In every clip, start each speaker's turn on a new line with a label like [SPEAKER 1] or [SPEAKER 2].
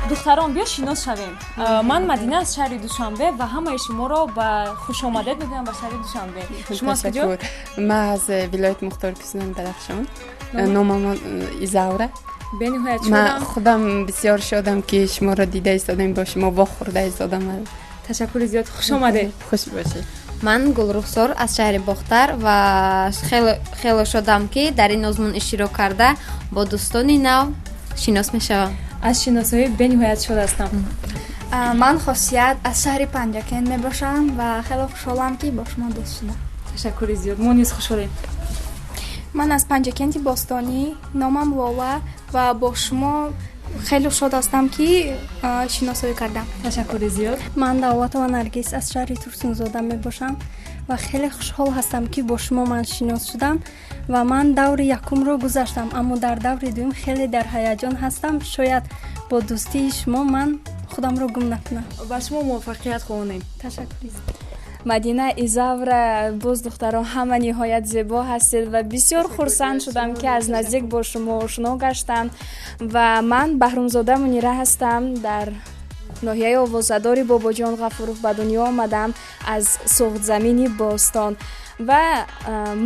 [SPEAKER 1] Духтарон, биё шинос шавем. Ман Мадина аз шаҳри Душанбе ва ҳамаи шуморо ба хушомадед мегӯям ба шаҳри Душанбе. Шумо аз куҷо?
[SPEAKER 2] Ман аз вилояти Мухтори Кӯҳистони Бадахшон. Номам Изавра.
[SPEAKER 1] Бениҳоят шодам.
[SPEAKER 2] Ман худам бисёр шодам, ки шуморо дида истодам, бо шумо вохӯрда истодам.
[SPEAKER 1] Ташаккури зиёд, хуш омадед.
[SPEAKER 2] Хуш бошед.
[SPEAKER 3] Ман Гулрухсор аз шаҳри Бохтар ва хеле шодам, ки дар ин озмун иштирок карда бо дӯстони нав шинос мешавам.
[SPEAKER 1] Аз шиносоӣ бениҳоят шод ҳастам.
[SPEAKER 4] Ман Хосият аз шаҳри Панҷакент мебошам ва хеле хушҳолам, ки бо шумо дӯст шудам.
[SPEAKER 1] Ташаккури зиёд, мо низ хушҳолем.
[SPEAKER 4] Ман аз Панҷакенти бостонӣ, номам Лола ва бо шумо хеле шод ҳастам, ки шиносоӣ кардам.
[SPEAKER 1] Ташаккури зиёд.
[SPEAKER 5] Ман Давлатова Наргиз аз шаҳри Турсунзода мебошам ва хеле хушҳол ҳастам, ки бо шумо ман шинос шудам ва ман даври якумро гузаштам, аммо дар даври дуюм хеле дар ҳаяҷон ҳастам. Шояд бо дӯстии шумо ман худамро гум накунам.
[SPEAKER 1] Ба шумо муваффақият хоҳонем.
[SPEAKER 5] Ташаккури зиёд.
[SPEAKER 6] Мадина, Изавра, боз духтарон, ҳама ниҳоят зебо ҳастед ва бисёр хурсанд шудам, ки аз наздик бо шумо ошно гаштам. Ва ман Баҳрумзода Мунира ҳастам, дар ноҳияи овозадори Бобоҷон Ғафуров ба дунё омадам, аз Суғдзамини бостон. Ва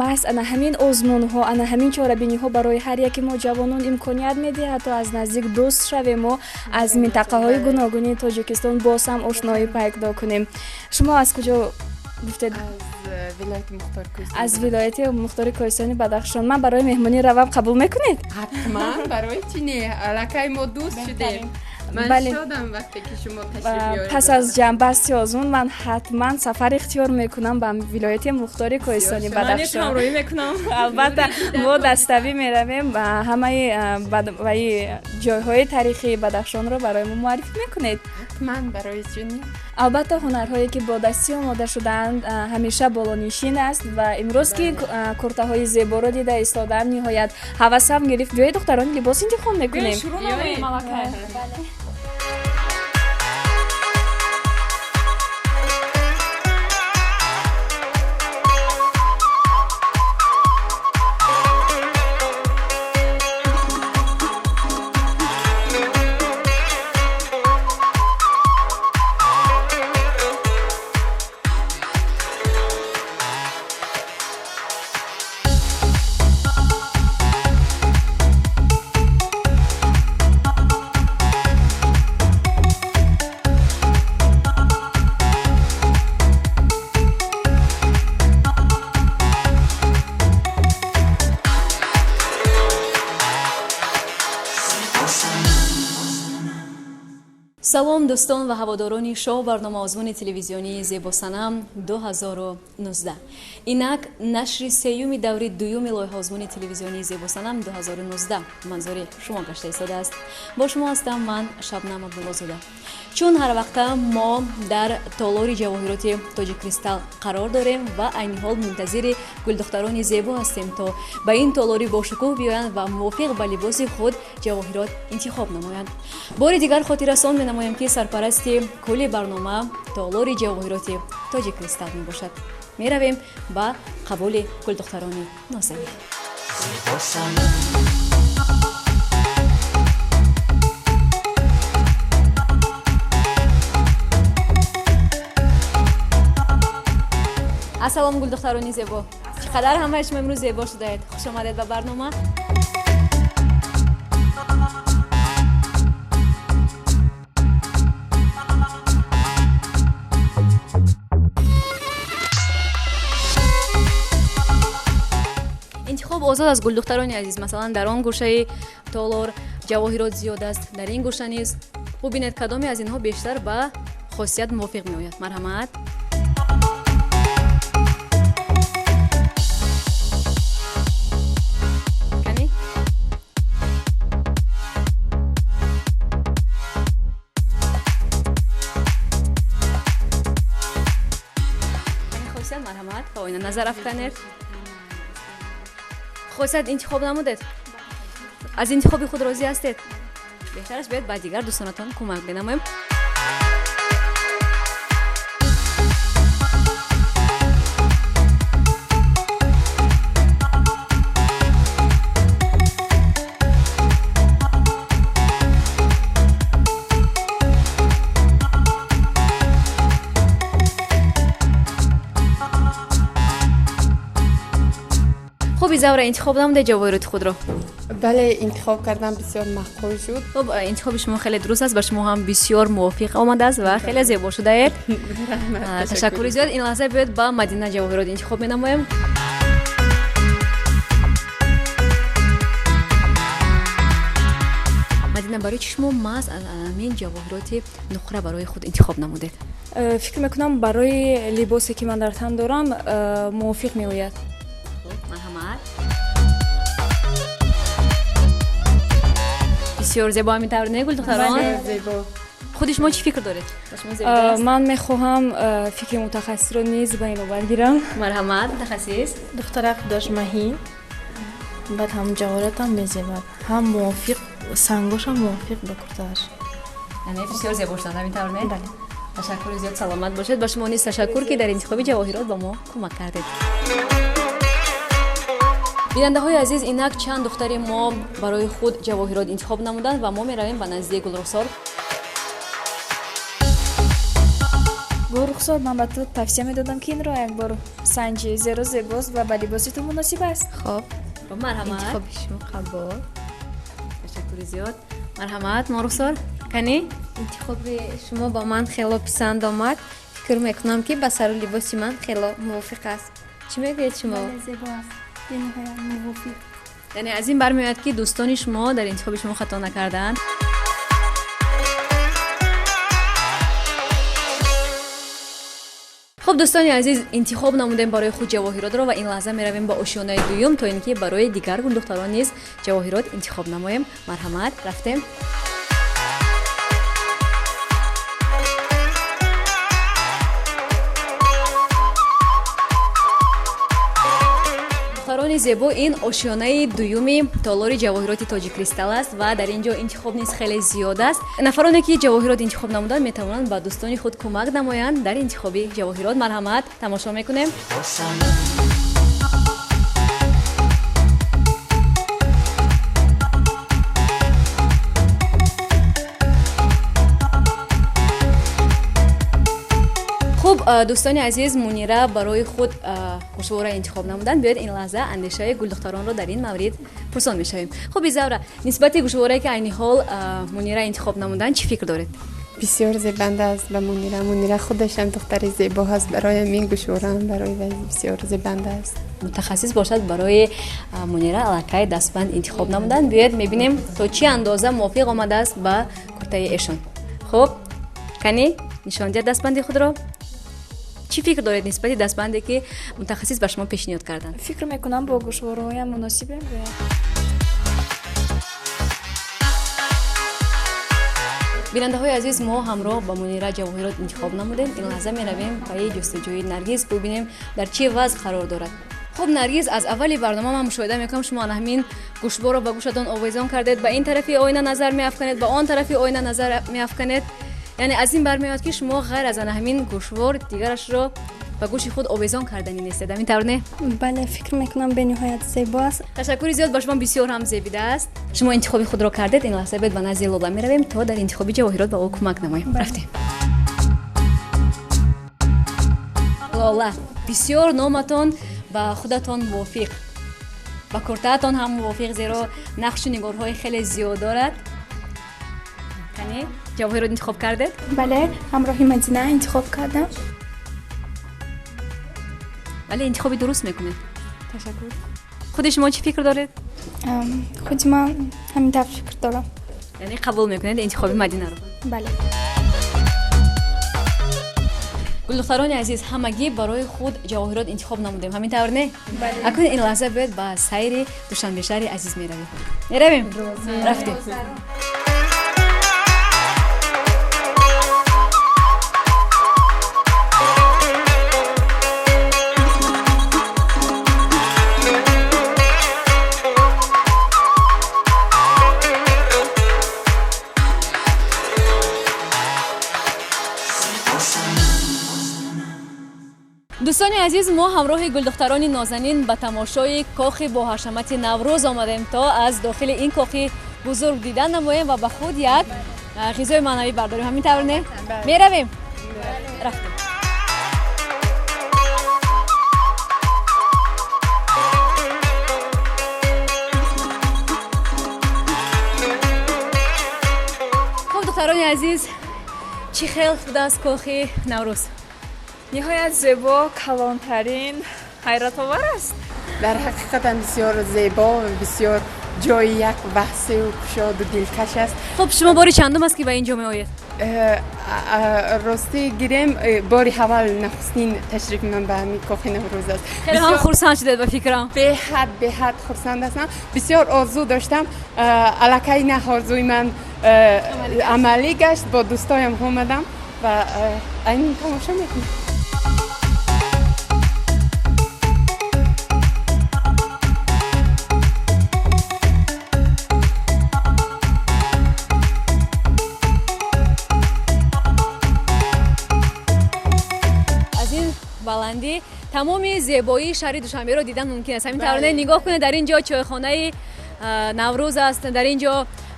[SPEAKER 6] маҳз ана ҳамин озмунҳо, ана ҳамин чорабиниҳо барои ҳар яке мо ҷавонон имконият медиҳад, то аз наздик дӯст шавему аз минтақаҳои гуногуни Тоҷикистон боз ҳам ошноӣ пайдо кунем. Шумо аз куҷо гуфтед? Аз вилояти Мухтори Кӯҳистони Бадахшон. Ман барои меҳмонӣ равам, қабул мекунед?
[SPEAKER 2] Ҳатман, барои чӣ не? Аллакай мо дӯст шудем. Ман шодам, вақте ки шумо ташриф меоред.
[SPEAKER 6] Пас аз ҷамъбасти озмун ман ҳатман сафар ихтиёр мекунам ба вилояти Мухтори Кӯҳистони Бадахшон.
[SPEAKER 1] Ҳамроҳӣ мекунам.
[SPEAKER 6] Албатта, мо даставӣ меравем, ҳамаи ваи ҷойҳои таърихии Бадахшонро барои мо муаррифӣ мекунед.
[SPEAKER 2] Ҳатман, барои чӣ не?
[SPEAKER 6] Албатта, ҳунарҳое ки бо дастӣ омода шудаанд, ҳамеша болонишин аст ва имрӯз ки куртаҳои зеборо дида истодам, ниҳоят ҳавасам гирифт. Биёед, духтарон, либос интихоб мекунем.
[SPEAKER 1] Шурӯъ намоем аллакай.
[SPEAKER 7] Салом, дӯстон ва ҳаводорони шоу барнома озмуни телевизионии Зебосанам 2019. Инак нашри сеюми даври дуюми лоиҳаозмуни телевизионии Зебосанам 2019 манзури шумо гашта истодааст. Бо шумо ҳастам ман, Шабнам Абдуллозода. Чун ҳар вақта мо дар толори ҷавоҳироти Тоҷиккристал қарор дорем ва айни ҳол мунтазири гулдухтарони зебо ҳастем, то ба ин толори бошукӯҳ биёянд ва мувофиқ ба либоси худ ҷавоҳирот интихоб намоянд. Бори дигар хотиррасон менамоем, ки сарпарасти кулли барнома толори ҷавоҳироти Тоҷиккристал мебошад. Меравем ба қабули гулдухтарони нозанин. Ассалом, гулдухтарони зебо! Чӣ қадар ҳамаи шумо имрӯз зебо шудаед! Хуш омадед ба барнома. Интихоб озод аст, гулдухтарони азиз. Масалан, дар он гӯшаи толор ҷавоҳирот зиёд аст, дар ин гӯша низ. Бубинед, кадоме аз инҳо бештар ба хосият мувофиқ меояд. Марҳамат. Кани, хосият, марҳамат, ба оина назар афканед. Хосият интихоб намудед? Аз интихоби худ розӣ ҳастед? Беҳтараш биёед ба дигар дӯстонатон кӯмак менамоем. Хуб, Изавра, интихоб намудед ҷавоҳироти худро?
[SPEAKER 2] Бале, интихоб кардам, бисёр маъқул шуд.
[SPEAKER 7] Хуб, интихоби шумо хеле дуруст аст, ба шумо ҳам бисёр мувофиқ омадааст ва хеле зебо шудаед. Ташаккури зиёд. Ин лаҳза биёед ба Мадина ҷавоҳирот интихоб менамоем. Мадина, барои чӣ шумо маҳз ҳамин ҷавоҳироти нуқра барои худ интихоб намудед?
[SPEAKER 6] Фикр мекунам, барои либосе ки ман дар тан дорам, мувофиқ меояд.
[SPEAKER 7] Марҳамат. Бисёр зебо, ҳамин тавр не, гулдухтарон?
[SPEAKER 2] Зебо.
[SPEAKER 7] Худи шумо чӣ фикр доред?
[SPEAKER 6] Ман мехоҳам фикри мутахассисро низ ба ин навбат гирам.
[SPEAKER 7] Марҳамат, мутахассис.
[SPEAKER 8] Духтарак дошт маҳин, баъд ҳам ҷаворатам мезебад, ҳам мувофиқ, сангошам мувофиқ ба куртааш.
[SPEAKER 7] Яъне бисёр зебо шуданд, ҳамин тавр не?
[SPEAKER 8] Бале.
[SPEAKER 7] Ташаккури зиёд, саломат бошед. Ба шумо низ ташаккур, ки дар интихоби ҷавоҳирот ба мо кӯмак кардед. Бинандаҳои азиз, инак чанд духтари мо барои худ ҷавоҳирот интихоб намуданд ва мо меравем ба назди Гулрухсор.
[SPEAKER 6] Гулрухсор, ман ба ту тавсия медодам, ки инро як бор санҷӣ, зеро зебост ва ба либоси ту муносиб аст.
[SPEAKER 3] Хоб,
[SPEAKER 7] марҳамат.
[SPEAKER 3] Интихоби шумо қабул.
[SPEAKER 7] Ташаккури зиёд. Марҳамат, Морухсор, канӣ?
[SPEAKER 3] Интихоби шумо ба ман хело писанд омад. Фикр мекунам, ки ба сару либоси ман хело мувофиқ аст. Чӣ мегӯед шумо?
[SPEAKER 5] Зебо аст, бениҳоят мувофиқ.
[SPEAKER 7] Яъне аз ин бармеояд, ки дӯстони шумо дар интихоби шумо хато накардаанд. Хуб, дӯстони азиз, интихоб намудем барои худ ҷавоҳиротро ва ин лаҳза меравем ба ошёнаи дуюм, то ин ки барои дигар гулдухтарон низ ҷавоҳирот интихоб намоем. Марҳамат, рафтем. Духтарони зебо, ин ошёнаи дуюми толори ҷавоҳироти Тоҷи Кристалл аст ва дар ин ҷо интихоб низ хеле зиёд аст. Нафароне ки ҷавоҳирот интихоб намуданд, метавонанд ба дӯстони худ кӯмак намоянд дар интихоби ҷавоҳирот. Марҳамат, тамошо мекунем. Хуб, дӯстони азиз, Мунира барои худ гӯшвора интихоб намуданд. Биёед ин лаҳза андешаи гулдухтаронро дар ин маврид пурсон мешавем. Хуб, Изавра, нисбати гӯшворае ки айни ҳол Мунира интихоб намуданд, чӣ фикр доред?
[SPEAKER 2] Бисёр зебанда аст ба Мунира. Мунира худашам духтари зебо ҳаст, барои ҳамин гӯшвораам барои вай бисёр зебанда аст.
[SPEAKER 7] Мутахассис бошад, барои Мунира аллакай дастбанд интихоб намуданд. Биёед мебинем, то чӣ андоза мувофиқ омадааст ба куртаи эшон. Хуб, канӣ, нишон диҳад дастбанди худро. Чӣ фикр доред нисбати дастбанде, ки мутахассис ба шумо пешниҳод карданд?
[SPEAKER 6] Фикр мекунам, бо гӯшвораҳоям муносиб мебояд.
[SPEAKER 7] Бинандаҳои азиз, мо ҳамроҳ ба Мунира ҷавоҳирот интихоб намудем. Ин лаҳза меравем пайи ҷустуҷӯи Наргиз, бубинем, дар чӣ вазъ қарор дорад. Хуб, Наргиз, аз аввали барнома ман мушоҳида мекунам, шумо ана ҳамин гӯшворро ба гӯшатон овезон кардед, ба ин тарафи оина назар меафканед, ба он тарафи оина назар меафканед. Яъне аз ин бармеояд, ки шумо ғайр аз ана ҳамин гӯшвор дигарашро ба гӯши худ овезон карданӣ нестед, ҳамин тавр не?
[SPEAKER 5] Бале, фикр мекунам, бениҳоят зебо аст.
[SPEAKER 7] Ташаккури зиёд, ба шумо бисёр ҳам зебидааст. Шумо интихоби худро кардед. Ин лаҳза биёед ба назди Лола меравем, то дар интихоби ҷавоҳирот ба ӯ кӯмак намоем. Рафтем. Лола, бисёр номатон ба худатон мувофиқ, ба куртаатон ҳам мувофиқ, зеро нақшу нигорҳои хеле зиёд дорад. Кани, ҷавоҳирот интихоб кардед?
[SPEAKER 4] Бале, ҳамроҳи Мадина интихоб кардам.
[SPEAKER 7] Бале, интихоби дуруст мекунед.
[SPEAKER 4] Ташаккур.
[SPEAKER 7] Худи шумо чӣ фикр доред?
[SPEAKER 4] Худи ман ҳамин тавр фикр дорам.
[SPEAKER 7] Яъне қабул мекунед интихоби Мадинаро?
[SPEAKER 4] Бале.
[SPEAKER 7] Гулдухтарони азиз, ҳамагӣ барои худ ҷавоҳирот интихоб намудем, ҳамин тавр не? Акнун ин лаҳза биёед ба сайри Душанбешаҳри азиз меравем. Меравем, рафтем. Дӯстони азиз, мо ҳамроҳи гулдухтарони нозанин ба тамошои кохи боҳашамати Наврӯз омадем, то аз дохили ин кохи бузург дидан намоем ва ба худ як ғизои маънавӣ бардорем. Ҳамин тавр не? Меравем? Рафтем. Хуб, духтарони азиз, чӣ хел будааст кохи Наврӯз?
[SPEAKER 6] Ниҳоят зебо, калонтарин, ҳайратовар аст.
[SPEAKER 2] Дар ҳақиқатан бисёр зебо, бисёр ҷои як васеъу кушоду дилкаш аст.
[SPEAKER 7] Хуб, шумо бори чандум аст, ки ба ин ҷо меоед?
[SPEAKER 2] Ростӣ гирем, бори аввал, нахустин ташрифи ман ба ҳамин кохи Наврӯз аст.
[SPEAKER 7] Хеле ҳам хурсанд шудед, ба фикрам.
[SPEAKER 2] Беҳад, беҳад хурсанд ҳастам. Бисёр орзу доштам, аллакай на орзуи ман амалӣ гашт. Бо дӯстоям омадам ва айнан тамошо мекунам.
[SPEAKER 7] Баландӣ тамоми зебоии шаҳри Душанберо дидан мумкин аст. Ҳамин тавр, нигоҳ кунед, дар ин ҷо чойхонаи Наврӯз аст, дар ин ҷо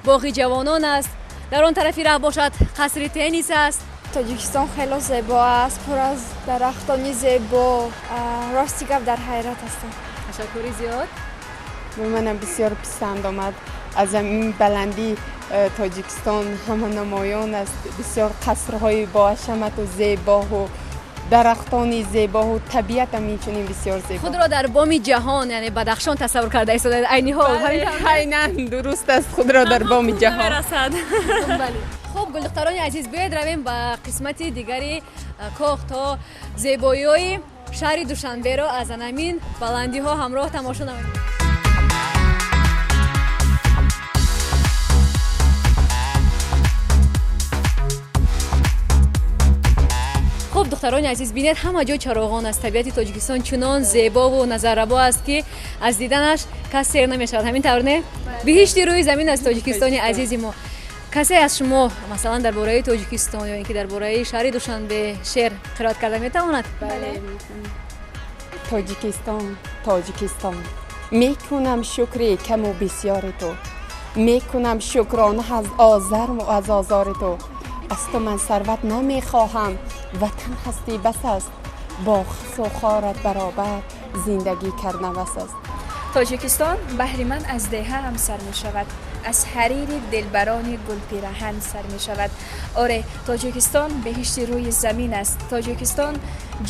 [SPEAKER 7] боғи ҷавонон аст, дар он тарафи раҳ бошад қасри теннис аст.
[SPEAKER 4] Тоҷикистон хело зебо аст, пур аз дарахтони зебо. Рости гап, дар ҳайрат ҳастам.
[SPEAKER 7] Ташаккури зиёд.
[SPEAKER 2] Ба манам бисёр писанд омад. Аз ҳамин баландӣ Тоҷикистон ҳама намоён аст. Бисёр қасрҳои боҳашамату зебоҳу дарахтони зебоҳу табиатам инчунин бисёр зебо.
[SPEAKER 7] Худро дар боми ҷаҳон, яъне Бадахшон, тасаввур карда истодаед айни ҳол?
[SPEAKER 2] Айнан дуруст аст, худро дар боми ҷаҳон.
[SPEAKER 7] Хуб, гулдухтарони азиз, биёед равем ба қисмати дигари кох, то зебоиҳои шаҳри Душанберо аз анамин баландиҳо ҳамроҳ тамошо намоем. Хуб, духтарони азиз, бинед, ҳама ҷо чароғон аст. Табиати Тоҷикистон чунон зебову назаррабо аст, ки аз диданаш кас сер намешавад. Ҳамин тавр не? Биҳишти рӯи замин аст Тоҷикистони азизи мо. Касе аз шумо, масалан, дар бораи Тоҷикистон ё ин ки дар бораи шаҳри Душанбе шеър қироат карда метавонад?
[SPEAKER 2] Тоҷикистон, Тоҷикистон, мекунам шукри каму бисёри ту, мекунам шукрона аз озарму аз озори ту. Аз ту ман сарват намехоҳам, ватан ҳастӣ бас аст, бо хасу хорат баробар зиндагӣ кардан бас аст.
[SPEAKER 6] Тоҷикистон баҳри ман аз деҳаам сар мешавад, аз ҳарири дилбарони гулпираҳан сар мешавад. Оре, Тоҷикистон беҳишти рӯи замин аст, Тоҷикистон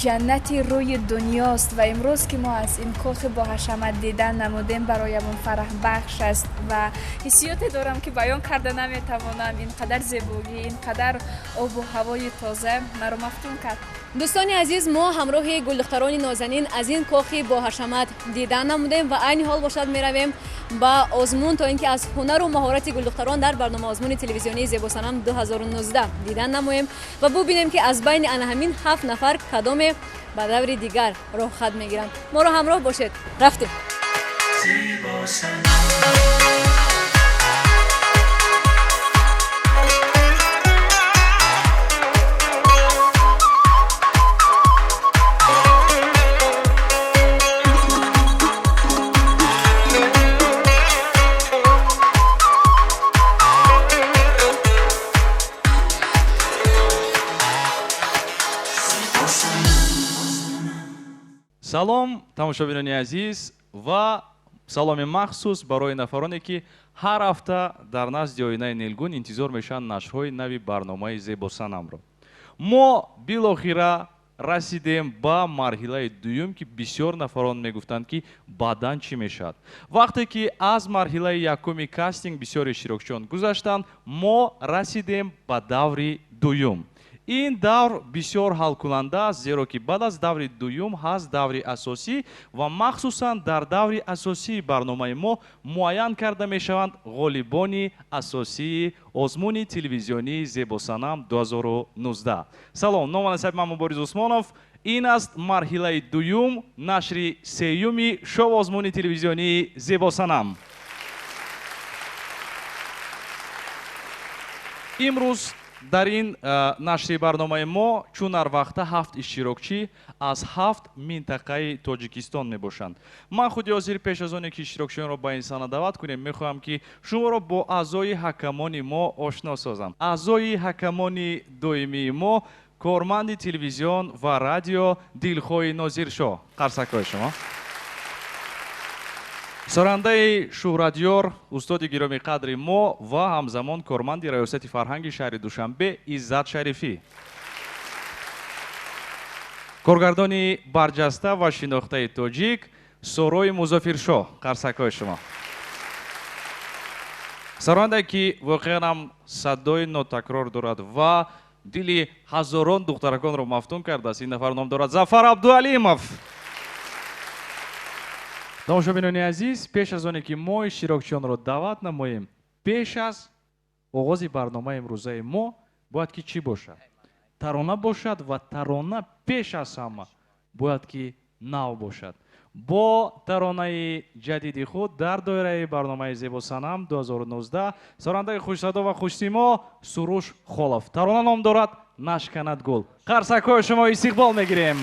[SPEAKER 6] ҷаннати рӯи дунёст ва имрӯз ки мо аз ин кохи боҳашамат дидан намудем, бароямон фараҳбахш аст ва ҳиссиёте дорам, ки баён карда наметавонам. Ин қадар зебогӣ, ин қадар обу ҳавои тоза маро мафтун кард.
[SPEAKER 7] Дӯстони азиз, мо ҳамроҳи гулдухтарони нозанин аз ин кохи боҳашамат дидан намудем ва айни ҳол бошад меравем ба озмун, то ин ки аз ҳунару маҳорати гулдухтарон дар барнома озмуни телевизионии Зебосанам 2019 дидан намоем ва бубинем, ки аз байни ана ҳамин 7 нафар кадоме ба даври дигар роҳхат мегиранд. Моро ҳамроҳ бошед. Рафтем.
[SPEAKER 9] Салом, тамошобинони азиз, ва саломи махсус барои нафароне, ки ҳар ҳафта дар назди оинаи нилгун интизор мешаванд нашрҳои нави барномаи Зебосанамро. Мо билохира расидем ба марҳилаи дуюм, ки бисёр нафарон мегуфтанд, ки баъдан чӣ мешавад. Вақте ки аз марҳилаи якуми кастинг бисёр иштирокчиён гузаштанд, мо расидем ба даври дуюм. Ин давр бисёр ҳалкунанда аст, зеро ки баъд аз даври дуюм ҳаст даври асосӣ ва махсусан дар даври асосии барномаи мо муайян карда мешаванд ғолибони асосии озмуни телевизионии Зебосанам 2019. Салом, номи насаби ман Мубориз Усмонов. Ин аст марҳилаи дуюм, нашри сеюми шоу озмуни телевизионии Зебосанам. Имрӯз Дар ин нашри барномаи мо чун ҳар вақта 7 иштирокчӣ аз 7 минтақаи Тоҷикистон мебошанд. Ман худи ҳозир пеш аз оне ки иштирокчиёнро ба ин саҳна даъват кунем, мехоҳам ки шуморо бо аъзои ҳакамони мо ошно созам. Аъзои ҳакамони доимии мо корманди телевизион ва радио Дилхоҳи Нозиршоҳ. Қарсакҳои шумо. Сарандаи шӯҳратёр, устоди гиромии қадри мо ва ҳамзамон корманди раёсати фарҳанги шаҳри Душанбе Иззат Шарифӣ. Коргардони барҷаста ва шинохтаи тоҷик Сорои Музофиршоҳ. Қарсакҳои шумо. Сарандае ки воқеан ҳам садои нотакрор дорад ва дили ҳазорон духтараконро мафтун кардааст, ин нафар ном дорад Зафар Абдуалимов. Тамошобинони азиз, пеш аз оне ки мо иштирокчиёнро даъват намоем, пеш аз оғози барномаи имрӯзаи мо бояд ки чӣ бошад? Тарона бошад ва тарона пеш аз ҳама бояд ки нав бошад. Бо таронаи ҷадиди худ дар доираи барномаи Зебосанам 2019 сарандаи хушсадо ва хушсимо Суруш Холов. Тарона ном дорад Нашканад гул. Қарсакҳои шумо истиқбол мегирем.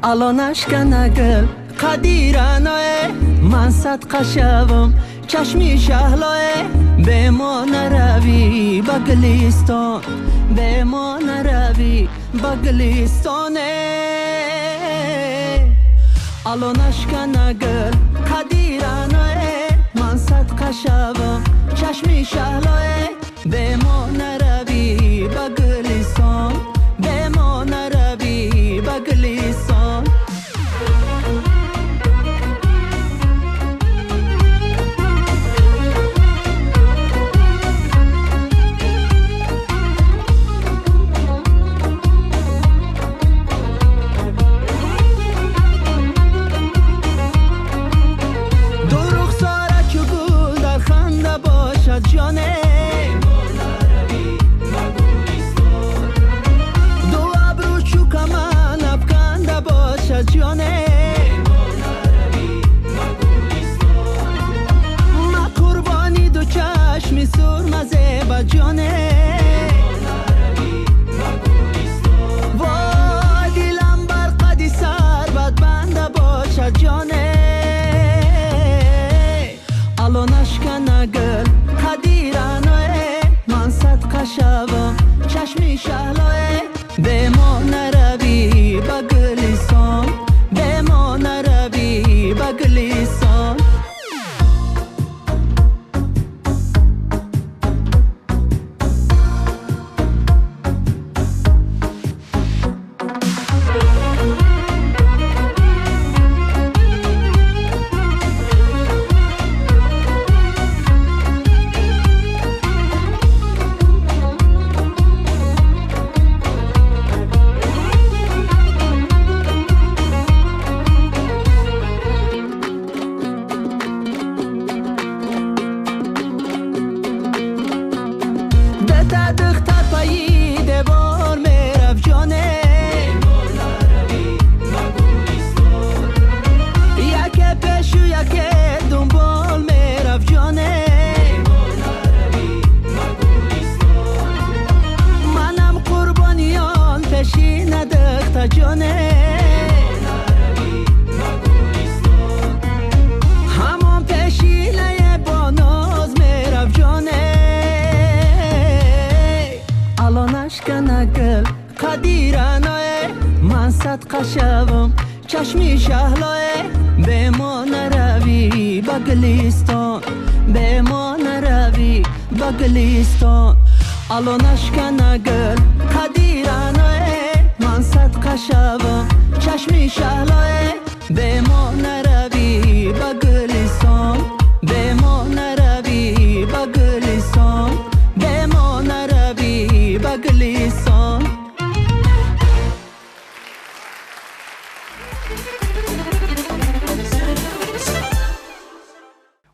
[SPEAKER 10] Ало нашкана гул қадираное, ман садқа шавам чашми шаҳлое, бе мо наравӣ ба Гулистон, бе мо наравӣ ба Гулистоне. Ало нашкана гул қадираное, ман садқа шавам чашми шаҳлое, бе мо наравӣ ба Гулистон, бе мо наравӣ ба Гулистон.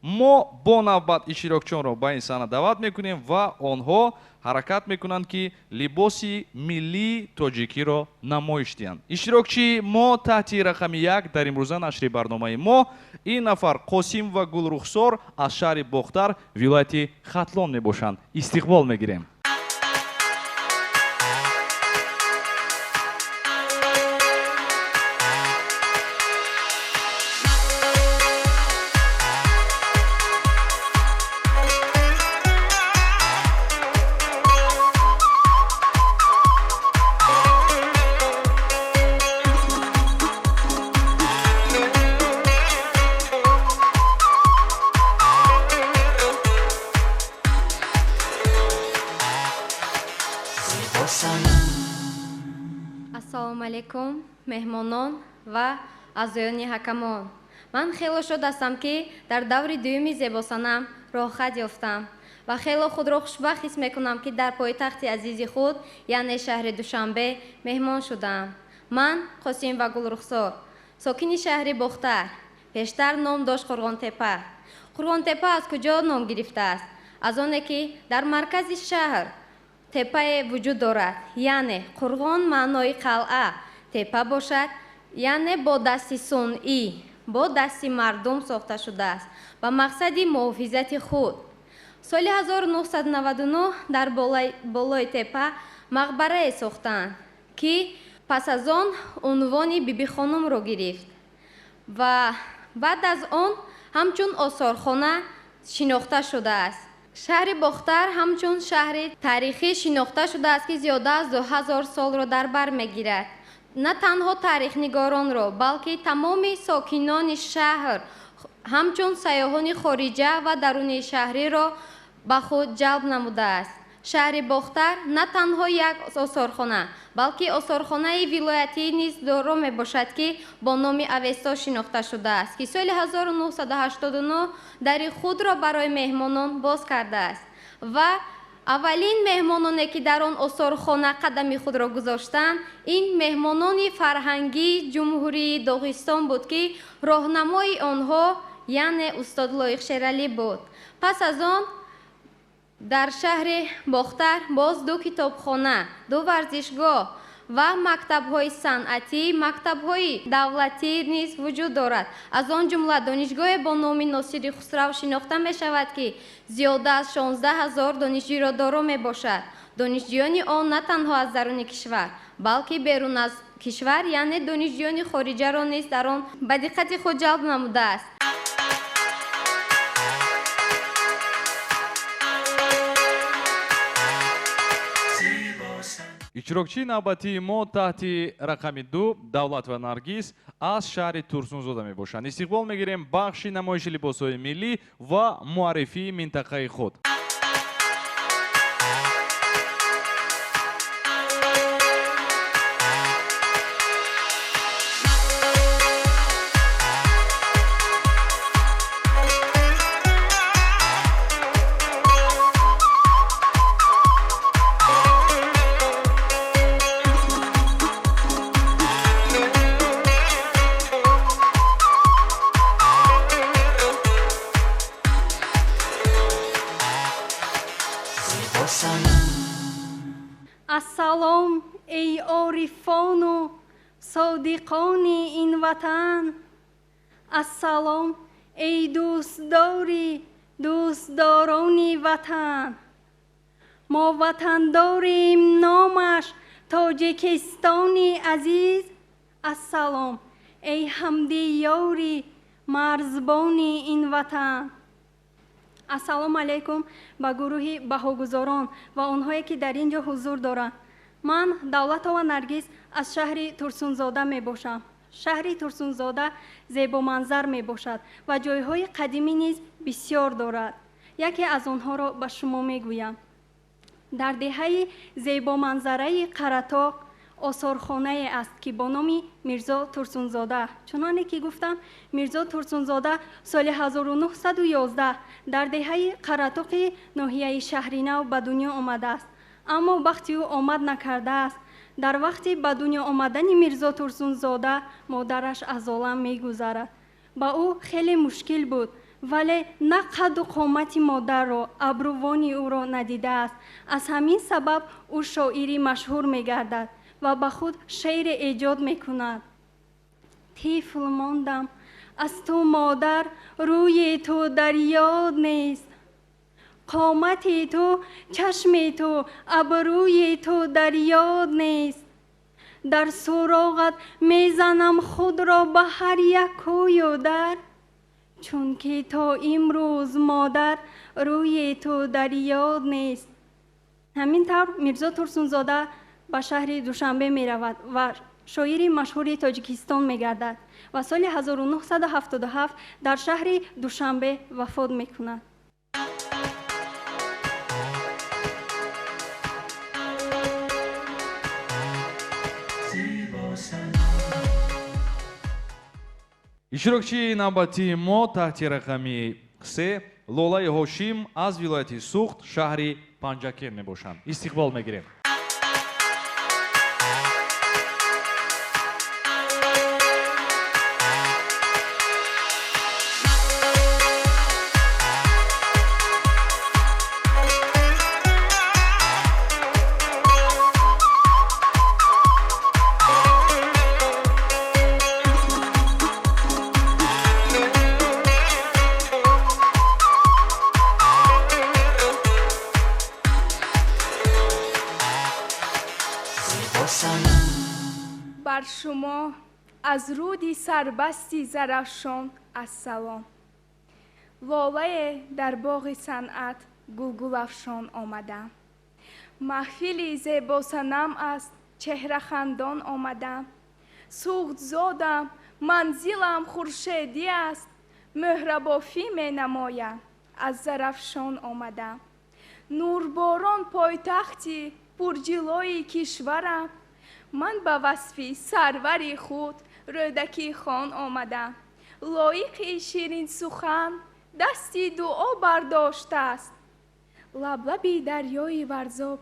[SPEAKER 9] Мо бо Навбат иштирокчиёнро ба ин саҳна даъват мекунем ва онҳо ҳаракат мекунанд, ки либоси миллии тоҷикиро намоиш диҳанд. Иштирокчии мо таҳти рақами 1 дар имрӯза нашри барномаи мо ин нафар Қосим ва Гулрухсор аз шаҳри Бохтар, вилояти Хатлон мебошанд. Истиқбол мегирем.
[SPEAKER 3] Ассалому алайкум, меҳмонон ва аъзоёни ҳакамон. Ман хело шод ҳастам, ки дар даври дуюми Зебосанам роҳхат ёфтам ва хело худро хушбахт ҳис мекунам, ки дар пойтахти азизи худ, яъне шаҳри Душанбе, меҳмон шудаам. Ман Қосим ва Гулрухсор, сокини шаҳри Бохтар, пештар ном дошт Қурғонтепа. Қурғонтепа аз куҷо ном гирифтааст? Аз оне ки дар маркази шаҳр теппае вуҷуд дорад, яъне қурғон маънои қалъа, теппа бошад, яъне бо дасти сунъӣ, бо дасти мардум сохта шудааст ба мақсади муҳофизати худ. Соли 1999 дар болои теппа мақбарае сохтанд, ки пас аз он унвони Бибихонумро гирифт ва баъд аз он ҳамчун осорхона шинохта шудааст. Шаҳри Бохтар ҳамчун шаҳри таърихӣ шинохта шудааст, ки зиёда аз 2000 солро дар бар мегирад. На танҳо таърихнигоронро, балки тамоми сокинони шаҳр ҳамчун сайёҳони хориҷа ва даруни шаҳриро ба худ ҷалб намудааст. Шаҳри Бохтар на танҳо як осорхона, балки осорхонаи вилоятӣ низ доро мебошад, ки бо номи Авесто шинохта шудааст, ки соли 1989 дари худро барои меҳмонон боз кардааст ва аввалин меҳмононе, ки дар он осорхона қадами худро гузоштанд, ин меҳмонони фарҳангии Ҷумҳурии Доғистон буд, ки роҳнамои онҳо яъне устод Лоиқ Шералӣ буд. Пас аз он дар шаҳри Бохтар боз 2 китобхона, 2 варзишгоҳ ва мактабҳои санъатӣ, мактабҳои давлатӣ низ вуҷуд дорад. Аз он ҷумла донишгоҳе бо номи Носири Хусрав шинохта мешавад, ки зиёда аз 16 000 донишҷӯро доро мебошад. Донишҷӯёни он на танҳо аз даруни кишвар, балки берун аз кишвар, яъне донишҷӯёни хориҷаро низ дар он ба диққати худ ҷалб намудааст.
[SPEAKER 9] Иштирокчии навбатии мо таҳти рақами 2 Давлат ва Наргиз аз шаҳри Турсунзода мебошанд. Истиқбол мегирем бахши намоиши либосҳои миллӣ ва муаррифии минтақаи худ.
[SPEAKER 5] Ассалом, эй орифону содиқони ин ватан. Ассалом, эй дӯстдори дӯстдорони ватан. Мо ватан дорем, номаш Тоҷикистони азиз. Ассалом, эй ҳамдиёри марзбони ин ватан. Ассалому алайкум ба гурӯҳи баҳогузорон ва онҳое, ки дар ин ҷо ҳузур доранд. Ман Давлатова Наргиз аз шаҳри Турсунзода мебошам. Шаҳри Турсунзода зебоманзар мебошад ва ҷойҳои қадимӣ низ бисёр дорад. Яке аз онҳоро ба шумо мегӯям. Дар деҳаи зебоманзараи Қаратоқ осорхонае аст, ки бо номи Мирзо Турсунзода. Чуноне ки гуфтам, Мирзо Турсунзода соли 1911 дар деҳаи Қаратоқи ноҳияи Шаҳринав ба дунё омадааст, аммо бахти ӯ омад накардааст. Дар вақти ба дунё омадани Мирзо Турсунзода модараш аз олам мегузарад. Ба ӯ хеле мушкил буд. Вале на қадду қомати модарро, абрувони ӯро надидааст. Аз ҳамин сабаб ӯ шоири машҳур мегардад ва ба худ шеъре эҷод мекунад. Тифл мондам, аз ту модар, рӯи ту дар ёд нест. Қомати ту, чашми ту, абрӯи ту дар ёд нест. Дар суроғат мезанам худро ба ҳар як кӯю дар, чунки то имрӯз модар рӯи ту дар ёд нест. Ҳамин тавр Мирзо Турсунзода ба шаҳри Душанбе меравад ва шоири машҳури Тоҷикистон мегардад ва соли 1977 дар шаҳри Душанбе вафот мекунад.
[SPEAKER 9] Иштирокчии навбатии мо таҳти рақами 3 Лолаи Ҳошим аз вилояти Суғд, шаҳри Панҷакент мебошанд. Истиқбол мегирем.
[SPEAKER 4] Бар шумо аз руди сарбасти Зарафшон ассалом. Лолае дар боғи санъат гулгулафшон омадам. Маҳфили зебосанам аст, чеҳрахандон омадам. Суғдзодам, манзилам хуршедӣ аст, меҳрабофӣ менамоям, аз Зарафшон омадам. Нурборон пойтахти пурҷилои кишварам, ман ба васфи сарвари худ Рӯдакӣ хон омадам. Лоиқи ширинсухан дасти дуо бардоштааст. Лаблаби дарёи Варзоб,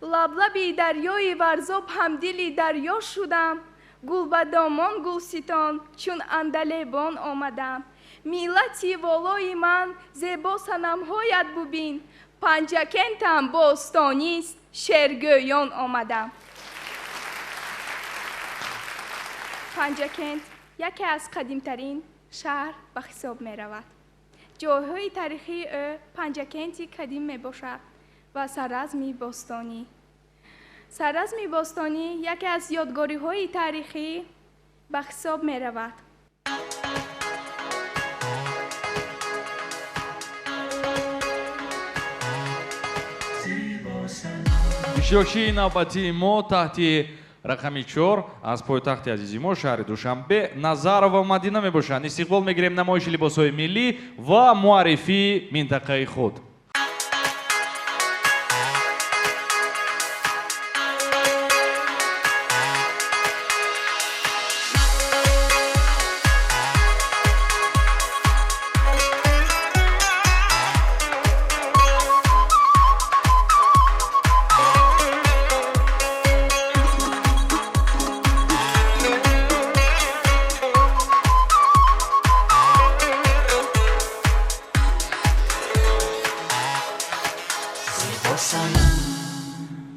[SPEAKER 4] лаблаби дарёи Варзоб ҳамдили дарё шудам. Гул ба домон гулситон чун андалебон омадам. Миллати волои ман зебо санамҳоят бубин, Панҷакентам бостонист, шергӯён омадам. Панҷакент яке аз қадимтарин шаҳр ба ҳисоб меравад. Ҷойҳои таърихии ӯ Панҷакенти қадим мебошад ва Саразми бостонӣ. Саразми бостонӣ яке аз ёдгориҳои таърихӣ ба ҳисоб меравад.
[SPEAKER 9] Иштирокчии навбатии мо таҳти рақами 4 аз пойтахти азизи мо шаҳри Душанбе Назарова Мадина мебошанд. Истиқбол мегирем намоиши либосҳои миллӣ ва муаррифии минтақаи худ.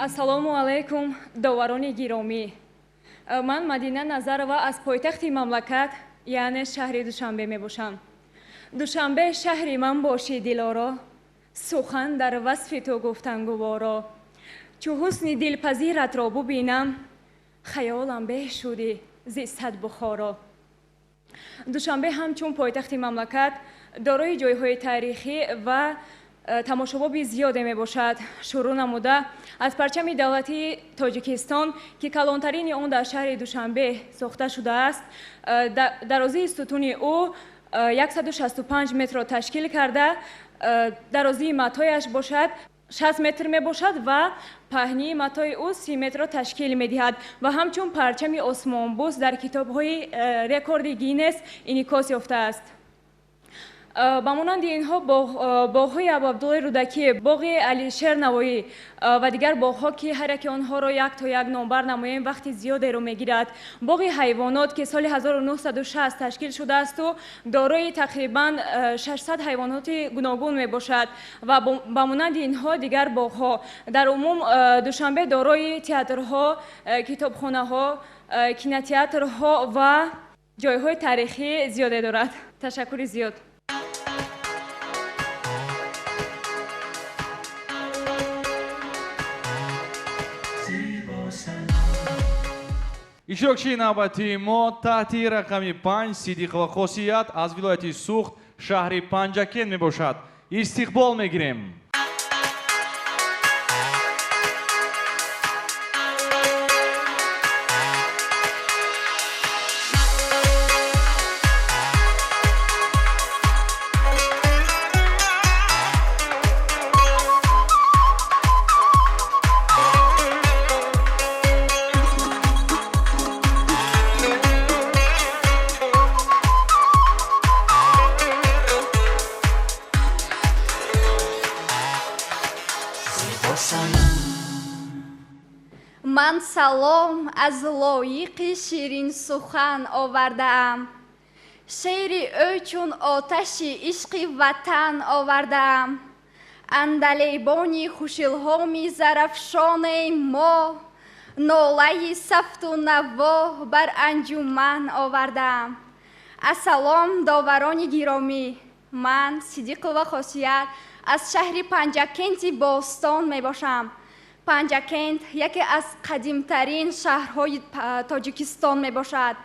[SPEAKER 1] Ассалому алайкум, доварони гиромӣ. Ман Мадина Назарова аз пойтахти мамлакат, яъне шаҳри Душанбе мебошам. Душанбе шаҳри ман бошӣ дилоро, сухан дар васфи ту гуфтан гуворо. Чу ҳусни дилпазиратро бубинам, хаёлам беҳ шудӣ зи сад Бухоро. Душанбе ҳамчун пойтахти мамлакат дорои ҷойҳои таърихӣ ва тамошобоби зиёде мебошад. Шурӯъ намуда аз парчами давлатии Тоҷикистон, ки калонтарини он дар шаҳри Душанбе сохта шудааст, дарозии сутуни ӯ 165 метрро ташкил карда, дарозии матояш бошад 60 метр мебошад ва паҳнии матои ӯ 30 метрро ташкил медиҳад ва ҳамчун парчами осмонбӯс дар китобҳои рекорди Гиннес инъикос ёфтааст. Ба монанди инҳо боғҳои Абуабдуллои Рӯдакӣ, боғи Алишер Навоӣ ва дигар боғҳо, ки ҳар яке онҳоро як то як номбар намоем, вақти зиёдеро мегирад. Боғи ҳайвонот, ки соли 1960 ташкил шудаасту дорои тақрибан 600 ҳайвоноти гуногун мебошад ва ба монанди инҳо дигар боғҳо. Дар умум Душанбе дорои театрҳо, китобхонаҳо, кинотеатрҳо ва ҷойҳои таърихӣ зиёде дорад. Ташаккури зиёд.
[SPEAKER 9] Иштирокчии навбатии мо таҳти рақами 5 Сидиқова Хосият аз вилояти Суғд, шаҳри Панҷакент мебошад. Истиқбол мегирем.
[SPEAKER 3] Ман салом аз лоиқи ширинсухан овардаам. Шеъри ӯ чун оташи ишқи ватан овардаам. Андалебони хушилҳоми зарафшоне мо, нолаи сафту наво бар анҷуман овардаам. Ассалом, доварони гиромӣ, ман Сидиқова Хосият аз шаҳри Панҷакенти бостон мебошам. Панҷакент яке аз қадимтарин шаҳрҳои Тоҷикистон мебошад.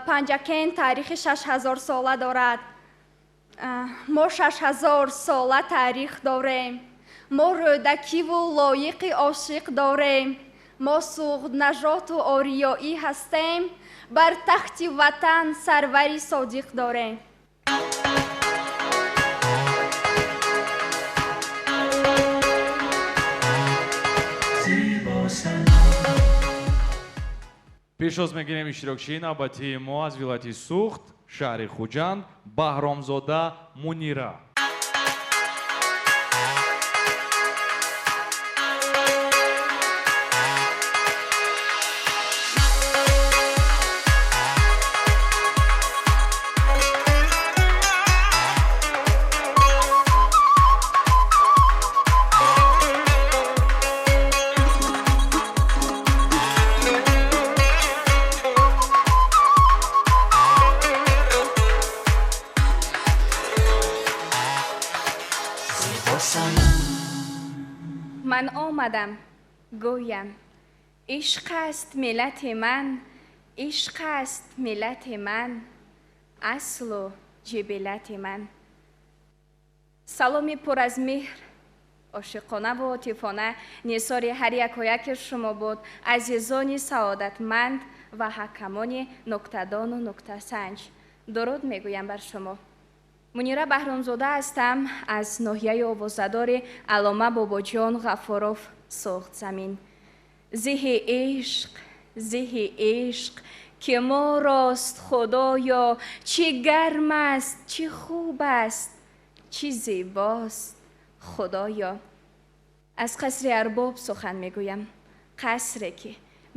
[SPEAKER 3] Панҷакент таърихи 6000 сола дорад. Мо 6000 сола таърих дорем. Мо рӯдакиву лоиқи ошиқ дорем. Мо суғднажоту ориёӣ ҳастем. Бар тахти ватан сарвари содиқ дорем.
[SPEAKER 9] Пешвоз мегирем иштирокчии навбатии мо аз вилояти Суғд, шаҳри Хуҷанд, Баҳромзода Мунира.
[SPEAKER 6] Ман омадам, гӯям, ишқ аст миллати ман, ишқ аст миллати ман, аслу ҷибиллати ман. Саломи пур аз меҳр, ошиқонаву отифона нисори ҳар якояки шумо буд, азизони саодатманд ва ҳакамони нуктадону нуктасанҷ. Дуруд мегӯям бар шумо. Мунира Баҳромзода ҳастам аз ноҳияи овозадори Аллома Бобоҷон Ғафуров, Суғдзамин. Зиҳи ишқ, зиҳи ишқ, ки морост Худоё, чӣ гарм аст, чӣ хуб аст, чӣ зебост Худоё. Аз қасри арбоб сухан мегӯям, қасре ки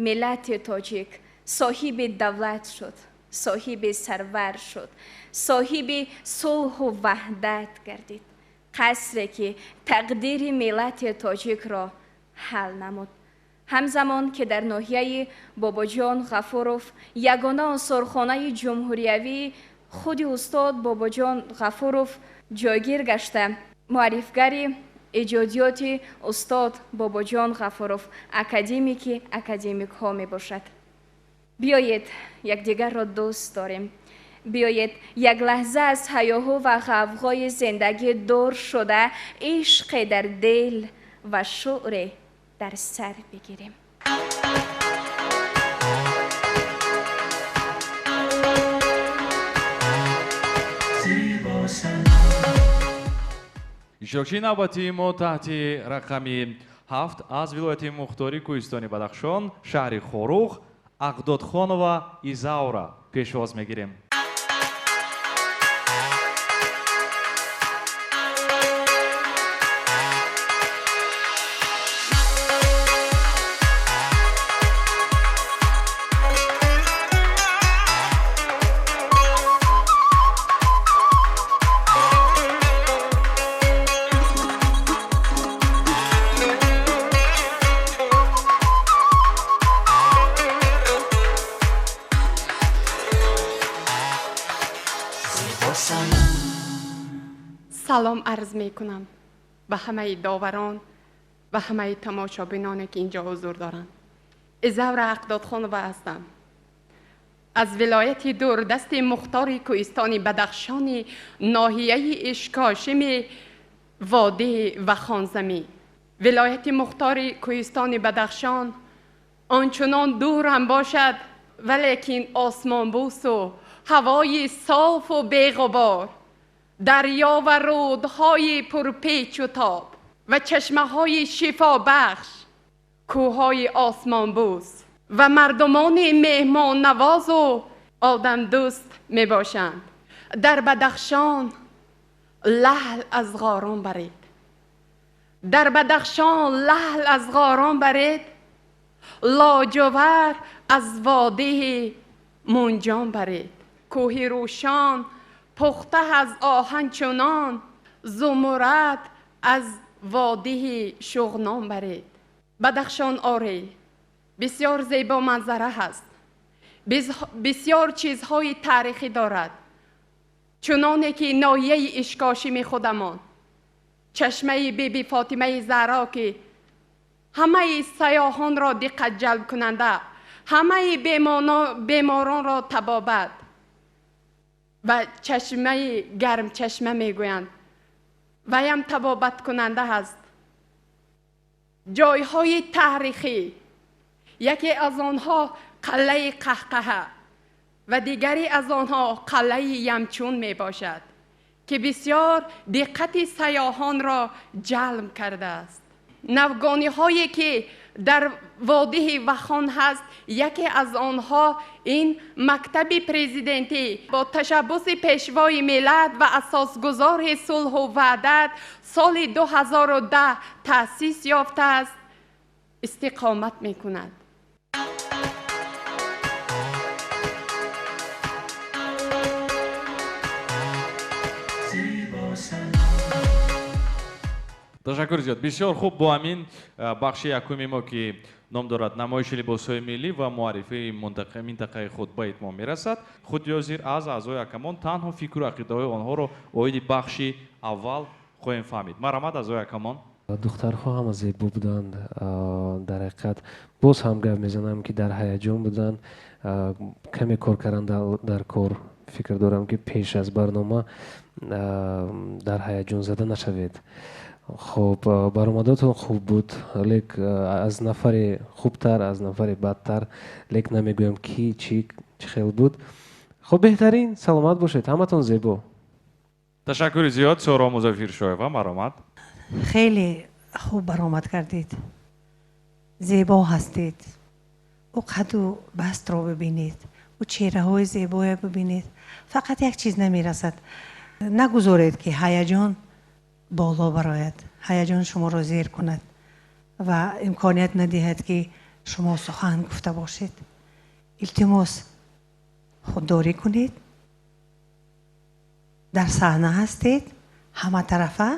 [SPEAKER 6] миллати тоҷик соҳиби давлат шуд, соҳиби сарвар шуд, соҳиби сулҳу ваҳдат гардид, қасре ки тақдири миллати тоҷикро ҳал намуд. Ҳамзамон ки дар ноҳияи Бобоҷон Ғафуров ягона осорхонаи ҷумҳуриявии худи устод Бобоҷон Ғафуров ҷойгир гашта, муаррифгари эҷодиёти устод Бобоҷон Ғафуров, академики академикҳо мебошад. Биёед якдигарро дӯст дорем. Биёед як лаҳза аз ҳаёҳу ва ғавғои зиндагӣ дур шуда, ишқе дар дил ва шӯре дар сар бигирем.
[SPEAKER 9] Иштирокчии навбатии мо таҳти рақами 7 аз вилояти Мухтори Кӯҳистони Бадахшон, шаҳри Хоруғ, Ақдодхонова Изаура пешвоз мегирем.
[SPEAKER 2] Салом арз мекунам ба ҳамаи доварон ва ҳамаи тамошобиноне ки инҷо ҳузур доранд. Изавра Ақдодхонова ҳастам. Аз вилояти дурдасти мухтори кӯҳистони Бадахшони ноҳияи Ишкошими водии Вахонзамӣ. Вилояти мухтори кӯҳистони Бадахшон ончунон дурам бошад, валекин осмонбӯсу ҳавои софу беғубор, дарё ва рӯдҳои пурпечу тоб ва чашмаҳои шифобахш, кӯҳҳои осмонбӯс ва мардумони меҳмоннавозу одамдӯст мебошанд. Дар Бадахшон лаъл аз ғорон баред. Дар Бадахшон лаъл аз ғорон баред, лоҷувар аз водии Мунҷон баред. Кӯҳи Рӯшон пухта аз оҳан чунон, зумурад аз водии Шуғнон баред. Бадахшон оре бисёр зебо манзара ҳаст, бисёр чизҳои таърихӣ дорад, чуноне ки ноҳияи Ишкошими худамон, чашмаи Биби Фотимаи Заҳро, ки ҳамаи сайёҳонро диққат ҷалбкунанда, ҳамаи беморонро табобат ва чашмаи гармчашма мегӯянд, ваям табобаткунанда ҳаст. Ҷойҳои таърихӣ, яке аз онҳо қалъаи Қаҳқаҳа ва дигаре аз онҳо қалъаи Ямчун мебошад, ки бисёр диққати сайёҳонро ҷалб кардааст. Навгониҳое ки дар водии Вахон ҳаст, яке аз онҳо ин мактаби президентӣ бо ташаббуси пешвои миллат ва асосгузори сулҳу ваҳдат соли 2010 таъсис ёфтааст, истиқомат мекунад.
[SPEAKER 9] Ташаккур зиёд. Бисёр хуб, бо ҳамин бахши якуми мо, ки ном дорад намоиши либосҳои миллӣ ва муаррифии минтақаи худ, ба итмом мерасад. Худи ҳозир аз аъзои ҳакамон танҳо фикру ақидаҳои онҳоро оиди бахши аввал хоҳем фаҳмид. Марҳамат, аъзои ҳакамон.
[SPEAKER 11] Духтарҳо ҳама зебо буданд. Дар ҳақиқат боз ҳам гап мезанам, ки дар ҳаяҷон буданд, каме кор кардан дар кор. Фикр дорам, ки пеш аз барнома дар ҳаяҷон зада нашавед. Хуб, баромадотон хуб буд, лек аз нафари хубтар, аз нафари бадтар, лек намегӯям ки чӣ хел буд. Хуб, беҳтарин, саломат бошед, ҳаматон зебо.
[SPEAKER 9] Ташаккури зиёд. Соро Музаффиршоева, марҳамат.
[SPEAKER 12] Хеле хуб баромад кардед, зебо ҳастед. Ӯ қаду бастро бибинед, ӯ чеҳраҳои зебое бибинед. Фақат як чиз намерасад. Нагузоред, ки ҳаяҷон боло барояд, ҳаяҷон шуморо зер кунад ва имконият надиҳад, ки шумо сухан гуфта бошед. Илтимос, худдорӣ кунед. Дар саҳна ҳастед, ҳаматарафа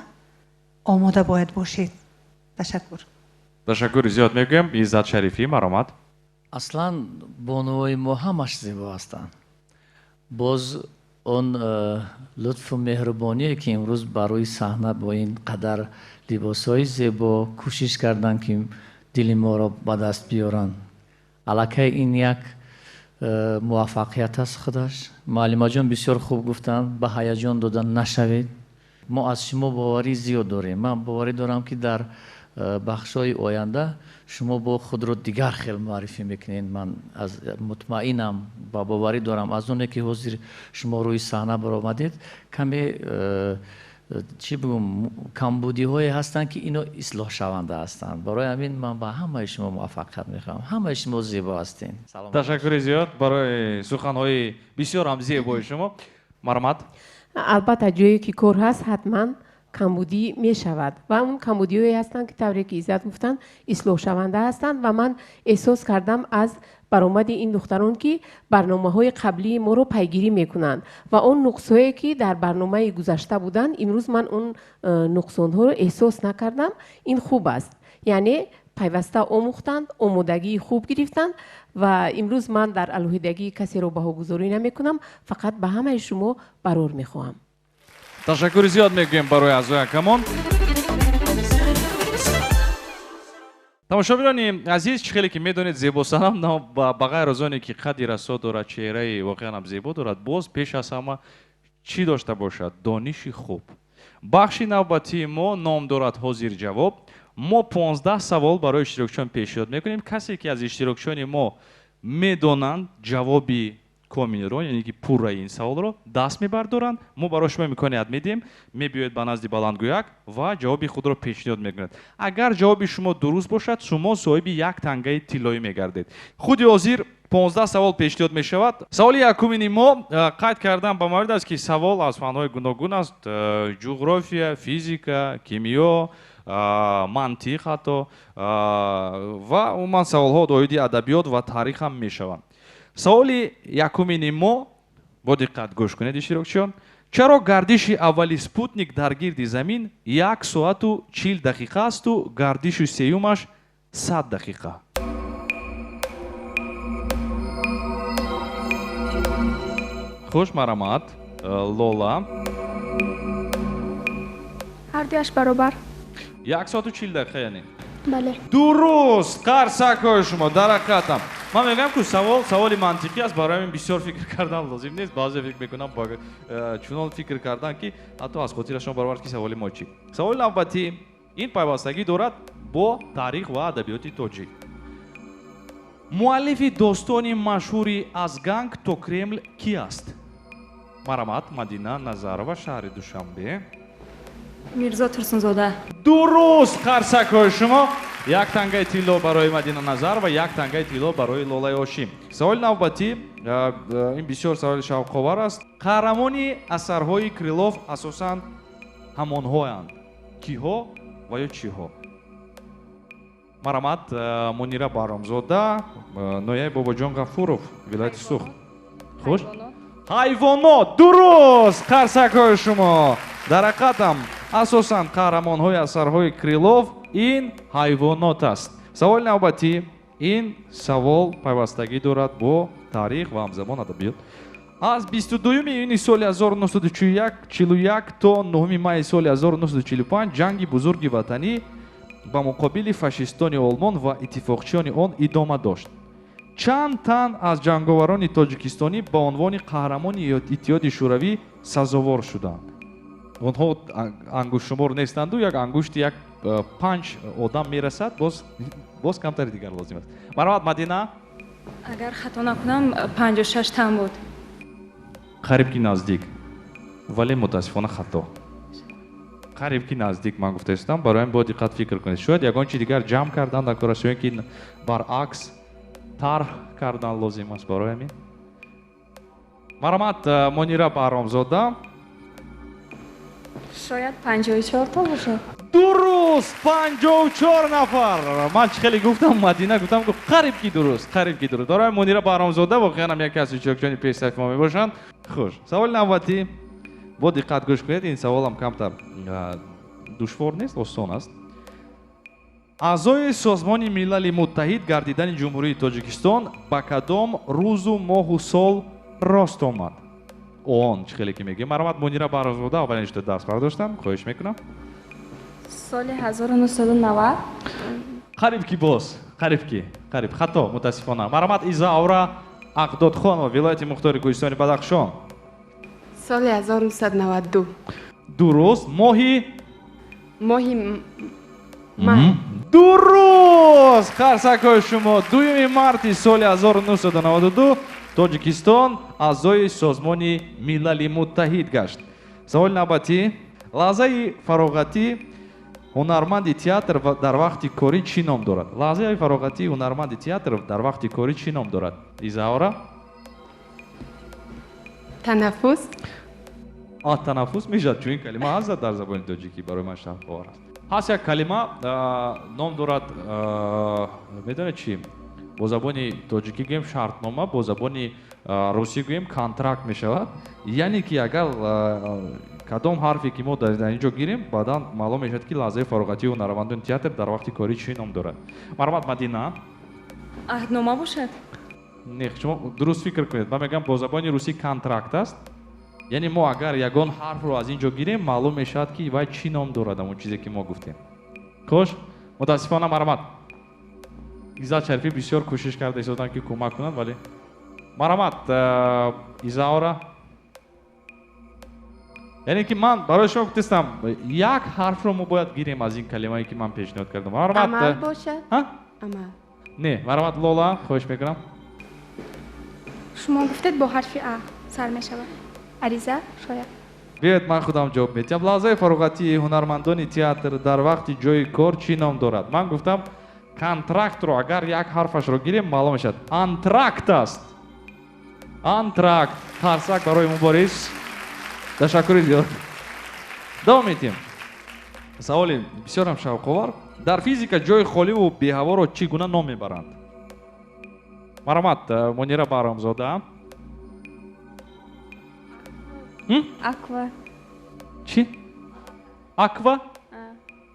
[SPEAKER 12] омода бояд бошед. Ташаккур.
[SPEAKER 9] Ташаккури зиёд мегӯям. Иззат Шарифӣ, марҳамат.
[SPEAKER 13] Аслан бонувои мо ҳамаш зебо ҳастанд. Боз он лутфу меҳрубоние, ки имрӯз барои саҳна бо ин қадар либосҳои зебо кӯшиш карданд, ки дили моро ба даст биёранд, аллакай ин як муваффақият аст худаш. Муаллимаҷон бисёр хуб гуфтанд, ба ҳаяҷон дода нашавед. Мо аз шумо боварӣ зиёд дорем. Ман боварӣ дорам, ки дар бахшҳои оянда шумо бо худро дигар хел муаррифӣ мекунед. Ман мутмаинам ва боварӣ дорам, аз оне ки ҳозир шумо рӯи саҳна баромадед, каме чӣ бигӯм, камбудиҳое ҳастанд, ки ино ислоҳшаванда ҳастанд. Барои ҳамин ман ба ҳамаи шумо муваффақият мехоҳам. Ҳамаи шумо зебо ҳастед.
[SPEAKER 9] Ташаккури зиёд барои суханҳои бисёр ҳам зебои шумо. Марҳамат.
[SPEAKER 14] Албатта, ҷое ки кор ҳаст, ҳатман камбудӣ мешавад ва он камбудиҳое ҳастанд, ки тавре ки Иззат гуфтанд, ислоҳшаванда ҳастанд. Ва ман эҳсос кардам аз баромади ин духтарон, ки барномаҳои қаблии моро пайгирӣ мекунанд ва он нуқсҳое, ки дар барномаи гузашта буданд, имрӯз ман он нуқсонҳоро эҳсос накардам. Ин хуб аст, яъне пайваста омӯхтанд, омодагии хуб гирифтанд ва имрӯз ман дар алоҳидагии касеро баҳогузорӣ намекунам, фақат ба ҳамаи шумо барор мехоҳам.
[SPEAKER 9] Ташаккури зиёд мегӯем барои аъзои ҳакамон. Тамошобинони азиз, чӣ хеле ки медонед, Зебосанам ба ғайр аз оне ки қадди расо дорад, чеҳраи воқеан ҳам зебо дорад, боз пеш аз ҳама чӣ дошта бошад? Дониши хуб. Бахши навбатии мо ном дорад ҳозир ҷавоб. Мо 15 савол барои иштирокчиён пешниҳод мекунем. Касе ки аз иштирокчиёни мо медонанд ҷавоби комилро, яъне ки пурраи ин саволро даст мебардоранд, мо барои шумо имконият медиҳем, мебиёед ба назди баландгӯяк ва ҷавоби худро пешниҳод мекунед. Агар ҷавоби шумо дуруст бошад, шумо соҳиби як тангаи тиллоӣ мегардед. Худи ҳозир 15 савол пешниҳод мешавад. Саволи якумини мо қайд кардан ба маврид аст, ки савол аз фанҳои гуногун аст: ҷуғрофия, физика, кимиё, мантиқ ҳатто ва умуман саволҳо доиди адабиёт ва таърих ҳам мешаванд. Саволи якумини мо, бо диққат гӯш кунед иштирокчиён. Чаро гардиши аввали спутник дар гирди замин 1 соату 40 дақиқа асту гардиши сеюмаш 100 дақиқа? Хуш марамат, Лола.
[SPEAKER 4] Ҳардуяш баробар.
[SPEAKER 9] 1 соату 40 дақиқа яъне?
[SPEAKER 4] Бале.
[SPEAKER 9] Дуруст, қарсакҳои шумо дар ҳақиқатам. Ман мегӯям, ки савол саволи мантиқӣ аст, барои ҳамин бисёр фикр кардан лозим нест. Баъзе фикр мекунам, чунон фикр кардан, ки ҳатто аз хотирашон баровард, ки саволи мо чӣ. Саволи навбатӣ ин пайвастагӣ дорад бо таърих ва адабиёти тоҷик. Муаллифи достони машҳури «Аз Ганг то Кремл» ки аст? Марамат, Мадина Назарова, шаҳри Душанбе.
[SPEAKER 1] Мирзо Турсунзода.
[SPEAKER 9] Дуруст, қарсакҳои шумо. Як тангаи тилло барои Мадина Назарова, як тангаи тилло барои Лолаи Ошим. Саволи навбатӣ, ин бисёр саволи шавқовар аст. Қаҳрамони асарҳои Крилов асосан ҳамонҳоянд. Киҳо ва ё чиҳо? Марамат, Мунира Баҳромзода, ноҳияи Бобоҷон Ғафуров, вилояти Суғд. Хуш? Ҳайвонот. Дуруст, қарсакҳои шумо. Дар ҳақиқатам асосан қаҳрамонҳои асарҳои Крилов ин ҳайвонот аст. Саволи навбатӣ, ин савол пайвастагӣ дорад бо таърих ва ҳамзамон адабиёт. Аз 22 июни соли 1941 то 9 майи соли 1945 ҷанги бузурги ватанӣ ба муқобили фашистони Олмон ва иттифоқчиёни он идома дошт. Чанд тан аз ҷанговарони тоҷикистонӣ ба унвони қаҳрамони Иттиҳоди Шӯравӣ сазовор шуданд? Онҳо ангуштшумор нестанду, як ангушти як 5 одам мерасад, боз камтари дигар лозим аст. Марҳамат, Мадина.
[SPEAKER 1] Агар хато накунам, 56 тан буд.
[SPEAKER 9] Қариб ки наздик, вале мутаассифона хато. Қариб ки наздик ман гуфта истам, барои ҳамин бояд диққат фикр кунед. Шояд ягон чи дигар ҷамъ кардан дар кор аст, ё ин ки баръакс тарҳ кардан лозим аст барои ҳамин. Марҳамат, Мунира Баҳромзода.
[SPEAKER 6] Шояд 54 та бошад.
[SPEAKER 9] Дуруст, 54 нафар. Ман чӣ хеле гуфтам, Мадина гуфтам, қариб ки дуруст, қариб ки дуруст. Барои Мунира Баҳромзода воқеан ҳам яке аз иштирокчиёни пешсафи мо мебошанд. Хуш. Саволи навбатӣ, бо диққат гӯш кунед, ин саволам камтар душвор нест, осон аст. Аъзои Созмони Милали Муттаҳид гардидани Ҷумҳурии Тоҷикистон ба кадом рӯзу моҳу сол рост омад? Он чӣ хеле ки мегӯем. Марҳамат, Мунира Баҳромзода аввалин шуда даст бардоштам. Хоҳиш мекунам.
[SPEAKER 6] Соли 1990.
[SPEAKER 9] Қариб ки боз, қариб ки, қариб хато, мутаассифона. Марҳамат, Изаура Ақдодхонова, вилояти Мухтори Кӯҳистони Бадахшон.
[SPEAKER 2] Соли 1992.
[SPEAKER 9] Дуруст, моҳи
[SPEAKER 2] май.
[SPEAKER 9] Дуруст, қарсакҳои шумо. 2 марти соли 1992 Тоҷикистон аъзои Созмони Милали Муттаҳид гашт. Саволи навбатӣ, лаҳзаи фароғатӣ ҳунарманди театр дар вақти корӣ чӣ ном дорад? Лаҳзаи фароғатии ҳунарманди театр дар вақти корӣ чӣ ном дорад? Изаура?
[SPEAKER 2] Танаффус.
[SPEAKER 9] Танаффус мешавад, чун ин калима ҳаст дар забони тоҷикӣ, барои ман шавқовар аст. Ҳаст як калима ном дорад, медонед чӣ? Бо забони тоҷикӣ гӯем шартнома, бо забони русӣ гӯем контракт мешавад. Яъне ки агар кадом ҳарфе ки мо дар ин ҷо гирем, баъдан маълум мешавад, ки лаҳзаи фароғатии ҳунармандони театр дар вақти корӣ чӣ ном дорад. Марҳамат, Мадина.
[SPEAKER 1] Аҳднома бошад?
[SPEAKER 9] Не, шумо дуруст фикр кунед. Ман мегӯям бо забони русӣ контракт аст, Яъне мо агар ягон ҳарфро аз ин ҷо гирем, маълум мешавад, ки вай чӣ ном дорад, ҳамон чизе ки мо гуфтем. Хош, мутаассифона марҳамат. Иззат Шарифӣ бисёр кӯшиш карда истоданд, ки кӯмак кунанд, вале марҳамат, Изаора. Яъне ки ман барои шумо гуфтастам, як ҳарфро мо бояд гирем аз ин калимае, ки ман пешниҳод кардам. Марҳамат.
[SPEAKER 2] Амал бошад? Амал.
[SPEAKER 9] Не, марҳамат Лола, хоҳиш мекунам.
[SPEAKER 4] Шумо гуфтед бо ҳарфи А сар мешавад. Ариза шояд.
[SPEAKER 9] Биёед ман худам ҷавоб медиҳам. Лаҳзаи фароғатии ҳунармандони театр дар вақти ҷои кор чӣ ном дорад? Ман гуфтам контрактро агар як ҳарфашро гирем маълум мешавад. Антракт аст. Антракт. Қарсак барои Мубориз. Ташаккури зиёд. Давом медиҳем. Саволи бисёрам шавқовар. Дар физика ҷои холиву беҳаворо чӣ гуна ном мебаранд? Марҳамат, Мунира Баҳромзода.
[SPEAKER 6] Аква.
[SPEAKER 9] Чӣ? Аква?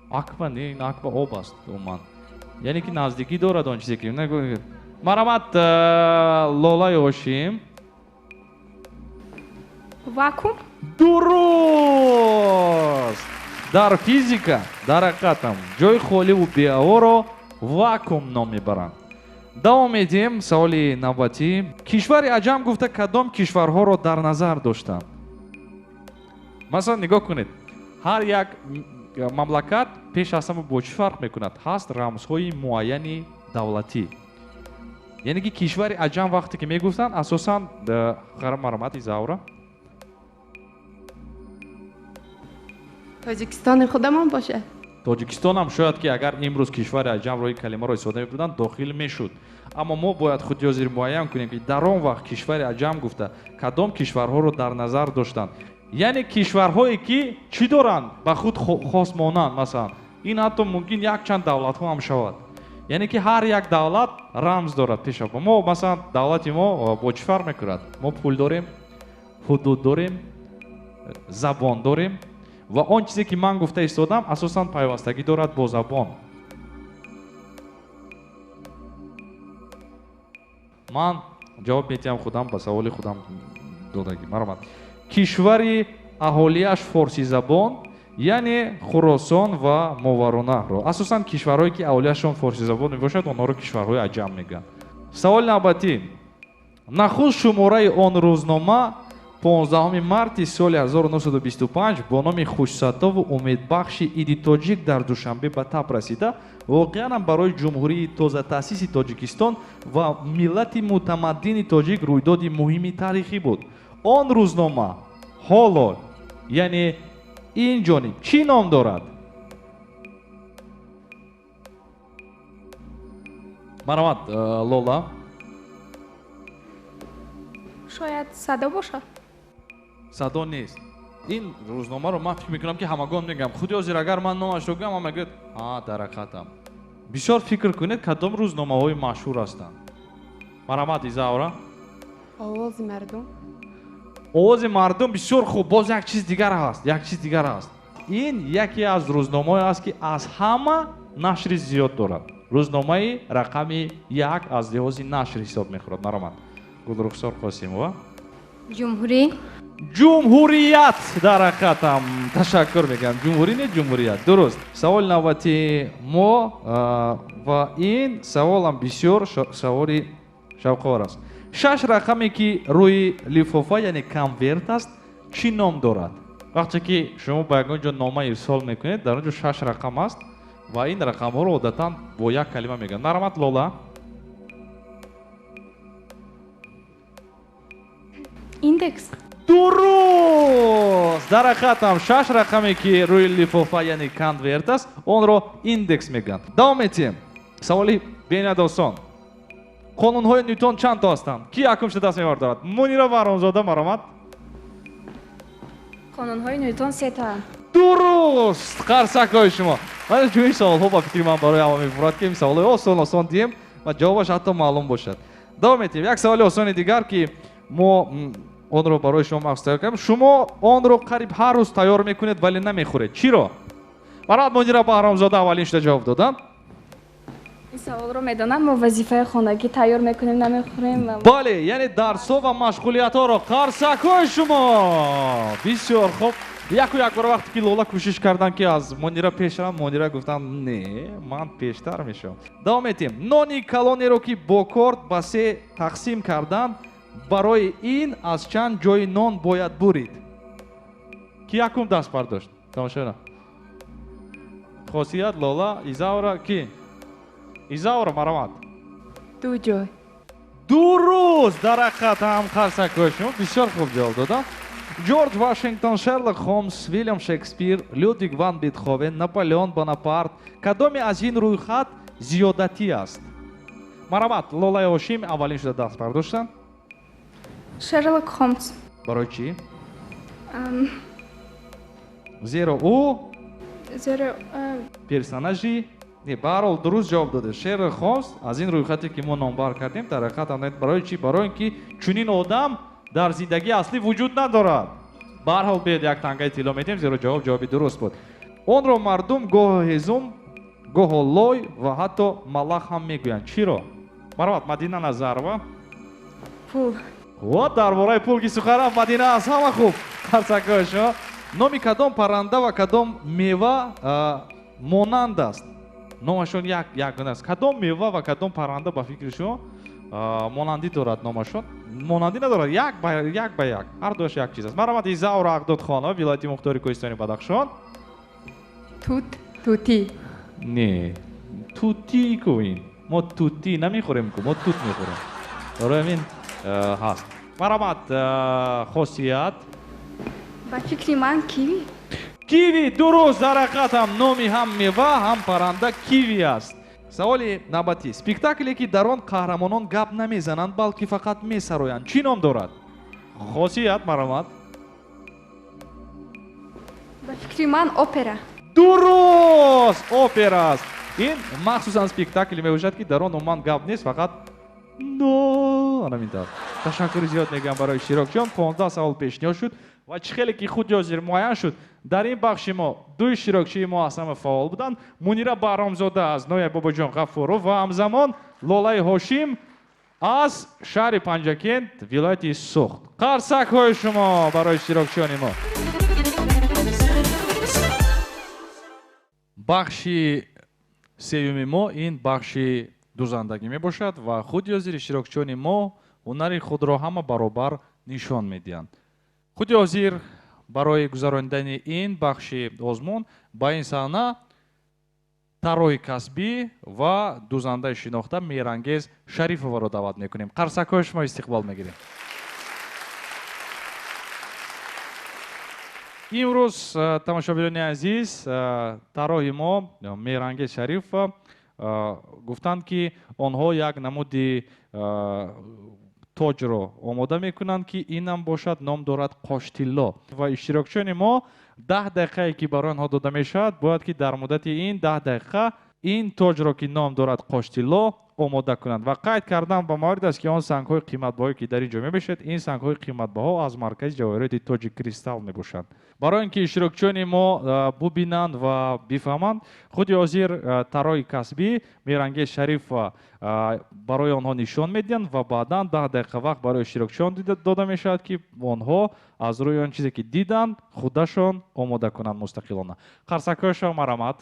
[SPEAKER 9] Аква не, ин аква об аст умуман. Яъне ки наздикӣ дорад он чизе ки. Марҳамат, Лолаи Ҳошим.
[SPEAKER 4] Вакуум?
[SPEAKER 9] Дуруст! Дар физика, дар ҳақиқатам, ҷои холиву беҳаворо вакуум ном мебаранд. Давом медиҳем саволи навбатӣ. Кишвари аҷам гуфта кадом кишварҳоро дар назар доштанд? Масалан, нигоҳ кунед. Ҳар як мамлакат пеш аз ҳама бо чӣ фарқ мекунад? Ҳаст рамзҳои муайяни давлатӣ. Яъне ки кишвари аҷам вақте ки мегуфтанд, асосан марҳамат Изаура.
[SPEAKER 2] Тоҷикистони худамон бошад.
[SPEAKER 9] Тоҷикистонам шояд ки агар имрӯз кишвари аҷамро ин калимаро истифода мебурданд, дохил мешуд. Аммо мо бояд худи ҳозир муайян кунем, ки дар он вақт кишвари аҷам гуфта кадом кишварҳоро дар назар доштанд. Яъне кишварҳое ки чӣ доранд ба худ хос монанд, масалан, ин ҳатто мумкин якчанд давлатҳо ҳам шавад. Яъне ки ҳар як давлат рамз дорад пеша. Мо масалан давлати мо бо чӣ фарқ мекунад? Мо пул дорем, ҳудуд дорем, забон дорем. Ва он чизе ки ман гуфта истодам, асосан пайвастагӣ дорад бо забон. Ман ҷавоб медиҳам худам ба саволи худам додагӣ. Марҳамат. Кишвари аҳолиаш форсизабон, яъне Хуросон ва Моваронаҳрро. Асосан кишварҳое ки аҳолиашон форсизабон мебошад, онҳоро кишварҳои аҷам мегӯянд. Саволи навбатӣ. Нахуст шумораи он рӯзнома 15 марти соли 1925 бо номи хушсадову умедбахши иди тоҷик дар Душанбе ба таб расида, воқеан барои ҷумҳурии тозатаъсиси Тоҷикистон ва миллати мутамаддини тоҷик рӯйдоди муҳими таърихӣ буд. Он рӯзнома ҳоло, яъне ин ҷониб, чӣ ном дорад? Марҳамат, Лола.
[SPEAKER 4] Шояд садо бошад.
[SPEAKER 9] Садо нест. Ин рӯзномаро ман фикр мекунам, ки ҳамагон мегӯям. Худи ҳозир агар ман номашро гӯям, ҳама мегӯяд, ҳа, дар ҳақиқатам. Бисёр фикр кунед, кадом рӯзномаҳои машҳур ҳастанд. Марҳамат, Изаура.
[SPEAKER 2] Овози мардум.
[SPEAKER 9] Овози мардум бисёр хуб. Боз як чиз дигар ҳаст, як чиз дигар ҳаст. Ин яке аз рӯзномаҳое аст, ки аз ҳама нашри зиёд дорад. Рӯзномаи рақами 1 аз лиҳози нашр ҳисоб мехӯрад. Марҳамат, Гулрухсор Қосимова.
[SPEAKER 3] Ҷумҳурӣ.
[SPEAKER 9] Ҷумҳурият дар ҳақиқатам. Ташаккур мекунам. Ҷумҳурӣ не, ҷумҳурият. Дуруст. Саволи навбатии мо ва ин саволам бисёр саволи шавқовар аст. 6 рақаме ки рӯи лифофа, яъне конверт аст, чӣ ном дорад? Вақте ки шумо ба ягон ҷо нома ирсол мекунед, дар он ҷо 6 рақам аст ва ин рақамҳоро одатан бо як калима мегӯянд. Марҳамат, Лола.
[SPEAKER 4] Индекс.
[SPEAKER 9] Дуруст! Дар ҳақиқатам 6 рақаме ки рӯи лифофа, яъне конверт аст, онро индекс мегӯянд. Давом метиҳем. Саволи бениҳоят осон. Қонунҳои Нютон чанд то ҳастанд? Ки якум шуда даст мебардорад? Мунира Баҳромзода, марҳамат.
[SPEAKER 6] Қонунҳои Нютон 3 то.
[SPEAKER 9] Дуруст! Қарсакҳои шумо. Ман чунин саволҳо ба фикри ман барои ҳама мефурад, ки саволҳои осон осон диҳем ва ҷавобаш ҳатто маълум бошад. Давом метиҳем. Як саволи осони дигар, ки мо онро барои шумо махсус тайёр кардем. Шумо онро қариб ҳар рӯз тайёр мекунед, вале намехӯред. Чиро? Марҳамат, Мунира Баҳромзода аввалин шуда ҷавоб доданд.
[SPEAKER 6] Ин саволро медонам, мо вазифаи хонагӣ тайёр мекунем, намехӯрем.
[SPEAKER 9] Бале, яъне дарсҳо ва машғулиятҳоро. Қарсакҳои шумо. Бисёр хуб. Яку якбора вақте ки Лола кӯшиш карданд, ки аз Мунира пеш раванд, Мунира гуфтанд, не, ман пештар мешавам. Давом метиҳем. Нони калонеро, ки бо корд ба се тақсим карданд, барои ин аз чанд ҷои нон бояд бурид? Ки якум даст бардошт? Тамошобинон. Хосият, Лола, Изаура, ки? Изаура, марамат.
[SPEAKER 2] Ду ҷой.
[SPEAKER 9] Дуруст, дар ҳақиқат ҳам қарсакҳои шумо бисёр хуб ҷавоб доданд. Ҷорҷ Вашингтон, Шерлок Холмс, Вилям Шекспир, Людвиг ван Бетховен, Наполеон Бонапарт. Кадоме аз ин рӯйхат зиёдатӣ аст? Марамат, Лолаи Ҳошим аввалин шуда даст бардоштанд.
[SPEAKER 4] Шерлок Холмс.
[SPEAKER 9] Барои чӣ? Зеро ӯ
[SPEAKER 4] зеро
[SPEAKER 9] персонажи не, баҳарҳол дуруст ҷавоб дода. Шерлок Холмс аз ин рӯйхате ки мо номбар кардем, дар ҳақиқат барои чӣ? Барои ин ки чунин одам дар зиндагии аслӣ вуҷуд надорад. Баҳарҳол биёед як тангаи тилло медиҳем, зеро ҷавоб ҷавоби дуруст буд. Онро мардум гоҳо ҳезум, гоҳо лой ва ҳатто малах ҳам мегӯянд. Чиро? Марҳамат, Мадина Назарова.
[SPEAKER 1] Пул.
[SPEAKER 9] Во, дар бораи пул ки сухан рафт, Мадина аз ҳама хуб. Қарсакҳои шумо. Номи кадом парранда ва кадом мева монанд аст? Номашон якгуна аст. Кадом мева ва кадом парранда ба фикри шумо монандӣ дорад номашон? Монандӣ надорад, як ба як ба як. Ҳар дуяш як чиз аст. Марҳамат, Изаура Аҳдодхонова, вилояти Мухтори Кӯҳистони Бадахшон.
[SPEAKER 2] Тут, тутӣ.
[SPEAKER 9] Не, тутӣ ку ин. Мо тутӣ намехӯрем ку, мо тут мехӯрем. Барои ҳамин ҳаст. Марҳамат, Хосият.
[SPEAKER 4] Ба фикри ман киви.
[SPEAKER 9] Киви, дуруст, дар ҳақиқат ҳам номи ҳам мева, ҳам парранда киви аст. Саволи навбатӣ. Спектакле, ки дар он қаҳрамонон гап намезананд, балки фақат месароянд, чӣ ном дорад? Хосият, марҳамат.
[SPEAKER 4] Ба фикри ман опера.
[SPEAKER 9] Дуруст, опера аст. Ин махсусан спектакле мебошад, ки дар он умуман гап нест, фақат но ана ҳамин тавр. Ташаккури зиёд мегӯям барои иштирокчиён. 15 савол пешниҳод шуд ва чӣ хеле ки худи ҳозир муайян шуд, дар ин бахши мо ду иштирокчии мо аз ҳама фаъол буданд. Мунира Баҳромзода аз ноҳияи Бобоҷон Ғафуров ва ҳамзамон Лолаи Ҳошим аз шаҳри Панҷакент, вилояти Суғд. Қарсакҳои шумо барои иштирокчиёни мо. Бахши сеюми мо ин бахши дузандагӣ мебошад ва худи ҳозир иштирокчиёни мо ҳунари худро ҳама баробар нишон медиҳанд. Худи ҳозир барои гузаронидани ин бахши озмун ба ин саҳна тарроҳи касбӣ ва дузандаи шинохта Меҳрангез Шарифоваро даъват мекунем. Қарсакҳои шумо истиқбол мегирем. Имрӯз, тамошобинони азиз, тарроҳи мо Меҳрангез Шарифова гуфтанд, ки онҳо як намуди тоҷро омода мекунанд, ки инам бошад ном дорад қоштилло. Ва иштирокчиёни мо 10 дақиқае ки барои онҳо дода мешавад, бояд ки дар муддати ин 10 дақиқа ин тоҷро, ки ном дорад қоштилло, омода кунанд. Ва қайд кардан ба маврид аст, ки он сангҳои қиматбаҳое, ки дар ин ҷо мебошад, ин сангҳои қиматбаҳо аз маркази ҷавоҳироти тоҷи кристалл мебошанд. Барои ин ки иштирокчиёни мо бубинанд ва бифаҳманд, худи ҳозир тарроҳи касбӣ Меҳрангез Шарифова барои онҳо нишон медиҳанд ва баъдан 10 дақиқа вақт барои иштирокчиён дода мешавад, ки онҳо аз рӯи он чизе ки диданд, худашон омода кунанд мустақилона. Қарсакҳои шумо марҳамат.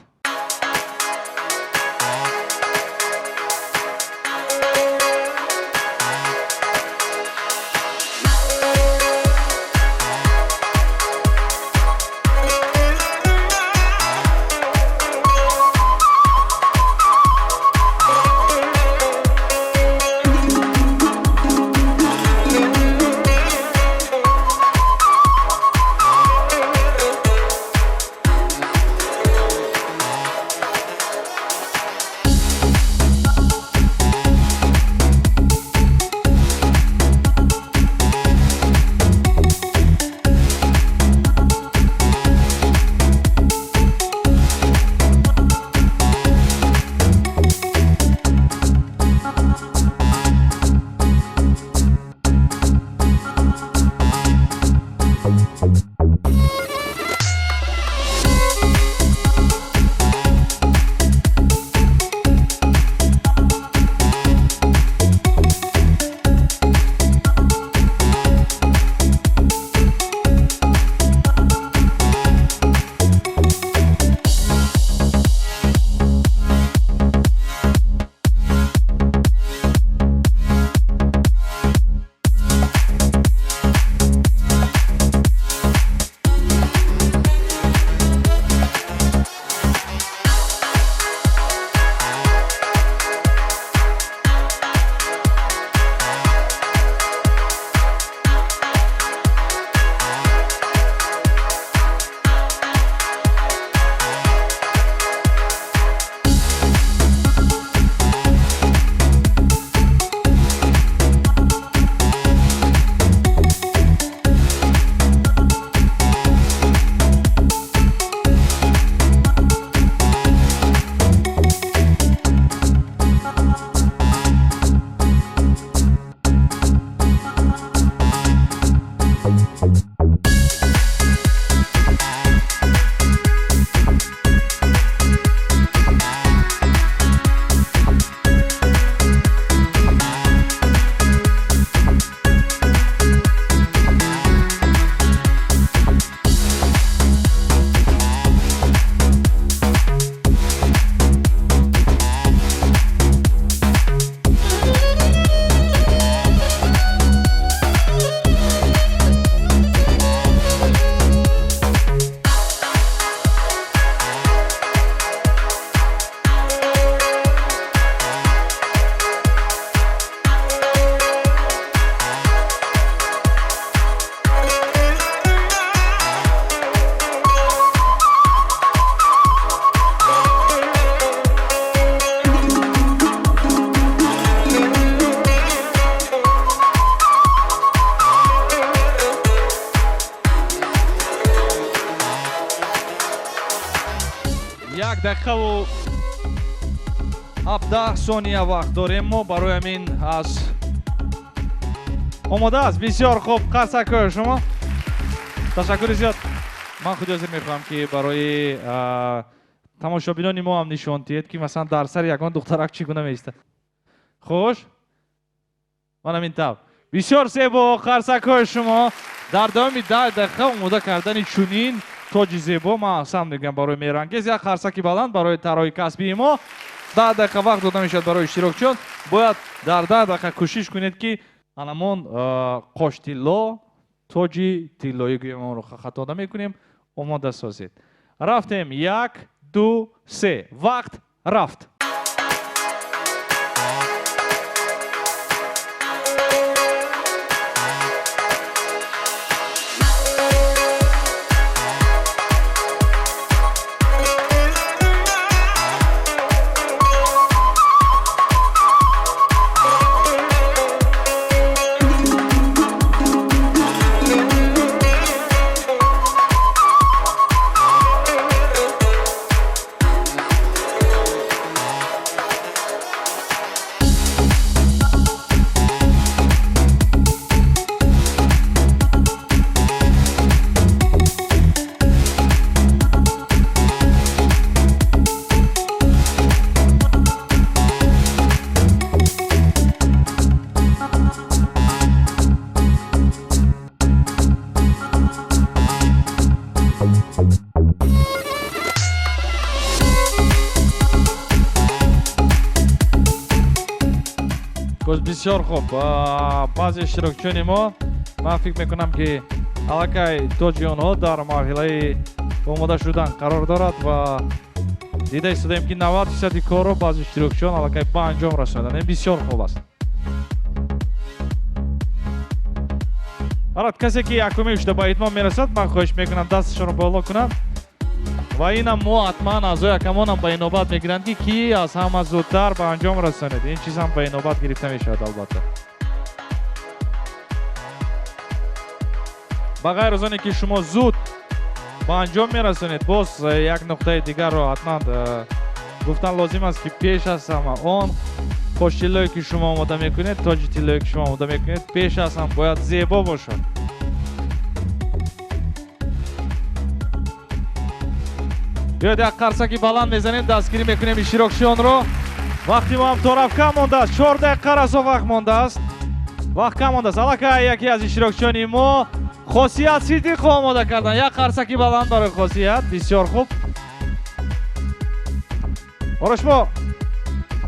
[SPEAKER 9] Дақиқаву 17 сония вақт дорем мо барои ҳамин аз омода аст. Бисёр хуб, қарсакҳои шумо. Ташаккури зиёд. Ман худи ҳозир мехоҳам, ки барои тамошобинони мо ҳам нишон диҳед, ки масалан дар сари ягон духтарак чӣ гуна меистад. Хуш, ман ҳамин тавр. Бисёр зебо, қарсакҳои шумо. Дар давоми 10 дақиқа омода кардани чунин тоҷи зебо, ман сам мегӯям, барои меҳрангез як қарсаки баланд барои тарроҳи касбии мо. 10 дақиқа вақт дода мешавад барои иштирокчиён. Бояд дар 10 дақиқа кӯшиш кунед, ки анамон қоштилло, тоҷи тиллоӣ гӯем, онро хато намекунем, омода созед. Рафтем. Як, ду, се, вақт рафт. Бисёр хуб. Баъзе иштирокчиёни мо, ман фикр мекунам, ки аллакай тоҷи онҳо дар марҳилаи омода шудан қарор дорад ва дида истодаем, ки 90 фисади корро баъзе иштирокчиён аллакай ба анҷом расониданд. Ин бисёр хуб аст. Арад, касе ки якумин шуда ба итмом мерасад, ман хоҳиш мекунам, дасташонро боло кунанд ва инам мо ҳатман аъзои ҳакамонам ба инобат мегиранд, ки ки аз ҳама зудтар ба анҷом расонед. Ин чиз ҳам ба инобат гирифта мешавад, албатта. Ба ғайр аз оне ки шумо зуд ба анҷом мерасонед, боз як нуқтаи дигарро ҳатман гуфтан лозим аст, ки пеш аз ҳама он қоштиллое ки шумо омода мекунед, тоҷи тиллое ки шумо омода мекунед, пеш аз ҳам бояд зебо бошад. Биёед, як қарсаки баланд мезанем, дастгирӣ мекунем иштирокчиёнро. Вақти мо ҳам тораф кам мондааст, 4 дақиқа расо вақт мондааст, вақт кам мондааст. Аллакай яке аз иштирокчиёни мо, Хосият Сидиқо, омода кардан. Як қарсаки баланд барои Хосият. Бисёр хуб. Ора, шумо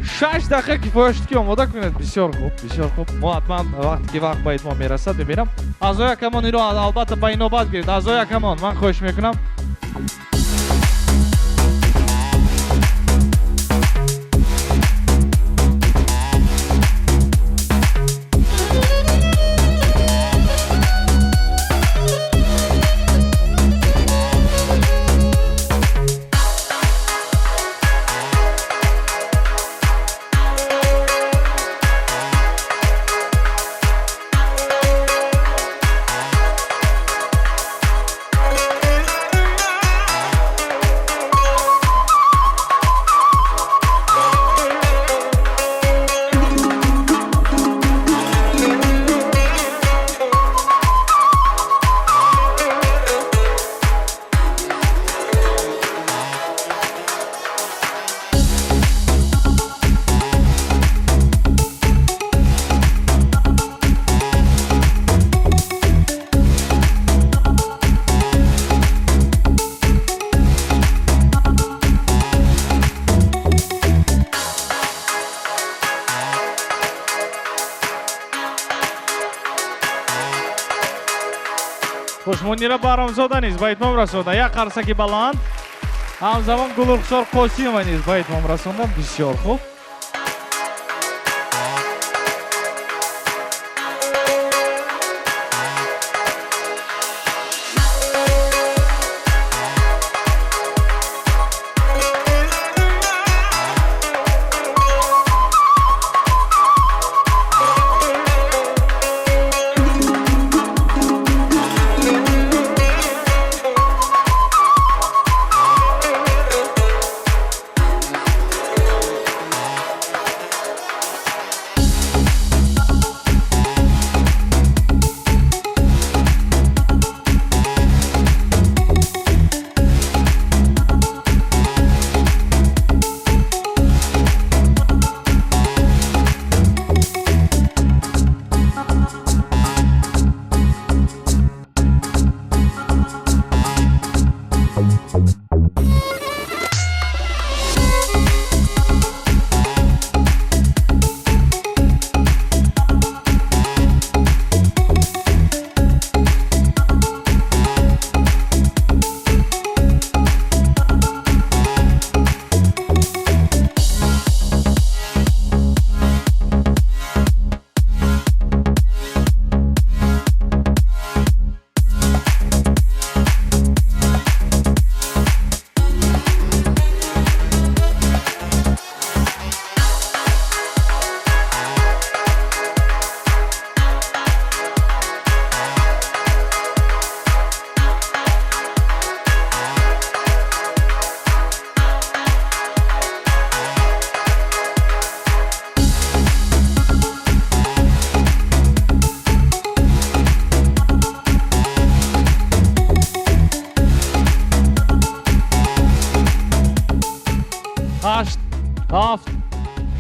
[SPEAKER 9] 6 дақиқа кифоя шуд, ки омода кунед. Бисёр хуб, бисёр хуб. Мо ҳатман вақте ки вақт ба итмом мерасад, мебинам. Аъзои ҳакамон инро албатта ба инобат гиред. Аъзои ҳакамон, ман хоҳиш мекунам. Хуш, Мунира Баҳромзода низ ба итмом расонда. Як қарсаки баланд. Ҳамзамон Гулрухсор Қосимова низ ба итмом расондан. Бисёр хуб.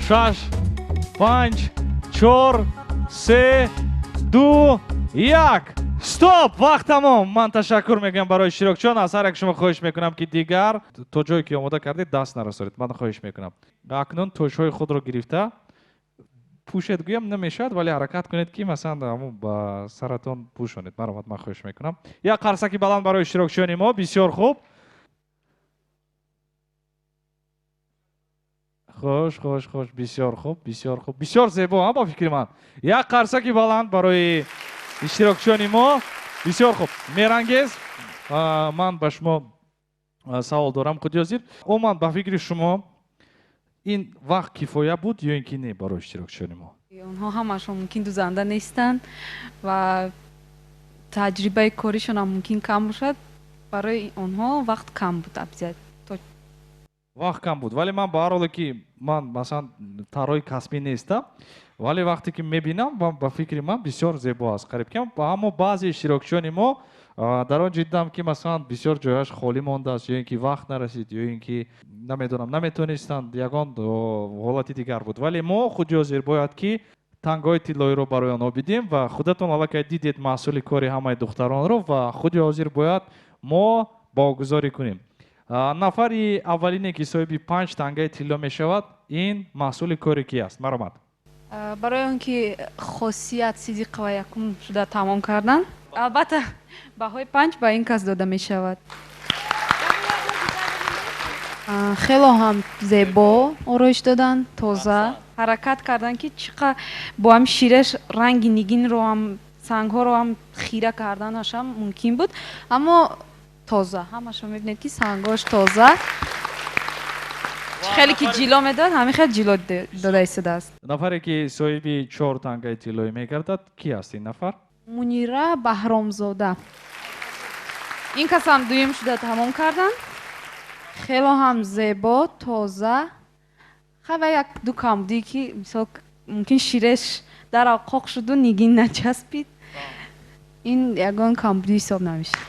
[SPEAKER 9] 6, 5, 4, 3, 2, 1. Стоп! Вақт тамом. Ман ташаккур мегӯям барои иштирокчиён. Аз ҳар як шумо хоҳиш мекунам, ки дигар то ҷое ки омода кардед даст нарасонед. Ман хоҳиш мекунам. Акнун тоҷҳои худро гирифта пӯшед, гӯям намешавад, вале ҳаракат кунед, ки масалан ҳамун ба саратон пӯшонед. Марҳамат, ман хоҳиш мекунам. Як қарсаки баланд барои иштирокчиёни мо. Бисёр хуб. Хуш, хуш, хуш, бисёр хуб, бисёр хуб. Бисёр зебо, ҳа, ба фикри ман. Як қарсаки баланд барои иштирокчиёни мо. Бисёр хуб. Меҳрангез, ман ба шумо савол дорам, худи ҳозир. Умуман, ба фикри шумо ин вақт кифоя буд ё ин ки не барои иштирокчиёни мо?
[SPEAKER 15] Онҳо ҳамашон мумкин дузанда нестанд ва таҷрибаи коришон ҳам мумкин кам бошад. Барои онҳо вақт кам буд, абзият.
[SPEAKER 9] Вақт кам буд, вале ман ба ҳар ҳоле ки ман масалан тарроҳи касбӣ нестам, вале вақте ки мебинам, ба фикри ман бисёр зебо аст. Қариб кам, аммо баъзе иштирокчиёни мо дар он ҷо дидам, ки масалан бисёр ҷояш холӣ мондааст, ё ин ки вақт нарасид, ё ин ки намедонам, наметонистанд, ягон ҳолати дигар буд. Вале мо худи ҳозир бояд ки тангои тиллоиро барои онҳо бидем ва худатон аллакай дидед маҳсули кори ҳамаи духтаронро ва худи ҳозир бояд мо богузорӣ кунем. Нафари аввалине ки соҳиби 5 тангаи тилло мешавад, ин маҳсули кори ки аст? Марҳамат.
[SPEAKER 15] Барои он ки хосият Сидиқова якум шуда тамом кардан, албатта баҳои 5 ба ин кас дода мешавад. Хело ҳам зебо ороиш додан, тоза ҳаракат кардан, ки чӣ қадр бо ҳам шираш ранги нигинро ҳам сангҳоро ҳам хира карданаш ҳам мумкин буд, аммо тоза. Ҳамашо мебинед, ки сангош тоза. Хеле ки ҷило медод, ҳамин хел ҷило дода истодааст.
[SPEAKER 9] Нафаре ки соҳиби 4 тангаи тиллоӣ мегардад, ки аст ин нафар?
[SPEAKER 15] Мунира Баҳромзода. Ин кас ҳам дуюм шуда тамом кардан. Хело ҳам зебо, тоза. Хай як ду камбудӣ, ки мисол мумкин ширеш дар қоқ шуду нигин начаспид. Ин ягон камбудӣ ҳисоб намешавад.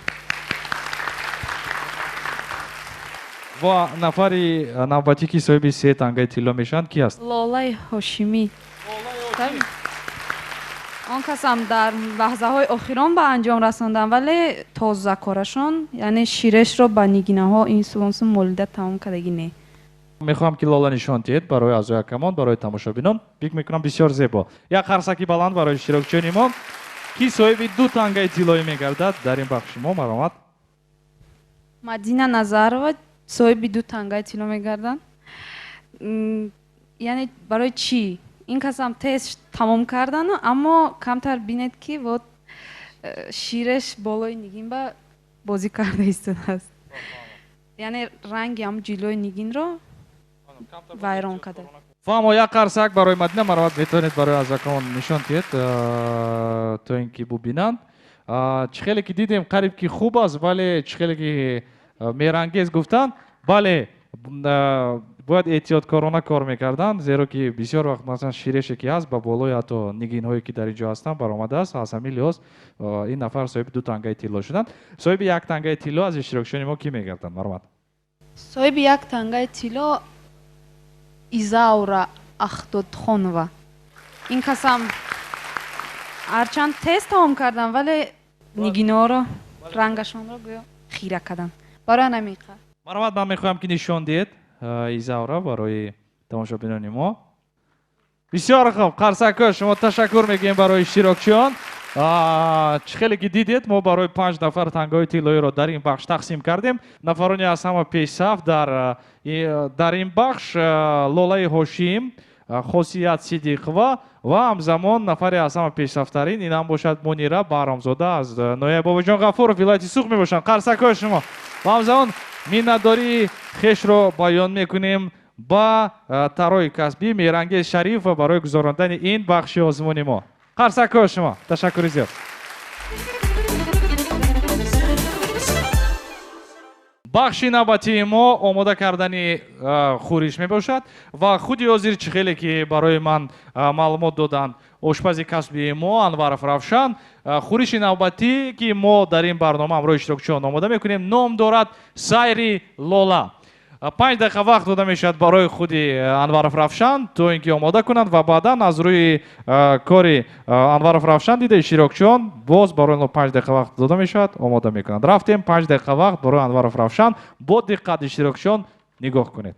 [SPEAKER 9] Ва нафари навбатӣ ки соҳиби 3 тангаи тилло мешаванд, ки аст?
[SPEAKER 15] Лолаи Ҳошимӣ. Он кас ҳам дар лаҳзаҳои охирон ба анҷом расонданд, вале тозакорашон, яъне ширешро ба нигинаҳо ин сулонсу молида тамом кардагӣ не.
[SPEAKER 9] Мехоҳам ки Лола нишон диҳед барои аъзои ҳакамон, барои тамошобинон. Фикр мекунам бисёр зебо. Як қарсаки баланд барои иштирокчиёни мо, ки соҳиби 2 тангаи тиллоӣ мегардад дар ин бахши мо. Марҳамат.
[SPEAKER 15] Мадина Назарова соҳиби 2 тангаи тилло мегарданд. Яъне барои чӣ? Ин кас ҳам тез тамом кардану, аммо камтар бинед, ки вот ширеш болои нигин ба бозӣ карда истодааст. Яъне ранги ҳам ҷилои нигинро вайрон карда.
[SPEAKER 9] Фаҳмо, як қарсак барои Мадина. Марҳамат, метавонед барои аъзокамон нишон диҳед, то ин ки бубинанд. Чӣ хеле ки дидем, қариб ки хуб аст, вале чӣ хеле ки меҳрангез гуфтанд, бале, бояд эҳтиёткорона кор мекарданд, зеро ки бисёр вақт масалан ширеше ки ҳаст ба болои ҳатто нигинҳое ки дар ин ҷо ҳастанд баромадааст. Аз ҳамин лиҳоз ин нафар соҳиби 2 тангаи тилло шуданд. Соҳиби 1 тангаи тилло аз иштирокчиёни мо кӣ мегарданд? Марҳамат.
[SPEAKER 15] Соҳиби 1 тангаи тилло Изаура Ахдодхонова. Ин кас ҳам ҳарчанд тез тамом карданд, вале нигинҳоро рангашонро гӯё хира карданд. Барои ҳамин қадр.
[SPEAKER 9] Марҳамат, ман мехоҳам ки нишон диҳед Изаура барои тамошобинони мо. Бисёр хуб, қарсакҳо шумо ташаккур мегӯем барои иштирокчиён. Чӣ хеле ки дидед, мо барои 5 нафар тангаҳои тиллоиро дар ин бахш тақсим кардем. Нафарони аз ҳама пешсаф дар ин бахш Лолаи Ҳошим, Хосият Сидиқова ва ҳамзамон нафари аз ҳама пешсафтарин ин ҳам бошад Мунира Баҳромзода аз ноҳияи Бобоҷон Ғафуров, вилояти Суғд мебошанд. Қарсакҳои шумо. Ва ҳамзамон миннатдории хешро баён мекунем ба тарроҳи касбӣ Меҳрангез Шарифова барои гузарондани ин бахши озмуни мо. Қарсакҳои шумо. Ташаккури зиёд. Бахши навбатии мо омода кардани хӯриш мебошад ва худи ҳозир чӣ хеле ки барои ман маълумот доданд ошпази касбии мо Анваров Равшан, хӯриши навбатӣ ки мо дар ин барнома ҳамроҳи иштирокчиён омода мекунем ном дорад сайри лола. 5 дақиқа вақт дода мешавад барои худи Анваров Равшан, то ин ки омода кунанд ва баъдан аз рӯи кори Анваров Равшан дида иштирокчиён боз барои онҳо 5 дақиқа вақт дода мешавад, омода мекунанд. Рафтем, 5 дақиқа вақт барои Анваров Равшан. Бо диққат иштирокчиён нигоҳ кунед.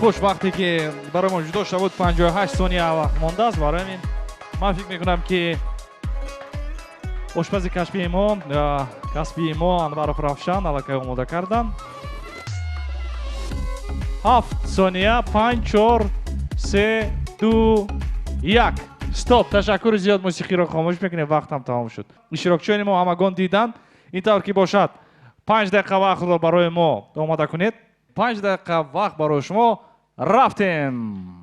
[SPEAKER 9] Хуш, вақте ки барои мо ҷудо шуда буд, 58 сония вақт мондааст. Барои ҳамин ман фикр мекунам, ки ошпази касбии мо Анваров Равшан аллакай омода карданд. 7 сония, 5, 4, 3, 2, 1. Стоп! Ташаккури зиёд, мусиқиро хомӯш мекунем, вақтам тамом шуд. Иштирокчиёни мо ҳамагон диданд. Ин тавр ки бошад, 5 дақиқа вақтро барои мо омода кунед. 5 дақиқа вақт барои шумо. Рафтем!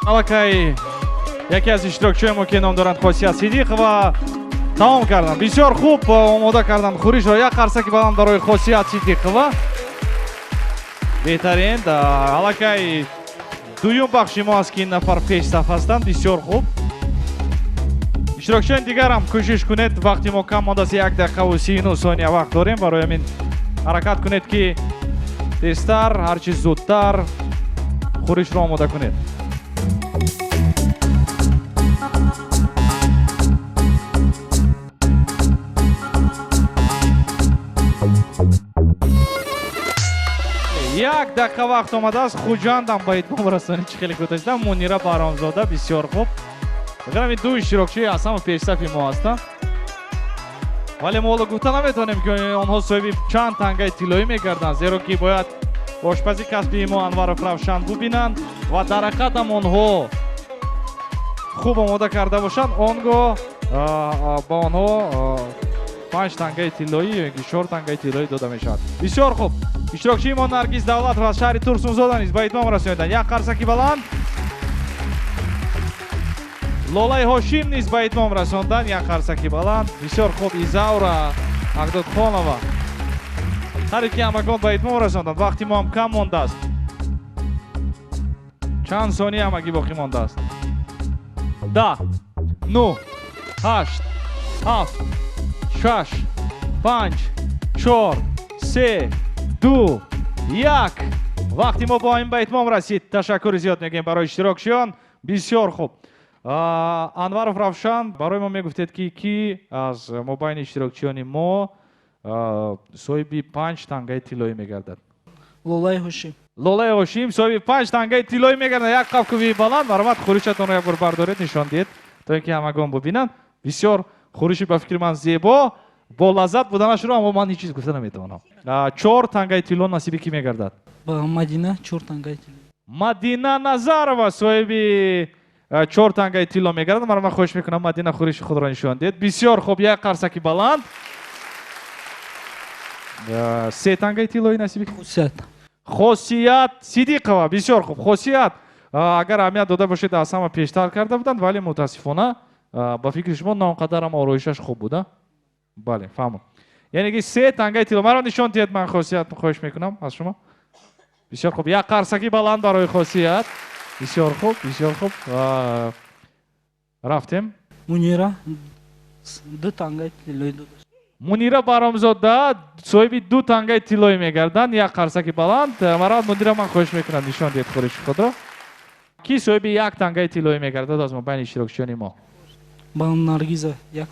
[SPEAKER 9] Аллакай яке аз иштирокчиҳои мо, ки ном доранд Хосият Сидиқова, тамом карданд. Бисёр хуб омода карданд хӯришро. Як қарсаки баланд барои Хосият Сидиқова. Беҳтарин. Аллакай дуюм бахши мо аст, ки ин нафар пешсаф ҳастанд. Бисёр хуб. Иштирокчиёни дигарам кӯшиш кунед, вақти мо кам мондааст, 1 дақиқаву 39 сония вақт дорем. Барои ҳамин ҳаракат кунед, ки тезтар, ҳарчи зудтар хӯришро омода кунед. Як дақиқа вақт омадааст. Хуҷандам ба итмом расонид, чӣ хеле кӯтоҳ. Мунира Баҳромзода, бисёр хуб. Ҳамин ду иштирокчии аз ҳама пешсафи мо ҳастанд, вале мо ҳоло гуфта наметавонем, ки онҳо соҳиби чанд тангаи тиллоӣ мегарданд, зеро ки бояд ошпази касбии мо Анваров Равшан бубинанд ва дар ҳақиқатам онҳо хуб омода карда бошанд, он гоҳ ба онҳо 5 тангаи тиллоӣ ё ки 4 тангаи тиллоӣ дода мешавад. Бисёр хуб. Иштирокчии мо Наргиз Давлатова аз шаҳри Турсунзода низ ба итмом расониданд. Як қарсаки баланд. Лолаи Ҳошим низ ба итмом расонданд. Як қарсаки баланд. Бисёр хуб. Изаура Агдодхонова. Ҳар яки ҳамагон ба итмом расонданд. Вақти мо ҳам кам мондааст. Чанд сония ҳамагӣ боқӣ мондааст? 10, 9, 8, 7, 6, 5, 4, 3, 2, 1. Вақти мо бо ин ба итмом расид. Ташаккури зиёд мегӯем барои иштирокчиён. Бисёр хуб. Анваров Равшан, барои мо мегуфтед, ки кӣ аз мобайни иштирокчиёни мо соҳиби 5 тангаи тиллоӣ мегардад?
[SPEAKER 16] Лолаи Ҳошим.
[SPEAKER 9] Лолаи Ҳошим соҳиби 5 тангаи тиллоӣ мегардад. Як қафкӯбии баланд. Марҳамат, хӯришатонро як бор бардоред, нишон диҳед, то ин ки ҳамагон бубинанд. Бисёр хӯриши ба фикри ман зебо, бо лаззат буданашро аммо ман ҳеҷ чиз гуфта наметавонам. 4 тангаи тилло насиби кӣ мегардад?
[SPEAKER 16] Ба Мадина 4 тангаи тилло.
[SPEAKER 9] Мадина Назарова соҳиби 4 тангаи тилло мегардад. Марҳамат, хоҳиш мекунам, Мадина хӯриши худро нишон диҳед. Бисёр хуб, як қарсаки баланд. 3 тангаи тиллои насиби
[SPEAKER 16] Хосият.
[SPEAKER 9] Хосият Сидиқова. Бисёр хуб. Хосият, агар аҳамият дода бошед, аз ҳама пештар карда буданд, вале мутаассифона ба фикри шумо на он қадарам ороишаш хуб буда. Бале, фаҳмам. Яъне ки 3 тангаи тилло. Маро нишон диҳед, ман Хосият хоҳиш мекунам аз шумо. Бисёр хуб. Як қарсаки баланд барои Хосият. Бисёр хуб, бисёр хуб. Рафтем.
[SPEAKER 16] Мунира 2 тангаи тиллоӣ дода.
[SPEAKER 9] Мунира Баҳромзода соҳиби 2 тангаи тиллоӣ мегарданд. Як қарсаки баланд. Марҳамат, Мунира, ман хоҳиш мекунам, нишон диҳед хӯриши худро. Кӣ соҳиби 1 тангаи тиллоӣ мегардад аз мобайни иштирокчиёни мо?
[SPEAKER 16] Ба Наргиза як.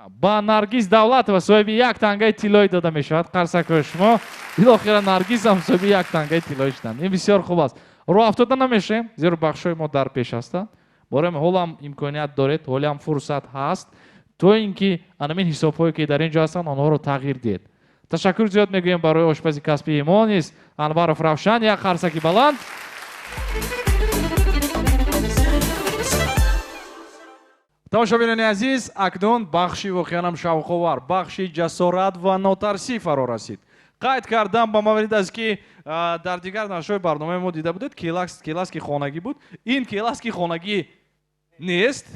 [SPEAKER 9] Ба Наргиз Давлатова соҳиби 1 тангаи тиллоӣ дода мешавад. Қарсакҳои шумо. Билохира Наргиз ҳам соҳиби 1 тангаи тиллоӣ шуданд. Ин бисёр хуб аст. Роҳ афтода намешавем, зеро бахшҳои мо дар пеш ҳастанд. Барои ҳоло ҳам имконият доред, ҳоло ҳам фурсат ҳаст, то ин ки анамин ҳисобҳое, ки дар ин ҷо ҳастанд, онҳоро тағйир диҳед. Ташаккур зиёд мегӯем барои ошпази касбии мо низ Анваров Равшан. Як қарсаки баланд. Тамошобинони азиз, акнун бахши воқеанам шавқовар, бахши ҷасорат ва нотарсӣ фаро расид. Қайд кардам ба маврид аст, ки дар дигар нашрҳои барномаи мо дида будед, келаски хонагӣ буд. Ин келаски хонагӣ нест.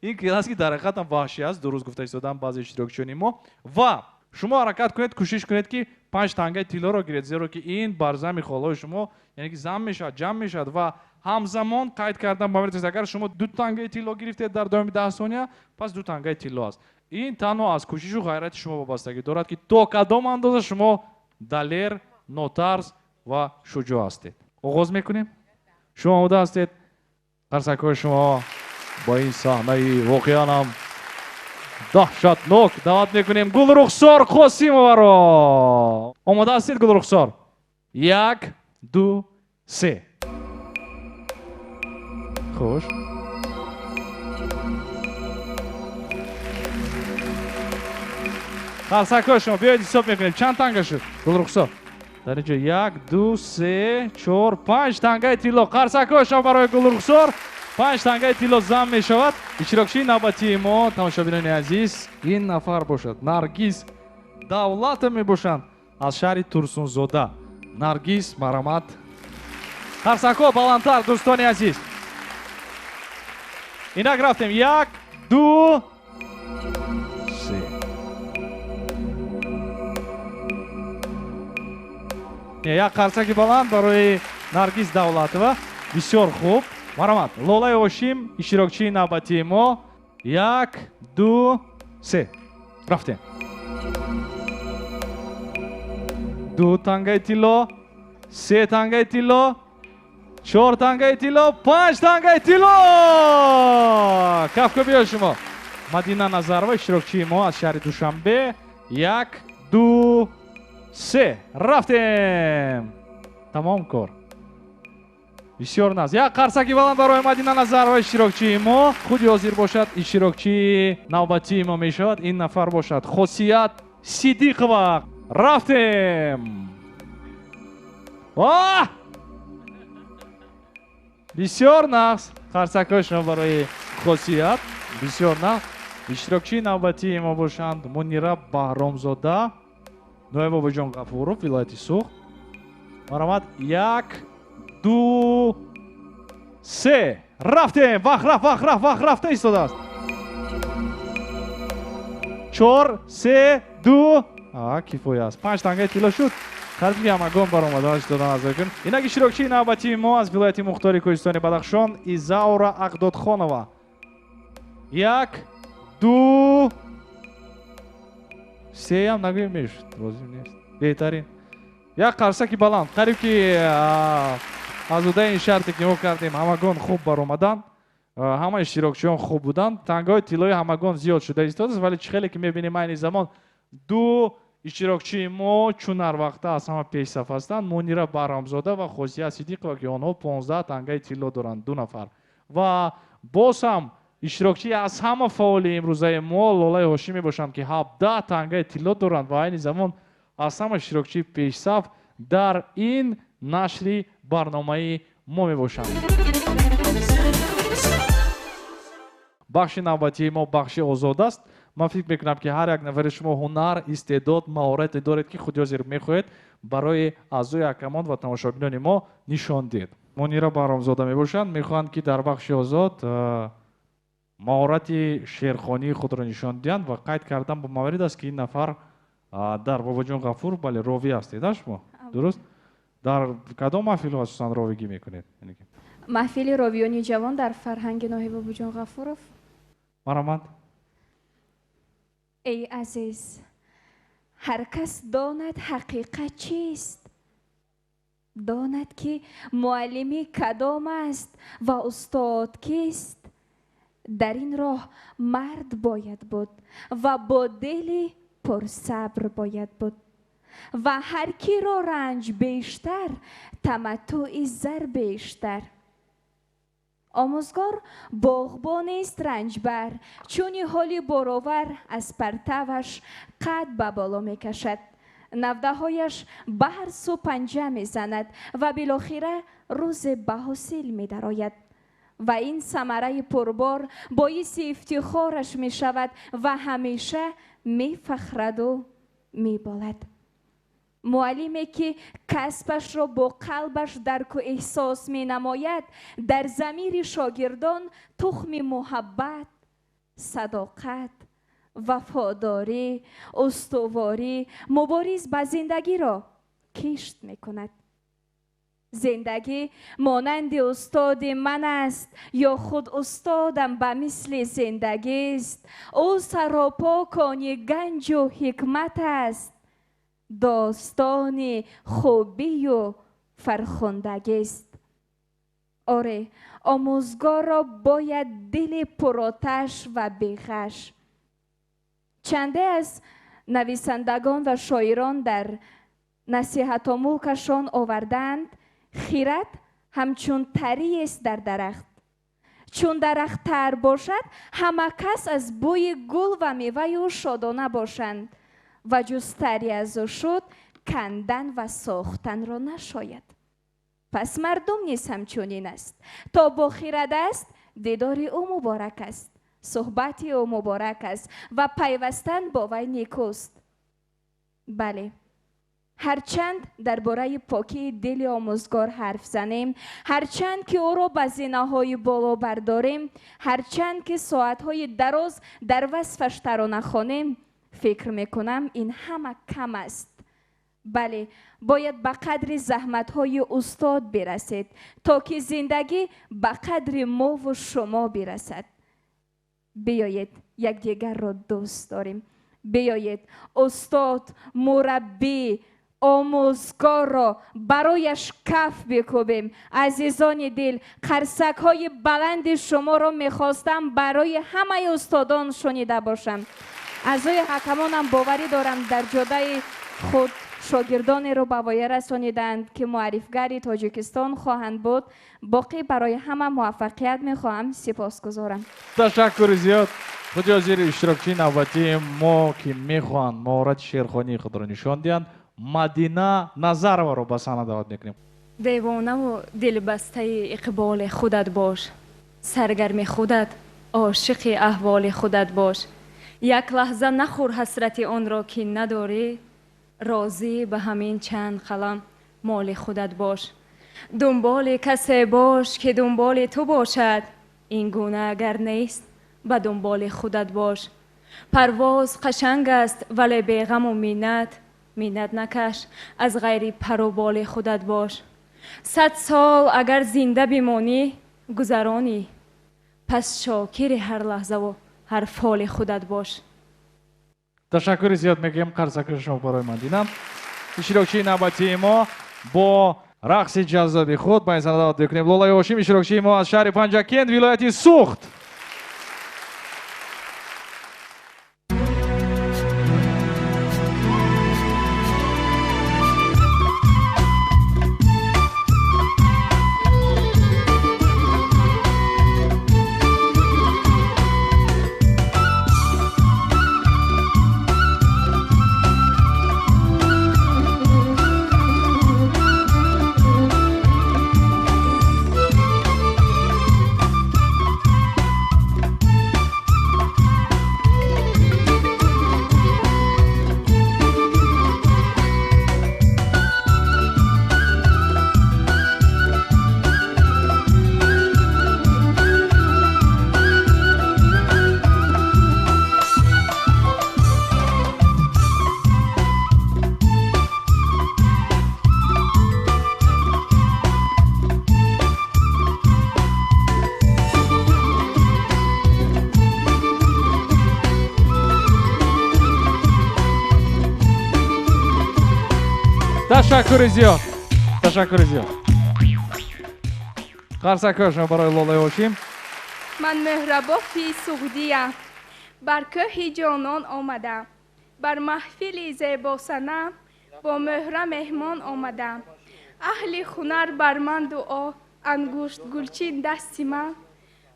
[SPEAKER 9] Ин келаски дар ҳақиқатам ваҳшӣ аст, дуруст гуфта истодам баъзе иштирокчиёни мо. Ва шумо ҳаракат кунед, кӯшиш кунед, ки 5 тангаи тиллоро гиред, зеро ки ин бар зами холаи шумо, яъне ки зам мешавад, ҷамъ мешавад. Ва ҳамзамон қайд кардам ба маврид аст, агар шумо 2 тангаи тилло гирифтед дар давоми 10 сония, пас 2 тангаи тилло аст. Ин танҳо аз кӯшишу ғайрати шумо вобастагӣ дорад, ки то кадом андоза шумо далер, нотарс ва шуҷоъ ҳастед. Оғоз мекунем. Шумо омода ҳастед? Қарсакҳои шумо ба ин саҳнаи воқеанам даҳшатнок даъват мекунем Гулрухсор Қосимоваро. Омода ҳастед, Гулрухсор? 1, 2, 3. Хуш. Қарсакҳои шумо, биёед ҳисоб мекунем. Чанд танга шуд, Гулрухсор? Дар инҷо 1, 2, 3, 4, 5 тангаи тилло. Қарсакҳои шумо барои Гулрухсор. 5 тангаи тилло зам мешавад. Иштирокчии навбатии мо, тамошобинони азиз, ин нафар бошад Наргиз Давлатова мебошанд аз шаҳри Турсунзода. Наргиз, марҳамат. Қарсакҳо баландтар, дӯстони азиз. Инак рафтем. 1, 2, 3. Як қарсаки баланд барои Наргиз Давлатова. Бисёр хуб. Марҳамат, Лолаи Ҳошим, иштирокчии навбатии мо. 1, 2, 3. Рафтем. 2 тангаи тилло, 3 тангаи тилло, 4 тангаи тилло, 5 тангаи тилло. Кафкӯбиҳои шумо. Мадина Назарова, иштирокчии мо аз шаҳри Душанбе. 1, 2, 3. Рафтем. Тамом кор. Бисёр наз. Як қарсаки баланд барои Мадина Назарова, иштирокчии мо. Худи ҳозир бошад, иштирокчии навбатии мо мешавад. Ин нафар бошад Хосият Сидиқова. Рафтем. Оҳ! Бисёр нағз. Қарсакҳои шумо барои Хосият. Бисёр нағз. Иштирокчии навбатии мо бошанд Мунира Баҳромзода, Ноя Бобоҷон Ғафуров, вилояти Суғд. Марҳамат, 1, 2, 3. Рафтем. Вақт рафт, вақт рафт, вақт рафта истодааст. 4, 3, 2. Кифоя аст. 5 тангаи тилло шуд. Қариби ҳамагон баромадан истодан аз кун. Инак иштирокчии навбатии мо аз вилояти Мухтори Кӯҳистони Бадахшон Изаура Ақдодхонова. 1, 2, 3 ҳам нагӯем мешуд. Лозим нест. Беҳтарин. Як қарсаки баланд. Қариб ки аз удаи ин шарте ки мо кардем ҳамагон хуб баромаданд. Ҳама иштирокчиён хуб буданд. Тангаҳои тиллои ҳамагон зиёд шуда истодааст, вале чӣ хеле ки мебинем айни замон 2 иштирокчии мо чун ҳар вақта аз ҳама пешсаф ҳастанд, Мунира Баҳромзода ва Хосият Сидиқова, ки онҳо 15 тангаи тилло доранд, 2 нафар. Ва боз ҳам иштирокчии аз ҳама фаъоли имрӯзаи мо Лолаи Ҳошим мебошанд, ки 17 тангаи тилло доранд ва айни замон аз ҳама иштирокчии пешсаф дар ин нашри барномаи мо мебошанд. Бахши навбатии мо бахши озод аст. Ман фикр мекунам, ки ҳар як нафари шумо ҳунар, истеъдод, маҳорате доред, ки худи ҳозир мехоҳед барои аъзои ҳакамон ва тамошобинони мо нишон диҳед. Мунира Баҳромзода мебошанд, мехоҳанд, ки дар бахши озод маҳорати шеърхонии худро нишон диҳанд ва қайд кардан ба маврид аст, ки ин нафар дар Бобоҷон Ғафуров, бале, ровӣ ҳастед, а шумо? Дуруст? Дар кадом маҳфилҳо асосан ровигӣ мекунед?
[SPEAKER 6] Маҳфили ровиёни ҷавон дар фарҳанги ноҳияи Бобоҷон Ғафуров.
[SPEAKER 9] Марҳамат.
[SPEAKER 6] Эй азиз, ҳар кас донад ҳақиқат чист, донад ки муаллими кадом аст ва устод кист. Дар ин роҳ мард бояд буд ва бо дили пурсабр бояд буд ва ҳар киро ранҷ бештар, таматтуи зар бештар. Омӯзгор боғбонест ранҷбар, чуни ҳоли боровар аз партаваш қад ба боло мекашад. Навдаҳояш ба ҳар сӯ панҷа мезанад ва билохира рӯзе ба ҳосил медарояд. Ва ин самараи пурбор боиси ифтихораш мешавад ва ҳамеша мефахраду меболад. Муаллиме ки касбашро бо қалбаш дарку эҳсос менамояд, дар замири шогирдон тухми муҳаббат, садоқат, вафодорӣ, устуворӣ, мубориз ба зиндагиро кишт мекунад. Зиндагӣ монанди устоди ман аст, ё худ устодам ба мисли зиндагист. Ӯ саропо кони ганҷу ҳикмат аст, достони хубию фархундагист. Оре, омӯзгорро бояд дили пуроташ ва беғаш. Чанде аз нависандагон ва шоирон дар насиҳатомулкашон овардаанд, хират ҳамчун тариест дар дарахт. Чун дарахт тар бошад, ҳама кас аз бӯи гул ва меваи ӯ шодона бошанд ва ҷуз тари аз ӯ шуд, кандан ва сохтанро нашояд. Пас мардум низ ҳамчунин аст. То бо хирад аст, дидори ӯ муборак аст, суҳбати ӯ муборак аст ва пайвастан бо вай некӯст. Бале,
[SPEAKER 17] Ҳарчанд дар бораи покии дили омӯзгор ҳарф занем, ҳарчанд ки ӯро ба зинаҳои боло бардорем, ҳарчанд ки соатҳои дароз дар васфаш тарона хонем, фикр мекунам ин ҳама кам аст. Бале, бояд ба қадри заҳматҳои устод бирасед, то ки зиндагӣ ба қадри мову шумо бирасад. Биёед якдигарро дӯст дорем. Биёед устод, мураббӣ, омӯзгорро барояш каф бикӯбем. Азизони дил, қарсакҳои баланди шуморо мехостам барои ҳамаи устодон шунида бошам. Аъзои ҳакамонам боварӣ дорам дар ҷодаи худ шогирдонеро ба воя расониданд, ки муаррифгари Тоҷикистон хоҳанд буд. Боқӣ барои ҳама муваффақият мехоҳам. Сипосгузорам.
[SPEAKER 9] Ташаккури зиёд. Худи ҳозир иштирокчии навбатии мо, ки мехоҳанд маҳорати шеърхонии худро нишон диҳанд, Мадина Назароваро ба саҳна даъват мекунем.
[SPEAKER 1] Девонаву дилбастаи иқболи худат бош, саргарми худат, ошиқи аҳволи худат бош. Як лаҳза нахӯр ҳасрати онро, ки надорӣ, розӣ ба ҳамин чанд қалам моли худат бош. Дунболи касе бош, ки дунболи ту бошад, ин гуна агар нест, ба дунболи худат бош. Парвоз қашанг аст, вале беғаму миннат, миннат накаш, аз ғайри пару боли худат бош. 100 сол агар зинда бимонӣ, гузаронӣ, пас шокири ҳар лаҳзаву ҳар фоли худат бош.
[SPEAKER 9] Ташаккури зиёд мегӯем қарсакҳои шумо барои Мадина. Иштирокчии навбатии мо бо рақси ҷаззоби худ ба ин саҳна даъват мекунем. Лолаи Ҳошим, иштирокчии мо аз шаҳри Панҷакент, вилояти Суғд. Ташаккури зиёд, ташаккури зиёд. Қарсакҳои шумо барои Лолаи Ҳошим.
[SPEAKER 4] Ман меҳрабофи суғдиям, бар кӯҳи ҷонон омадам, бар маҳфили зебосанам бо меҳра меҳмон омадам. Аҳли ҳунар бар ман дуо, ангушт гулчин дасти ман,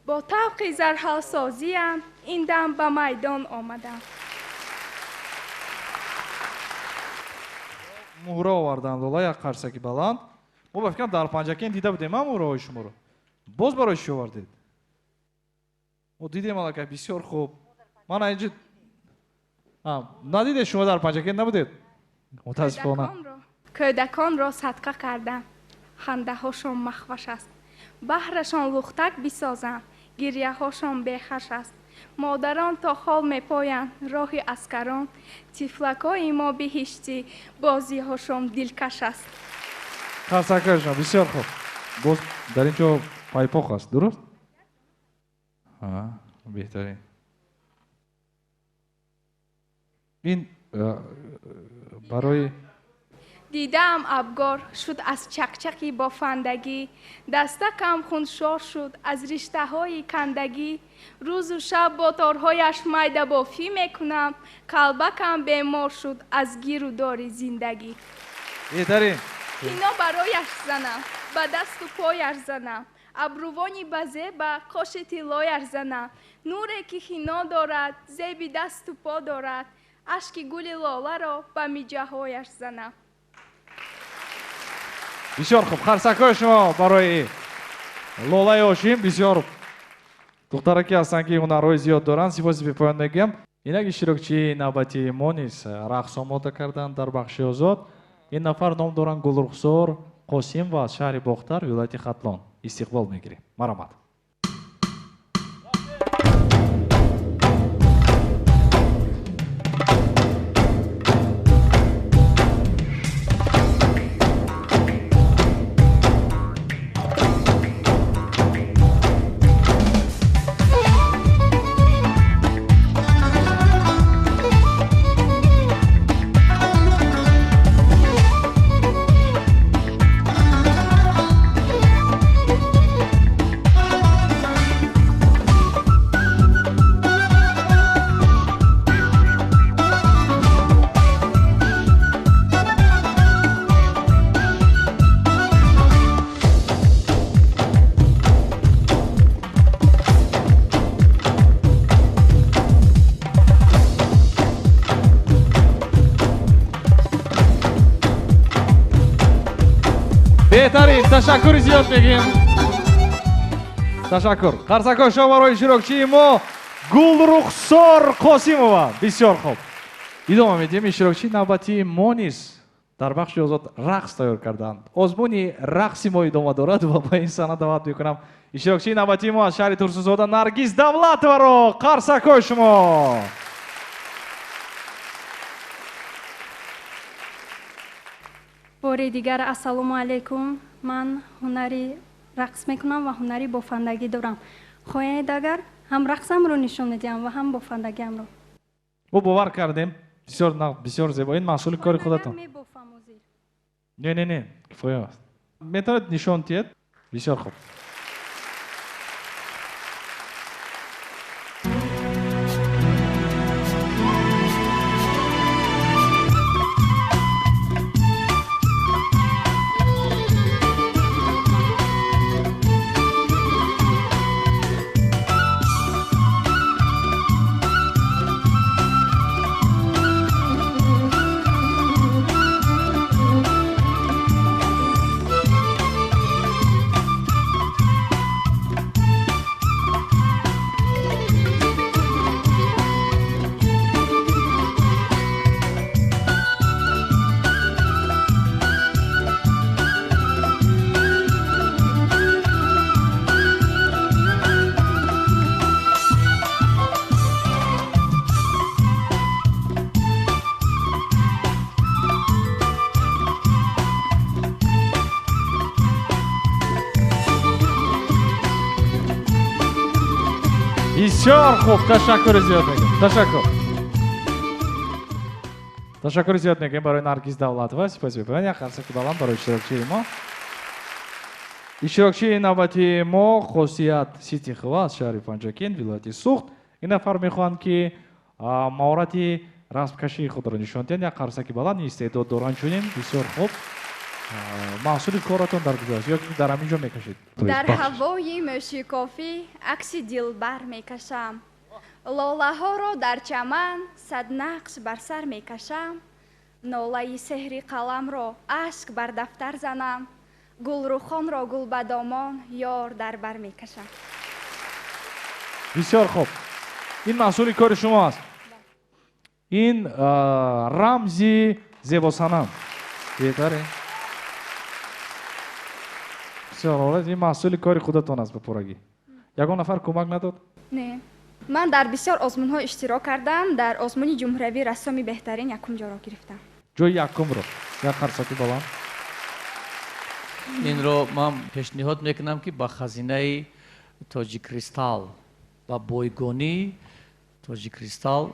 [SPEAKER 4] бо тавқи зарҳалсозиям ин дам ба майдон омадам.
[SPEAKER 9] Муҳра овардан Лола, як қарсаки баланд. Мо ба фикрам дар Панҷакент дида будем муҳраҳои шуморо. Боз барои чӣ овардед? Мо дидем аллакай, бисёр хуб. Ман инҷо надидед, шумо дар Панҷакент набудед? Мутаассифона.
[SPEAKER 4] Кӯдаконро садқа кардам, хандаҳошон махваш аст, баҳрашон лухтак бисозам, гиряҳошон бехаш аст. Модарон то хол мепоянд роҳи аскарон, тифлакҳои мо биҳиштӣ, бозиҳошон дилкаш аст.
[SPEAKER 9] Қарсакҳои шумо бисёр хуб. Боз дар ин ҷо пайпоқ аст, дуруст? Беҳтарин. Ин барои
[SPEAKER 4] дидаам абгор шуд аз чақчақи бофандагӣ, дастакам хуншор шуд аз риштаҳои кандагӣ. Рӯзу шаб бо торҳояш майдабофӣ мекунам, қалбакам бемор шуд аз гиру дори зиндагӣ.
[SPEAKER 9] Беҳтарин.
[SPEAKER 4] Ҳино барояш занам, ба дасту пояш занам, абрувони ба зеба қоши тиллояш занам. Нуре ки ҳино дорад, зеби дасту по дорад, ашки гули лоларо ба миҷаҳояш занам.
[SPEAKER 9] Бисёр хуб. Қарсакҳои шумо барои Лолаи Ҳошим. Бисёр духтараке ҳастанд, ки ҳунарҳои зиёд доранд. Сипоси бепоён мегӯям. Инак иштирокчии навбатии мо низ рақс омода карданд дар бахши озод. Ин нафар ном доранд Гулрухсор Қосимова аз шаҳри Бохтар, вилояти Хатлон. Истиқбол мегирем. Марҳамат. Беҳтарин, ташаккури зиёд мегӯем. Ташаккур. Қарсакҳои шумо барои иштирокчии мо Гулрухсор Қосимова. Бисёр хуб. Идома медиҳем. Иштирокчии навбатии мо низ дар бахши озод рақс тайёр карданд. Озмуни рақси мо идома дорад ва ба ин саҳна даъват мекунам иштирокчии навбатии мо аз шаҳри Турсунзода Наргиз Давлатоваро. Қарсакҳои шумо.
[SPEAKER 5] Бори дигар ассалому алайкум. Ман ҳунари рақс мекунам ва ҳунари бофандагӣ дорам. Хоҳед агар ҳам рақсамро нишон медиҳам ва ҳам бофандагиамро.
[SPEAKER 9] Мо бовар кардем. Бисёр нағз, бисёр зебо. Ин маҳсули кори худатон. Не, не, не, кифоя аст. Метавонед нишон диҳед? Бисёр хуб. Бисёр хуб, ташаккури зиёд мегӯем. Ташаккур. Ташаккури зиёд мегӯем барои Наргиз Давлатова. Спасибо. Як қарсаки баланд барои иштирокчии мо. Иштирокчии навбатии мо Хосият Ситихова аз шаҳри Панҷакент, вилояти Суғд. Ин нафар мехоҳанд ки маҳорати расмкашии худро нишон диҳанд. Як қарсаки баланд, истеъдод доранд чунин. Бисёр хуб. Маҳсули коратон дар куҷо аст? Ё ки дар ҳамин ҷо мекашед?
[SPEAKER 4] Дар ҳавои мӯшикофӣ акси дилбар мекашам. Лолаҳоро дар чаман сад нақш бар сар мекашам. Нолаи сеҳри қаламро ашк бар дафтар занам. Гулрухонро гулбадомон ёр дар бар мекашам.
[SPEAKER 9] Бисёр хуб. Ин маҳсули кори шумо аст. Ин рамзи зебосанам. Беҳтарин. Ин маҳсули кори худатон аст ба пуррагӣ. Ягон нафар кӯмак надод?
[SPEAKER 4] Не. Ман дар бисёр озмунҳо иштирок кардам. Дар озмуни ҷумҳуриявии рассоми беҳтарин якум ҷоро гирифтам.
[SPEAKER 9] Ҷои якумро. Як қарсаки баланд.
[SPEAKER 13] Инро ман пешниҳод мекунам ки ба хазинаи Тоҷиккристал, ба бойгонии Тоҷиккристал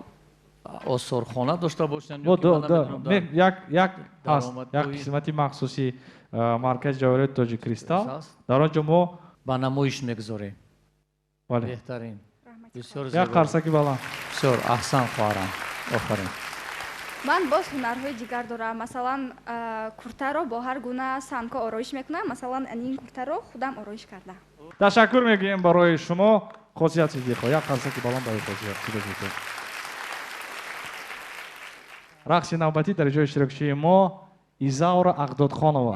[SPEAKER 13] осорхона дошта бошанд.
[SPEAKER 9] Як ҳаст, як қисмати махсуси маркази ҷавоҳироти Тоҷиккристал. Дар он ҷо мо
[SPEAKER 13] ба намоиш мегузорем. Беҳтарин.
[SPEAKER 9] Як қарсаки баланд.
[SPEAKER 13] Бисёр аҳсан хоҳарам. Офарин.
[SPEAKER 4] Ман боз ҳунарҳои дигар дорам. Масалан, куртаро бо ҳар гуна сангҳо ороиш мекунам. Масалан, ин куртаро худам ороиш кардам.
[SPEAKER 9] Ташаккур мегӯем барои шумо. Хосият Сидиқова. Як қарсаки баланд барои Хосият Сидиқова. Рақси навбатӣ дар ҷои иштирокчии мо Изаура Ақдодхонова.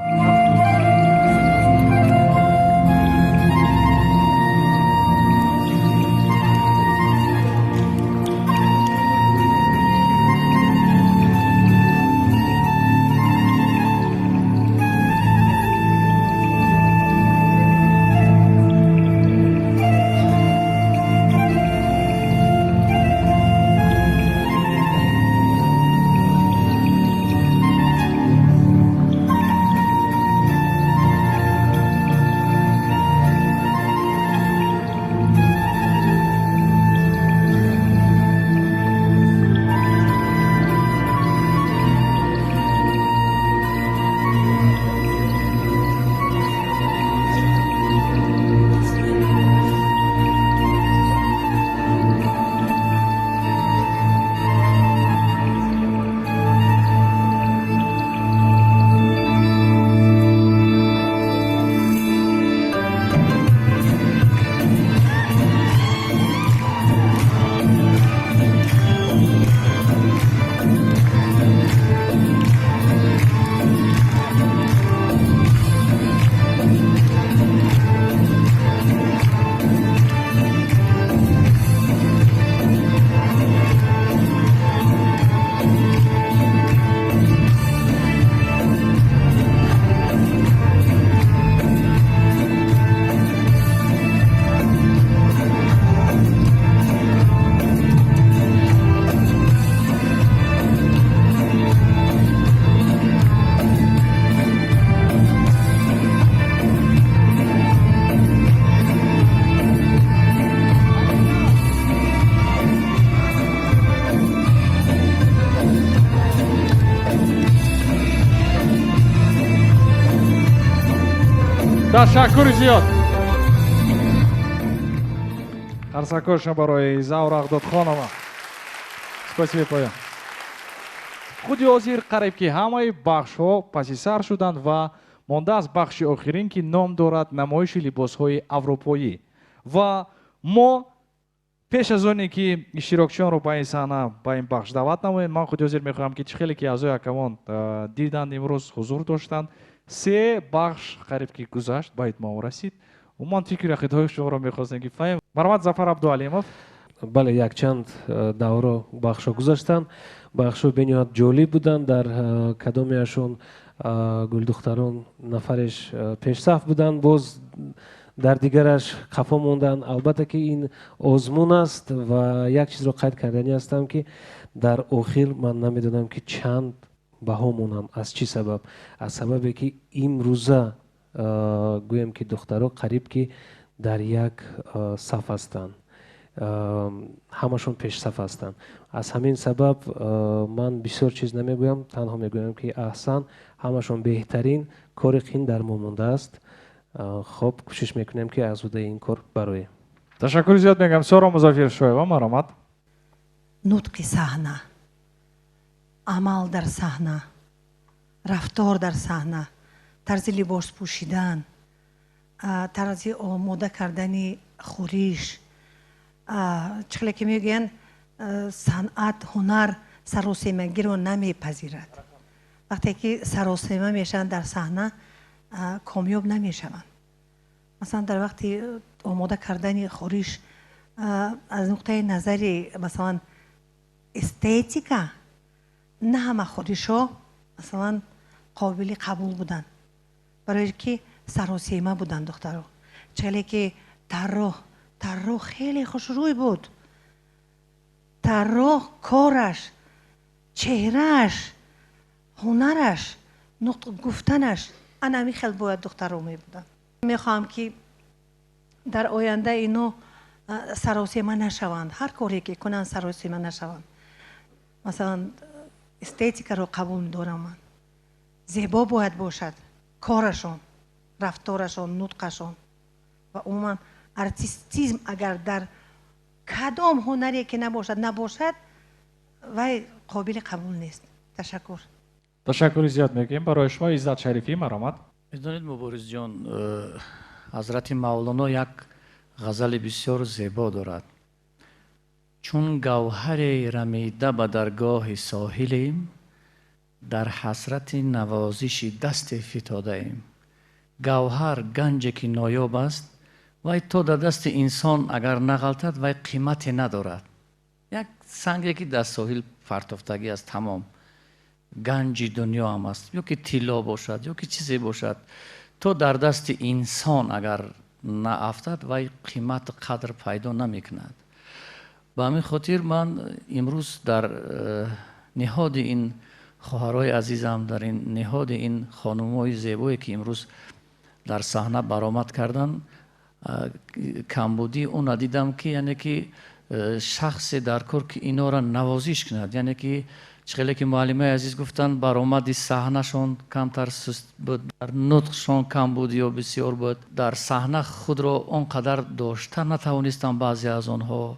[SPEAKER 9] Ташаккури зиёд. Қарсакҳояшон барои Изаура Аҳдодхонова. Спасибо, поя. Худи ҳозир қариб ки ҳамаи бахшҳо паси сар шуданд ва мондааст бахши охирин, ки ном дорад намоиши либосҳои аврупоӣ. Ва мо пеш аз оне ки иштирокчиёнро ба ин саҳна, ба ин бахш даъват намоем, ман худи ҳозир мехоҳам, ки чӣ хеле ки аъзои ҳакамон диданд, имрӯз ҳузур доштанд, се бахш қариб ки гузашт, ба итмом расид. Умуман фикри ақидаҳои шуморо мехостем ки фаҳмем. Марҳамат, Зафар Абдуалимов.
[SPEAKER 11] Бале, якчанд давро бахшҳо гузаштанд. Бахшҳо бениҳоят ҷолиб буданд. Дар кадомеашон гулдухтарон нафареш пешсаф буданд, боз дар дигараш қафо монданд. Албатта ки ин озмун аст ва як чизро қайд карданӣ ҳастам, ки дар охир ман намедонам, ки чанд баҳо монам. Аз чӣ сабаб? Аз сабабе ки имрӯза гӯем ки духтаро қариб ки дар як саф ҳастанд, ҳамашон пешсаф ҳастанд. Аз ҳамин сабаб ман бисёр чиз намегӯям, танҳо мегӯям ки аҳсан, ҳамашон беҳтарин, кори қин дар мо мондааст. Хоб, кӯшиш мекунем ки аз уҳдаи ин кор бароем.
[SPEAKER 9] Ташаккури зиёд мегӯям. Соро Музаффаршоева, марҳамат.
[SPEAKER 12] Нутқи саҳна, амал дар саҳна, рафтор дар саҳна, тарзи либос пӯшидан, тарзи омода кардани хӯриш, чӣ хеле ки мегӯянд, санъат, ҳунар саросемагиро намепазирад. Вақте ки саросема мешаванд дар саҳна, комёб намешаванд. Масалан, дар вақти омода кардани хӯриш аз нуқтаи назари, масалан, эстетика, на ҳама хӯришҳо, масалан, қобили қабул буданд, барое ки саросема буданд духтаро. Чале ки тарроҳ хеле хушрӯй буд. Тарроҳ кораш, чеҳрааш, ҳунараш, нутқ гуфтанаш ана ҳамин хел бояд духтаро мебуданд. Мехоҳам ки дар оянда ино саросема нашаванд, ҳар коре ки кунанд саросема нашаванд. Масалан, эстетикаро қабул медорам ман. Зебо бояд бошад корашон, рафторашон, нутқашон ва умуман артистизм агар дар кадом ҳунаре ки набошад, вай қобили қабул нест. Ташаккур.
[SPEAKER 9] Ташаккури зиёд мегӯем барои шумо. Иззат Шарифӣ, марҳамат.
[SPEAKER 13] Медонед, Муборизҷон, ҳазрати Мавлоно як ғазали бисёр зебо дорад. Чун гавҳаре рамида ба даргоҳи соҳилем, дар ҳасрати навозиши дасте фитодаем. Гавҳар ганҷе ки ноёб аст, вай то дар дасти инсон агар нағалтад, вай қимате надорад. Як санге ки дар соҳил партофтагӣ аст, тамом. Ганҷи дунё ҳам аст, ё ки тилло бошад, ё ки чизе бошад, то дар дасти инсон агар наафтад, вай қимату қадр пайдо намекунад. Ба ҳамин хотир ман имрӯз дар ниҳоди ин хоҳарои азизам, дар ин ниҳоди ин хонумҳои зебое ки имрӯз дар саҳна баромад карданд, камбудии онро дидам, ки яъне ки шахсе дар кор ки инора навозиш кунад, яъне ки чӣ хеле ки муаллимаи азиз гуфтанд, баромади саҳнашон камтар суст буд, дар нутқшон кам буд ё бисёр буд, дар саҳна худро он қадар дошта натавонистанд баъзе аз онҳо.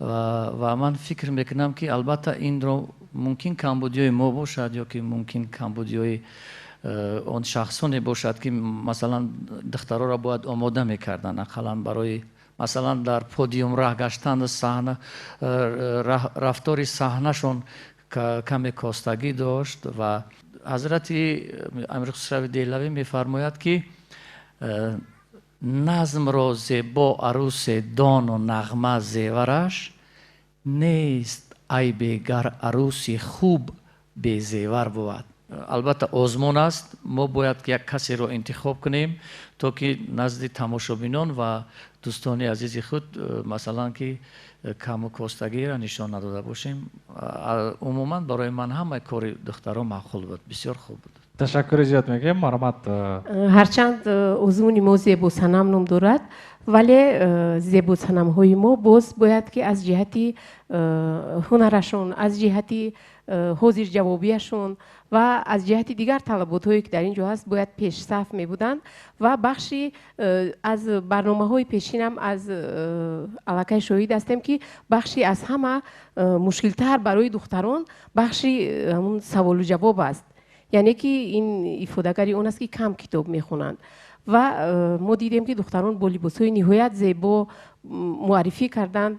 [SPEAKER 13] Ва ман фикр мекунам, ки албатта инро мумкин камбудиҳои мо бошад, ё ки мумкин камбудиҳои он шахсоне бошад, ки масалан духтароро бояд омода мекарданд, ақаллан барои масалан дар подиум раҳ гаштан, саҳна, рафтори саҳнашон каме костагӣ дошт. Ва ҳазрати Амирхусрави Деҳлавӣ мефармояд, ки назмро зебо арусе дону нағма зевараш нест, айбе гар аруси хуб безевар бувад. Албатта озмун аст, мо бояд як касеро интихоб кунем, то ки назди тамошобинон ва дӯстони азизи худ, масалан, ки каму костагиро нишон надода бошем. Умуман барои ман ҳамаи кори духтарон маъқул буд, бисёр хуб буд.
[SPEAKER 9] Ташаккури зиёд мегӯем, марҳамат.
[SPEAKER 14] Ҳарчанд озмуни мо Зебосанам ном дорад, вале зебосанамҳои мо боз бояд ки аз ҷиҳати ҳунарашон, аз ҷиҳати ҳозирҷавобияшон ва аз ҷиҳати дигар талаботҳое ки дар ин ҷо ҳаст бояд пешсаф мебуданд ва бахши аз барномаҳои пешинам аз аллакай шоҳид ҳастем ки бахши аз ҳама мушкилтар барои духтарон бахши ҳамун саволу ҷавоб аст. Яъне ки ин ифодагари он аст ки кам китоб мехонанд ва мо дидем ки духтарон бо либосҳои ниҳоят зебо муаррифӣ карданд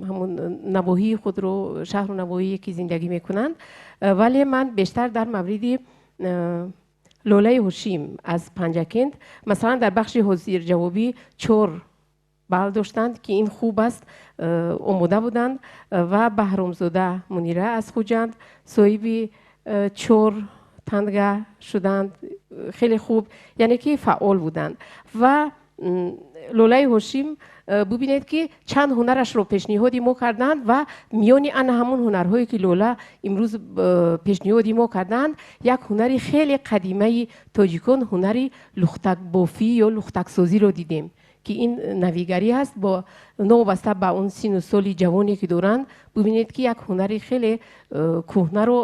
[SPEAKER 14] ҳамун навоҳии худро, шаҳру навоҳие ки зиндагӣ мекунанд. Вале ман бештар дар мавриди Лолаи Ҳошим аз Панҷакент, масалан дар бахши ҳозирҷавобӣ 4 балл доштанд ки ин хуб аст, омода буданд ва Баҳромзода Мунира аз Хуҷанд соҳиби 4 танга шуданд, хеле хуб, яъне ки фаъол буданд. Ва Лолаи Ҳошим бубинед ки чанд ҳунарашро пешниҳоди мо карданд ва миёни ана ҳамон ҳунарҳое ки Лола имрӯз пешниҳоди мо карданд, як ҳунари хеле қадимаи тоҷикон, ҳунари лухтакбофӣ ё лухтаксозиро дидем ки ин навигарӣ аст бо новобаста ба он сину соли ҷавоне ки доранд. Бубинед ки як ҳунари хеле кӯҳнаро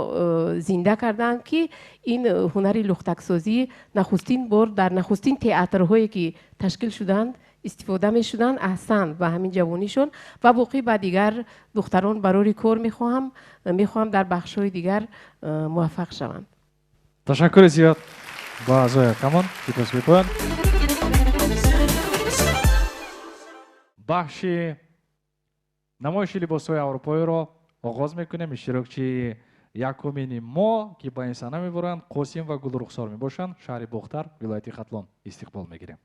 [SPEAKER 14] зинда карданд ки ин ҳунари лухтаксозӣ нахустин бор дар нахустин театрҳое ки ташкил шуданд истифода мешуданд. Аҳсан ба ҳамин ҷавонишон ва боқӣ ба дигар духтарон барори кор мехоҳам дар бахшҳои дигар муваффақ шаванд.
[SPEAKER 9] Ташаккури зиёд ба аъзои ҳакамон. Сипос мекунам. Бахши намоиши либосҳои аврупоиро оғоз мекунем. Иштирокчии якумини мо ки ба ин саҳна мебаранд Қосим ва Гулрухсор мебошанд. Шаҳри Бохтар, вилояти Хатлон истиқбол мегирем.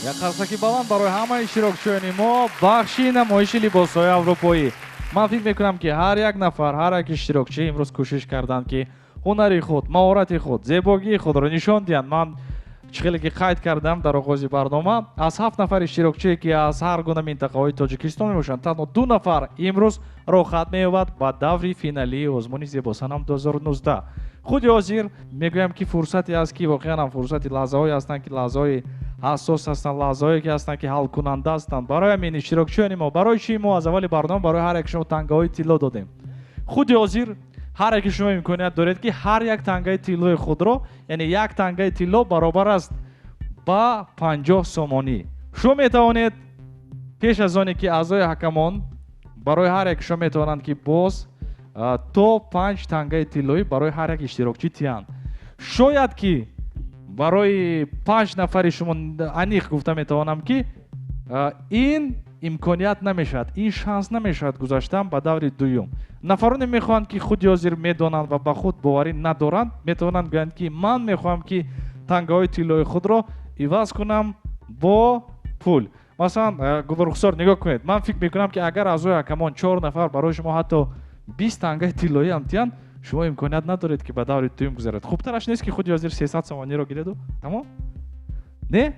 [SPEAKER 9] Як қарсаки баланд барои ҳамаи иштирокчиёни мо. Бахши намоиши либосҳои аврупоӣ. Ман фикр мекунам, ки ҳар як нафар, ҳар як иштирокчӣ имрӯз кӯшиш карданд, ки ҳунари худ, маҳорати худ, зебогии худро нишон диҳанд. Ман чӣ хеле ки қайд кардам дар оғози барнома, аз 7 нафар иштирокчие, ки аз ҳар гуна минтақаҳои Тоҷикистон мебошанд, танҳо 2 нафар имрӯз роҳхат меёбад ба даври финалии озмуни Зебосанам 2019. Худи ҳозир мегӯям, ки фурсате аст, ки воқеан ҳам фурсати лаҳзаҳое ҳастанд, ки лаҳзаҳои ҳассос ҳастанд, лаҳзаҳое ки ҳастанд, ки ҳалкунанда ҳастанд. Барои ҳамин иштирокчиёни мо, барои чӣ мо аз аввали барнома барои ҳар як шумо тангаҳои тилло додем? Худи ҳозир ҳар яки шумо имконият доред, ки ҳар як тангаи тиллои худро, яъне як тангаи тилло баробар аст ба 50 сомонӣ. Шумо метавонед пеш аз оне ки аъзои ҳакамон барои ҳар як шумо метавонанд, ки боз то 5 тангаи тиллоӣ барои ҳар як иштирокчӣ тиҳанд. Шояд ки барои 5 нафари шумо аниқ гуфта метавонам, ки ин имконият намешавад, ин шанс намешавад гузаштан ба даври дуюм. Нафароне мехоҳанд, ки худи ҳозир медонанд ва ба худ боварӣ надоранд, метавонанд гӯянд, ки ман мехоҳам, ки тангаҳои тиллои худро иваз кунам бо пул. Масалан, Гулрухсор, нигоҳ кунед, ман фикр мекунам, ки агар аъзои ҳакамон 4 нафар барои шумо ҳатто 20 тангаи тиллоӣ ҳам тиҳанд, шумо имконият надоред, ки ба даври дуюм гузаред. Хубтараш нест, ки худи ҳозир 300 сомониро гиреду тамом? Не?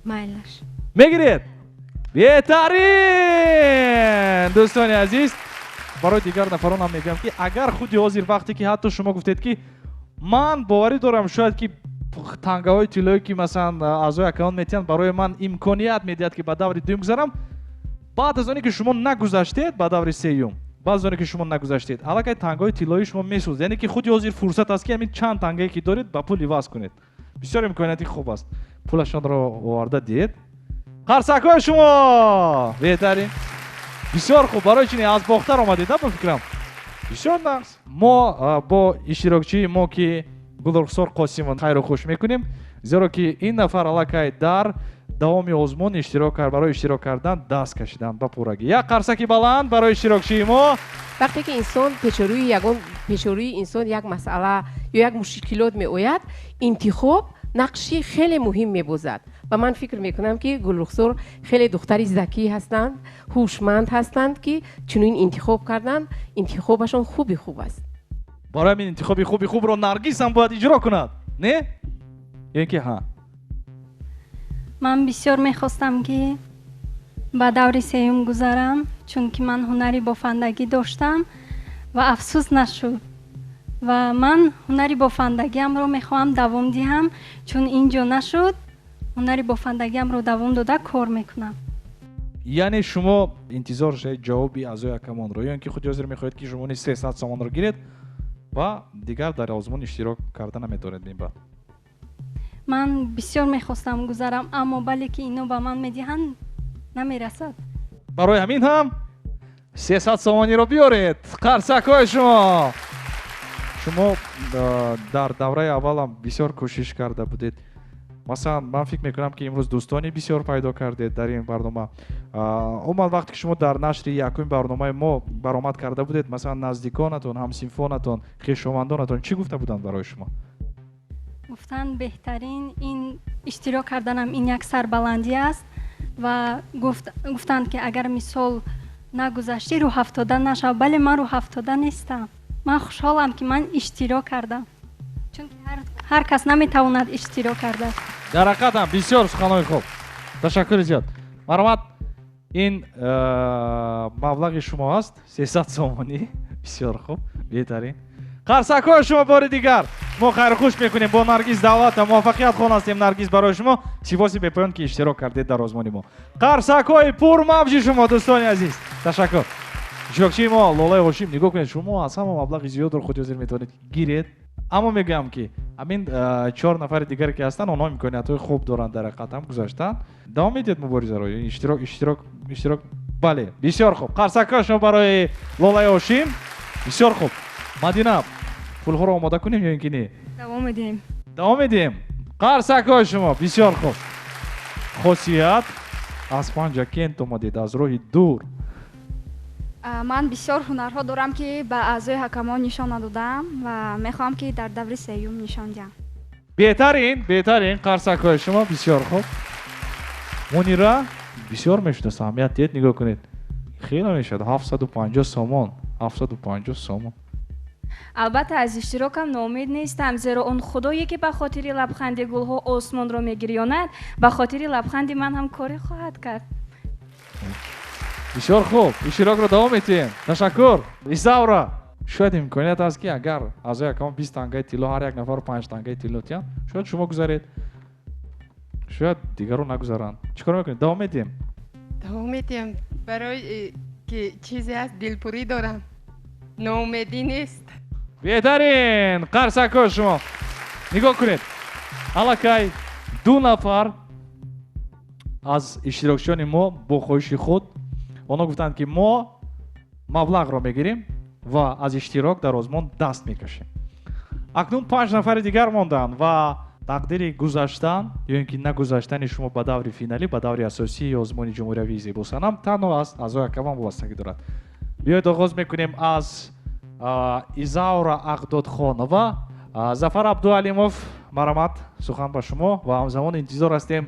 [SPEAKER 3] Майлаш.
[SPEAKER 9] Мегиред? Беҳтарин! Дӯстони азиз, барои дигар нафарон ҳам мегӯям, ки агар худи ҳозир вақте ки ҳатто шумо гуфтед, ки ман боварӣ дорам, шояд ки тангаҳои тиллое, ки масалан аъзои ҳакамон метиҳанд, барои ман имконият медиҳад, ки ба даври дуюм гузарам, баъд аз оне ки шумо нагузаштед ба даври сеюм, баъд аз оне ки шумо нагузаштед, аллакай тангаҳои тиллоии шумо месӯзад. Яъне ки худи ҳозир фурсат аст, ки ҳамин чанд тангае ки доред ба пул иваз кунед. Бисёр имконияти хуб аст. Пулашонро оварда диҳед. Қарсакҳои шумо беҳтарин. Бисёр хуб. Барои чунин аз Бохтар омадед, ба фикрам. Бисёр нағз. Мо бо иштирокчии мо, ки Гулрухсор Қосимова, хайру хуш мекунем, зеро ки ин нафар аллакай дар давоми озмун иштирок кард, барои иштирок кардан даст кашидан ба пуррагӣ. Як қарсаки баланд барои иштирокчии мо.
[SPEAKER 14] Вақте ки инсон пешорӯи ягон пешорӯи инсон як масъала ё як мушкилот меояд, интихоб нақши хеле муҳим мебозад. Ва ман фикр мекунам, ки Гулрухсор хеле духтари закӣ ҳастанд, ҳушманд ҳастанд, ки чунин интихоб карданд. Интихобашон хуби хуб аст.
[SPEAKER 9] Барои ҳамин интихоби хуби хубро Наргиз ҳам бояд иҷро кунад, не? Ё ки ҳа?
[SPEAKER 5] Ман бисёр мехостам, ки ба даври сеюм гузарам, чунки ман ҳунари бофандагӣ доштам ва афсӯс нашуд. Ва ман ҳунари бофандагиамро мехоҳам давом диҳам, чун ин ҷо нашуд, ҳунари бофандагиамро давом дода кор мекунам.
[SPEAKER 9] Яъне шумо интизор шавед ҷавоби аъзои ҳакамонро, ё ин ки худи ҳозир мехоҳед, ки шумо низ 300 сомонро гиред ва дигар дар озмун иштирок карда наметавонед минбаъд?
[SPEAKER 5] Ман бисёр мехостам гузарам, аммо бале ки ино ба ман медиҳанд, намерасад.
[SPEAKER 9] Барои ҳамин ҳам 300 сомониро биёред. Қарсакҳои шумо. Шумо дар давраи аввалам бисёр кӯшиш карда будед. Масалан, ман фикр мекунам, ки имрӯз дӯстони бисёр пайдо кардед дар ин барнома. Умуман вақте ки шумо дар нашри якуми барномаи мо баромад карда будед, масалан, наздиконатон, ҳамсинфонатон, хешовандонатон чӣ гуфта буданд барои шумо?
[SPEAKER 5] Гуфтанд, беҳтарин ин иштирок карданам ин як сарбаландӣ аст ва гуфтанд, ки агар мисол нагузаштӣ, рӯҳафтода нашав. Бале, ман рӯҳафтода нестам. Ман хушҳолам, ки ман иштирок кардам, чунки ҳар кас наметавонад иштирок карда.
[SPEAKER 9] Дар ҳақиқат ҳам бисёр суханҳои хуб. Ташаккури зиёд. Марҳамат, ин маблағи шумо аст, 300 сомонӣ. Бисёр хуб, беҳтарин. Қарсакҳои шумо бори дигар. Мо хайрхуш мекунем бо Наргиз Давлатова. Муваффақият хонастем, Наргиз, барои шумо. Сипоси бепоён, ки иштирок кардед дар озмуни мо. Қарсакҳои пурмавҷи шумо, дӯстони азиз. Ташаккур. Иштирокчии мо Лолаи Ҳошим, нигоҳ кунед, шумо аз ҳама маблағи зиёдро худи ҳозир метавонед гиред. Аммо мегӯям, ки ҳамин 4 нафари дигаре ки ҳастанд, онҳо имкониятҳои хуб доранд дар ҳақиқат ҳам гузаштан. Давом медиҳед муборизаро? Иштирок, иштирок, иштирок. Бале, бисёр хуб. Қарсакҳои шумо барои Лолаи Ҳошим. Бисёр хуб. Мадина, пулҳоро омода кунем ё ин ки не?
[SPEAKER 1] Давом медиҳем.
[SPEAKER 9] Давом медиҳем. Қарсакҳои шумо бисёр хуб. Хосият, аз Панҷакент омадед, аз роҳи дур.
[SPEAKER 18] Ман бисёр ҳунарҳо дорам, ки ба аъзои ҳакамон нишон надодаам ва мехоҳам, ки дар даври сеюм нишон диҳам.
[SPEAKER 9] Беҳтарин, беҳтарин, қарсакҳои шумо бисёр хуб. Мунира бисёр мешуд, аҳамият диҳед, нигоҳ кунед. Хеле мешуд, 750 сомон, 750 сомон.
[SPEAKER 17] Албатта аз иштирокам ноумед нестам, зеро он худое ки ба хотири лабханди гулҳо осмонро мегирёнад, ба хотири лабханди ман ҳам коре хоҳад кард.
[SPEAKER 9] Бисёр хуб, иштирокро давом медиҳем. Ташаккур. Изавра, шояд имконият аст ки агар аъзои ҳакамон 20 тангаи тилло, ҳар як нафар 5 тангаи тилло диҳанд, шояд шумо гузаред, шояд дигарон нагузаранд. Чӣ кор мекунед? Давом медиҳем?
[SPEAKER 2] Давом медиҳем, барои ки чизе аст, дилпурӣ дорам, ноумедӣ нест.
[SPEAKER 9] Беҳтарин, қарсакҳои шумо. Нигоҳ кунед, аллакай 2 нафар аз иштирокчиёни мо бо хоҳиши худ онҳо гуфтанд ки мо маблағро мегирем ва аз иштирок дар озмун даст мекашем. Акнун 5 нафари дигар монданд ва тақдири гузаштан ё ин ки нагузаштани шумо ба даври финалӣ, ба даври асосии озмуни ҷумҳуриявии Зебосанам танҳо аз аъзои ҳакамон вобастагӣ дорад. Биёед оғоз мекунем аз Изаура Ахдодхонова. Зафар Абдуалимов, марҳамат, сухан ба шумо ва ҳамзамон интизор ҳастем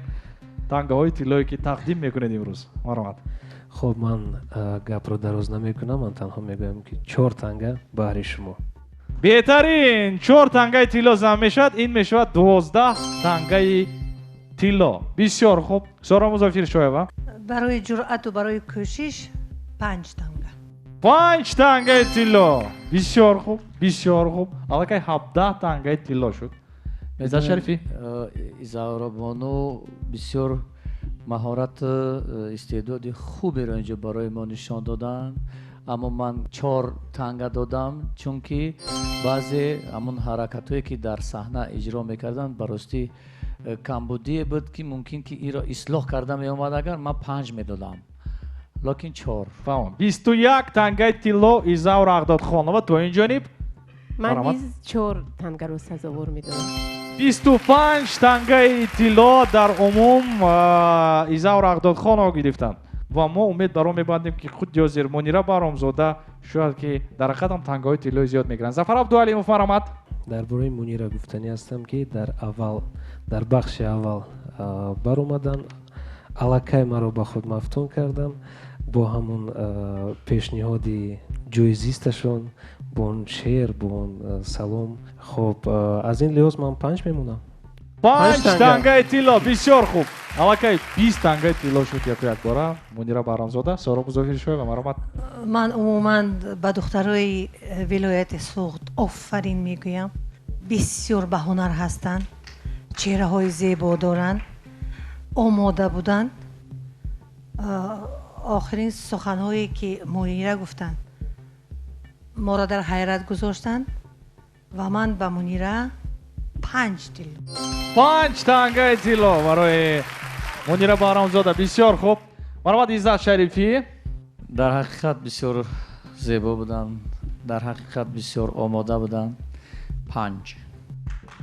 [SPEAKER 9] тангаҳои тиллое ки тақдим мекунед имрӯз. Марҳамат.
[SPEAKER 11] Хуб, ман гапро дароз намекунам, ман танҳо мегӯям ки 4 танга баҳри шумо.
[SPEAKER 9] Беҳтарин, 4 тангаи тилло зам мешавад, ин мешавад 12 тангаи тилло. Бисёр хуб. Соро Музаффиршоева.
[SPEAKER 12] Барои ҷуръату барои кӯшиш 5 танга.
[SPEAKER 9] 5 тангаи тилло. Бисёр хуб, бисёр хуб. Аллакай 17 тангаи тилло шуд. Иззат Шарифӣ.
[SPEAKER 13] Изаура бону бисёр маҳорат, истеъдоди хуберо инҷо барои мо нишон доданд, аммо ман 4 танга додам, чунки баъзе ҳамон ҳаракатҳое ки дар саҳна иҷро мекарданд ба ростӣ камбудие буд ки мумкин ки инро ислоҳ карда меомад, агар ман 5 медодам, лекин 4.
[SPEAKER 9] Фаҳмам. 21 тангаи тилло Изаура Ахдодхонова то ин ҷониб.
[SPEAKER 14] Ман низ 4 тангаро сазовор медонам.
[SPEAKER 9] 25 тангаи тилло дар умум Изаура Ахдодхонова гирифтанд ва мо умед бар он мебандем ки худ ҳозир Мунира Баҳромзода шояд ки дар ҳақиқат ҳам тангаҳои тиллои зиёд мегиранд. Зафар Абдуалимов, марҳамат.
[SPEAKER 11] Дар бораи Мунира гуфтанӣ ҳастам ки дар бахши аввал баромаданд, аллакай маро ба худ мафтун карданд бо ҳамон пешниҳоди ҷои зисташон, бо он шеър, бо он салом. Хуб, аз ин лиҳоз ман 5 мемонам.
[SPEAKER 9] 5 тангаи тилло, бисёр хуб. Аллакай 20 тангаи тилло шуд яку якбора. Мунира Баҳромзода, Соро Музаффиршоева, марҳамат.
[SPEAKER 12] Ман умуман ба духтарои вилояти Суғд офарин мегӯям. Бисёр ба ҳунар ҳастанд, чеҳраҳои зебо доранд, омода буданд. Охирин суханҳое ки Мунира гуфтанд моро дар ҳайрат гузоштанд ва ман ба Мунира 5 тилло.
[SPEAKER 9] 5 тангаи тилло барои Мунира Баҳромзода. Бисёр хуб. Марҳамат, Иззат Шарифӣ.
[SPEAKER 13] Дар ҳақиқат бисёр зебо буданд, дар ҳақиқат бисёр омода буданд. 5.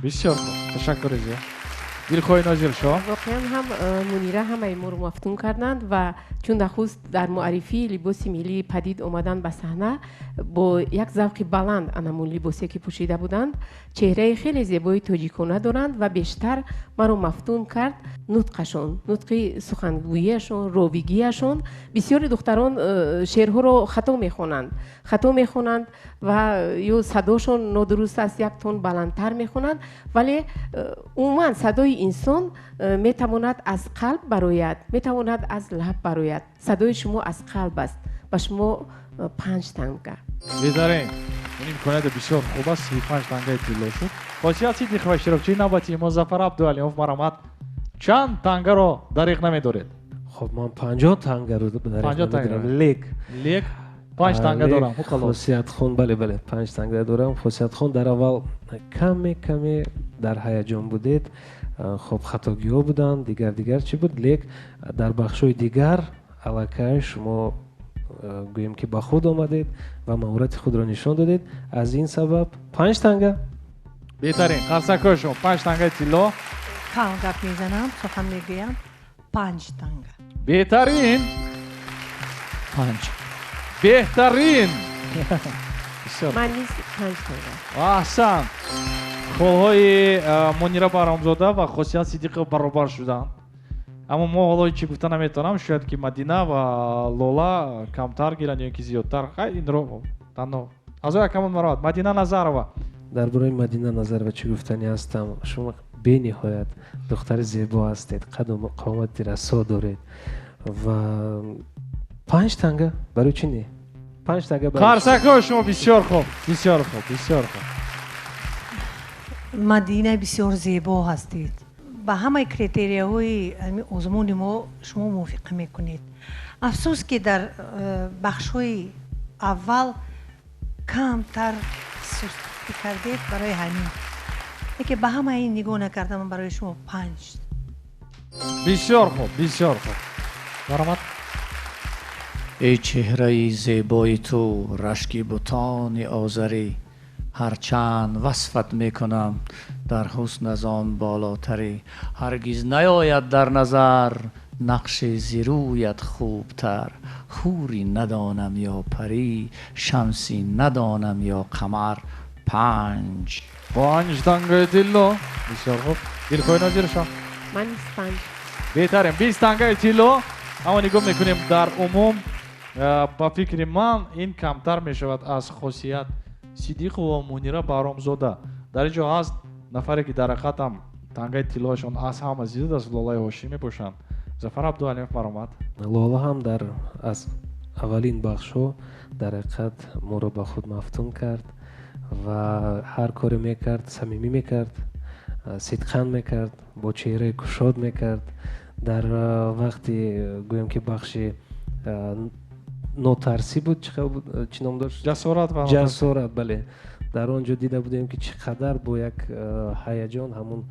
[SPEAKER 9] Бисёр хуб, ташаккури зиёд. Дилхоҳи Нозиршоҳ.
[SPEAKER 14] Воқеан ҳам Мунира ҳамаи моро мафтун карданд ва чун нахуст дар муаррифии либоси миллӣ падид омадан ба саҳна бо як завқи баланд анамун либосе ки пӯшида буданд, чеҳраи хеле зебои тоҷикона доранд ва бештар маро мафтун кард нутқашон, нутқи сухангӯияшон, ровигиашон. Бисёри духтарон шеърҳоро хато мехонанд ва ё садошон нодуруст аст, як тон баландтар мехонанд, вале умуман садои инсон метавонад аз қалб барояд, метавонад аз лаб барояд. Садои шумо аз қалб аст. Ба шумо 5 танга.
[SPEAKER 9] Беҳтарин. Ин имконияти бисёр хуб аст. 35 тангаи тилло шуд. Хосият Сидиқова, иштирокчии навбатии мо Зафар Абдуалимов, марҳамат. Чанд тангаро дариқ намедоред?
[SPEAKER 11] Хуб, ман 50 тангаро дариқ намедорам. Лек
[SPEAKER 9] 5 танга дорам.
[SPEAKER 11] Хосиятхон, бале, бале, 5 танга дорам. Хосиятхон, дар аввал каме дар ҳаяҷон будед. Хуб, хатогиҳо буданд, дигар чӣ буд, лек дар бахшҳои дигар аллакай шумо гӯем ки ба худ омадед ва маҳорати худро нишон додед. Аз ин сабаб 5 танга.
[SPEAKER 9] Беҳтарин, қарсакҳои шумо. 5 тангаи тилло.
[SPEAKER 12] Кам гап мезанам, сухан мегӯям. 5 танга.
[SPEAKER 9] Беҳтарин.
[SPEAKER 13] 5.
[SPEAKER 9] Беҳтарин.
[SPEAKER 14] Ман низ 5 танга.
[SPEAKER 9] Аҳсан. Холҳои Мунира Баҳромзода ва Хосият Сидиқова баробар шуданд. Аммо мо ҳоло чӣ гуфта наметавонам, шояд ки Мадина ва Лола камтар гиранд ё ки зиёдтар. Хай, инро танҳо аъзои ҳакамон мароат. Мадина Назарова.
[SPEAKER 11] Дар бораи Мадина Назарова чӣ гуфтанӣ ҳастам? Шумо бениҳоят духтари зебо ҳастед, қаду қомати расо доред ва 5 танга барои чӣ не? 5 танга барои
[SPEAKER 9] Қарсакҳои шумо бисёр хуб, бисёр хуб, бисёр хуб.
[SPEAKER 12] Мадина, бисёр зебо ҳастед. Ба ҳамаи критерияҳои озмуни мо шумо мувофиқа мекунед. Афсӯс, ки дар бахшҳои аввал камтар сустӣ кардед, барои ҳамин. Лекин ба ҳамаи ин нигоҳ накарда, ман барои шумо 5.
[SPEAKER 9] Бисёр хуб, бисёр хуб. Марҳамат.
[SPEAKER 13] Эй чеҳраи зебои ту, рашки бутони озарӣ, ҳарчанд васфат мекунам, дар ҳусн аз он болотарӣ. Ҳаргиз наояд дар назар нақши зирӯят хубтар. Ҳури надонам ё парӣ, шамси надонам ё қамар. 5.
[SPEAKER 9] 5 тангаи тилло. Бисёр хуб. Дилхоҳи Нозиршоҳ.
[SPEAKER 14] Ман 25.
[SPEAKER 9] Беҳтарин, 20 тангаи тилло. Аммо нигоҳ мекунем дар умум, ба фикри ман ин камтар мешавад аз Хосият Сидиқова ва Мунира Баҳромзода. Дар ин ҷо ҳаст нафаре, ки дар ҳақиқат ҳам тангаи тиллоашон аз ҳама зиёд аст, Лолаи Ҳошим мебошанд. Зафар Абдуалимов, марҳамат.
[SPEAKER 11] Лола ҳам дар аз аввалин бахшҳо дар ҳақиқат моро ба худ мафтун кард ва ҳар коре мекард, самимӣ мекард, сидқан мекард, бо чеҳраи кушод мекард. Дар вақти гӯем ки бахши нотарсӣ буд, чӣ хел буд, чӣ ном дошт?
[SPEAKER 9] Ҷасорат ва нотарсӣ.
[SPEAKER 11] Ҷасорат, бале. Дар он ҷо дида будем, ки чӣ қадар бо як ҳаяҷон ҳамун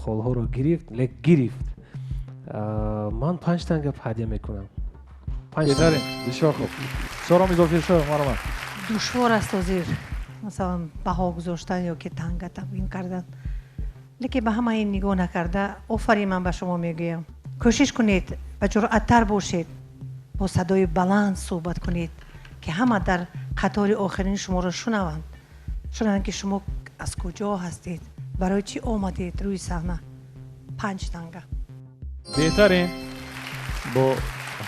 [SPEAKER 11] холҳоро гирифт, лек гирифт. Ман 5 танга ҳадя мекунам. 5
[SPEAKER 9] Беҳтарин,
[SPEAKER 11] танга.
[SPEAKER 9] бисёр хуб. Сором Изофиршоҳ, марҳамат.
[SPEAKER 12] Душвор аст ҳозир, масалан, баҳо гузоштан ё ки танга табъин кардан. Лекин ба ҳамаи ин нигоҳ накарда, офарин ман ба шумо мегӯям. Кӯшиш кунед, ба ҷуръаттар бошед, бо садои баланд суҳбат кунед, ки ҳама дар қатори охирин шуморо шунаванд. Шунаванд, ки шумо аз куҷо ҳастед, барои чӣ омадед рӯи саҳна. 5 танга.
[SPEAKER 9] Беҳтарин.
[SPEAKER 13] Бо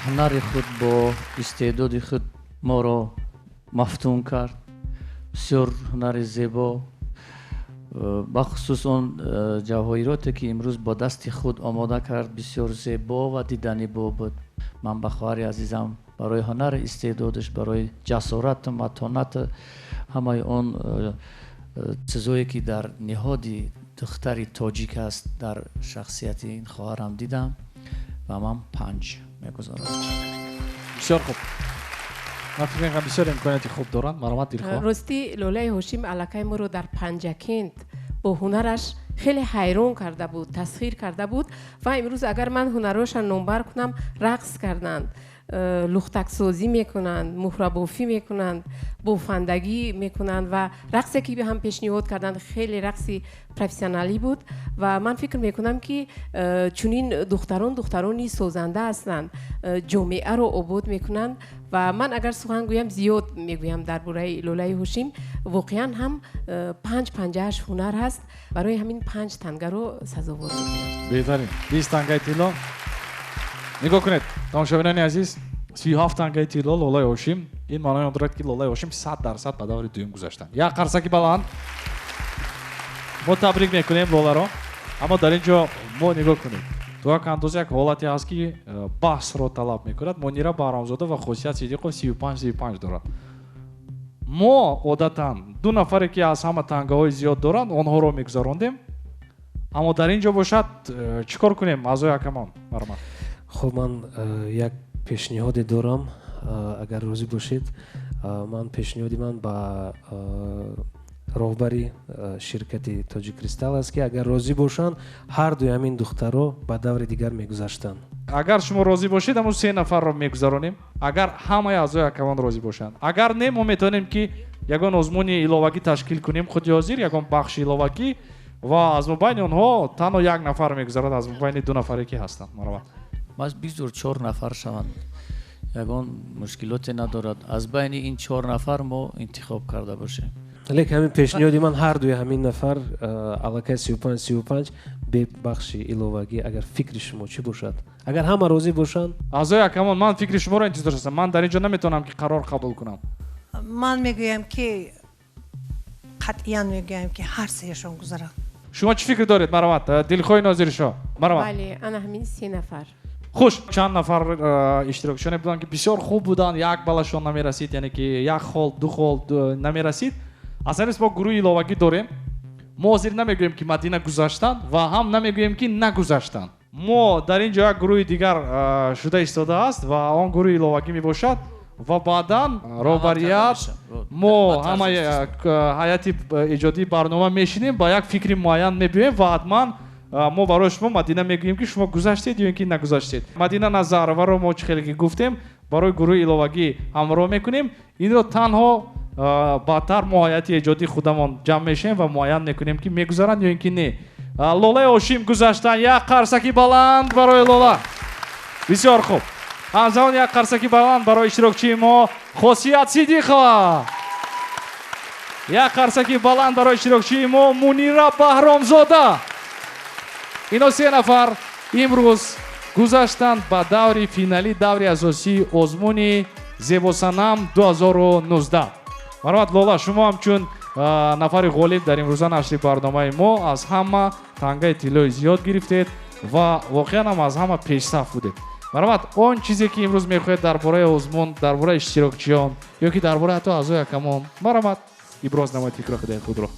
[SPEAKER 13] ҳунари худ, бо истеъдоди худ моро мафтун кард. Бисёр ҳунари зебо, бахусус он ҷавоҳироте, ки имрӯз бо дасти худ омода кард, бисёр зебо ва диданибо буд. Ман ба хоҳари азизам барои ҳунари истеъдодаш, барои ҷасорату матонату ҳамаи он чизое, ки дар ниҳоди духтари тоҷик аст, дар шахсияти ин хоҳарам дидам ва ман 5 мегузорам.
[SPEAKER 9] Бисёр хуб. Ман фикр мекунам бисёр имконияти хуб доранд. Марҳамат, Дилхоҳ.
[SPEAKER 14] Рости, Лолаи Ҳошим аллакай моро дар Панҷакент бо ҳунараш хеле ҳайрон карда буд, тасхир карда буд ва имрӯз агар ман ҳунарҳояшро номбар кунам, рақс карданд, лухтаксозӣ мекунанд, муҳрабофӣ мекунанд, бофандагӣ мекунанд ва рақсе, ки ҳам пешниҳод карданд, хеле рақси профессионалӣ буд ва ман фикр мекунам, ки чунин духтарон духтарони созанда ҳастанд, ҷомеаро обод мекунанд ва ман агар сухан гӯям, зиёд мегӯям дар бораи Лолаи Ҳошим. Воқеан ҳам 5-58 ҳунар ҳаст, барои ҳамин 5 тангаро сазовор мекунам.
[SPEAKER 9] Беҳтарин, 20 тангаи тилло. Нигоҳ кунед, тамошобинони азиз, 37 тангаи тилло Лолаи Ҳошим. Ин маънои он дорад, ки Лолаи Ҳошим 100% ба даври дуюм гузаштанд. Як қарсаки баланд. Мо табрик мекунем Лоларо, аммо дар ин ҷо мо нигоҳ кунем. То як андоза як ҳолате ҳаст, ки баҳсро талаб мекунад. Мунира Баҳромзода ва Хосият Сидиқов 35-35 дорад. Мо одатан ду нафаре, ки аз ҳама тангаҳои зиёд доранд, онҳоро мегузарондем. Аммо дар ин ҷо бошад, чӣ кор кунем, аъзои ҳакамон? Марҳамат.
[SPEAKER 11] Хуб, ман як пешниҳоде дорам, агар розӣ бошед. Ман пешниҳоди ман ба роҳбари ширкати Тоҷиккристал аст, ки агар розӣ бошанд, ҳар дуи ҳамин духтаро ба даври дигар мегузаштанд.
[SPEAKER 9] Агар шумо розӣ бошед, ҳамун 3 нафарро мегузаронем, агар ҳамаи аъзои ҳакамон розӣ бошанд. Агар не, мо метавонем, ки ягон озмуни иловагӣ ташкил кунем худи ҳозир, ягон бахши иловагӣ, ва аз мобайни онҳо танҳо як нафар мегузарад аз мобайни 2 нафаре, ки ҳастанд. Марҳамат.
[SPEAKER 13] Маз бизур 4 нафар шаванд, ягон мушкилоте надорад. Аз байни ин 4 нафар мо интихоб карда бошем.
[SPEAKER 11] Лекин ҳамин пешниҳоди ман ҳар дуи ҳамин нафар аллакай 35-35 бе бахши иловагӣ, агар фикри шумо чӣ бошад? Агар ҳама розӣ бошанд?
[SPEAKER 9] Аъзои ҳакамон, ман фикри шуморо интизор ҳастам. Ман дар ин ҷо наметавонам ки қарор қабул кунам.
[SPEAKER 12] Ман мегӯям ки қатъиян мегӯям ки ҳар сеяшон гузаранд.
[SPEAKER 9] Шумо чӣ фикр доред, марҳамат? Дилхоҳи Нозиршоҳ, марҳамат.
[SPEAKER 14] Бале, ана ҳамин се нафар.
[SPEAKER 9] Хуш, чанд нафар иштирокчиёне буданд ки бисёр хуб буданд, як баллашон намерасид, яъне ки як хол, ду хол намерасид. Аз ҳамин мо гурӯҳи иловагӣ дорем. Мо ҳозир намегӯем ки Мадина гузаштанд ва ҳам намегӯем ки нагузаштанд. Мо дар ин ҷо як гурӯҳи дигар шуда истодааст ва он гурӯҳи иловагӣ мебошад ва баъдан роҳбарият мо ҳамаи ҳайати эҷодии барнома мешинем, ба як фикри муайян мебиёем ва ҳатман мо барои шумо Мадина мегӯем ки шумо гузаштед ё ин ки нагузаштед. Мадина Назароваро мо чӣ хеле ки гуфтем барои гурӯҳи иловагӣ ҳамроҳ мекунем. Инро танҳо баъдтар мо ҳайати эҷодии худамон ҷамъ мешавем ва муайян мекунем ки мегузаранд ё ин ки не. Лолаи Ошим гузаштан, як қарсаки баланд барои Лола. Бисёр хуб. Ҳамзамон як қарсаки баланд барои иштирокчии мо Хосият Сидиқова. Як қарсаки баланд барои иштирокчии мо Мунира Баҳромзода. Ино се нафар имрӯз гузаштанд ба даври финалӣ, даври асосии озмуни Зебосанам 2019. Марҳамат Лола, шумо ҳамчун нафари ғолиб дар имрӯза нашри барномаи мо аз ҳама тангаи тиллои зиёд гирифтед ва воқеан ҳам аз ҳама пешсаф будед. Марҳамат, он чизе ки имрӯз мехоҳед дар бораи озмун, дар бораи иштирокчиён ё ки дар бораи ҳатто аъзои ҳакамон, марҳамат, иброз намоед фикри худро.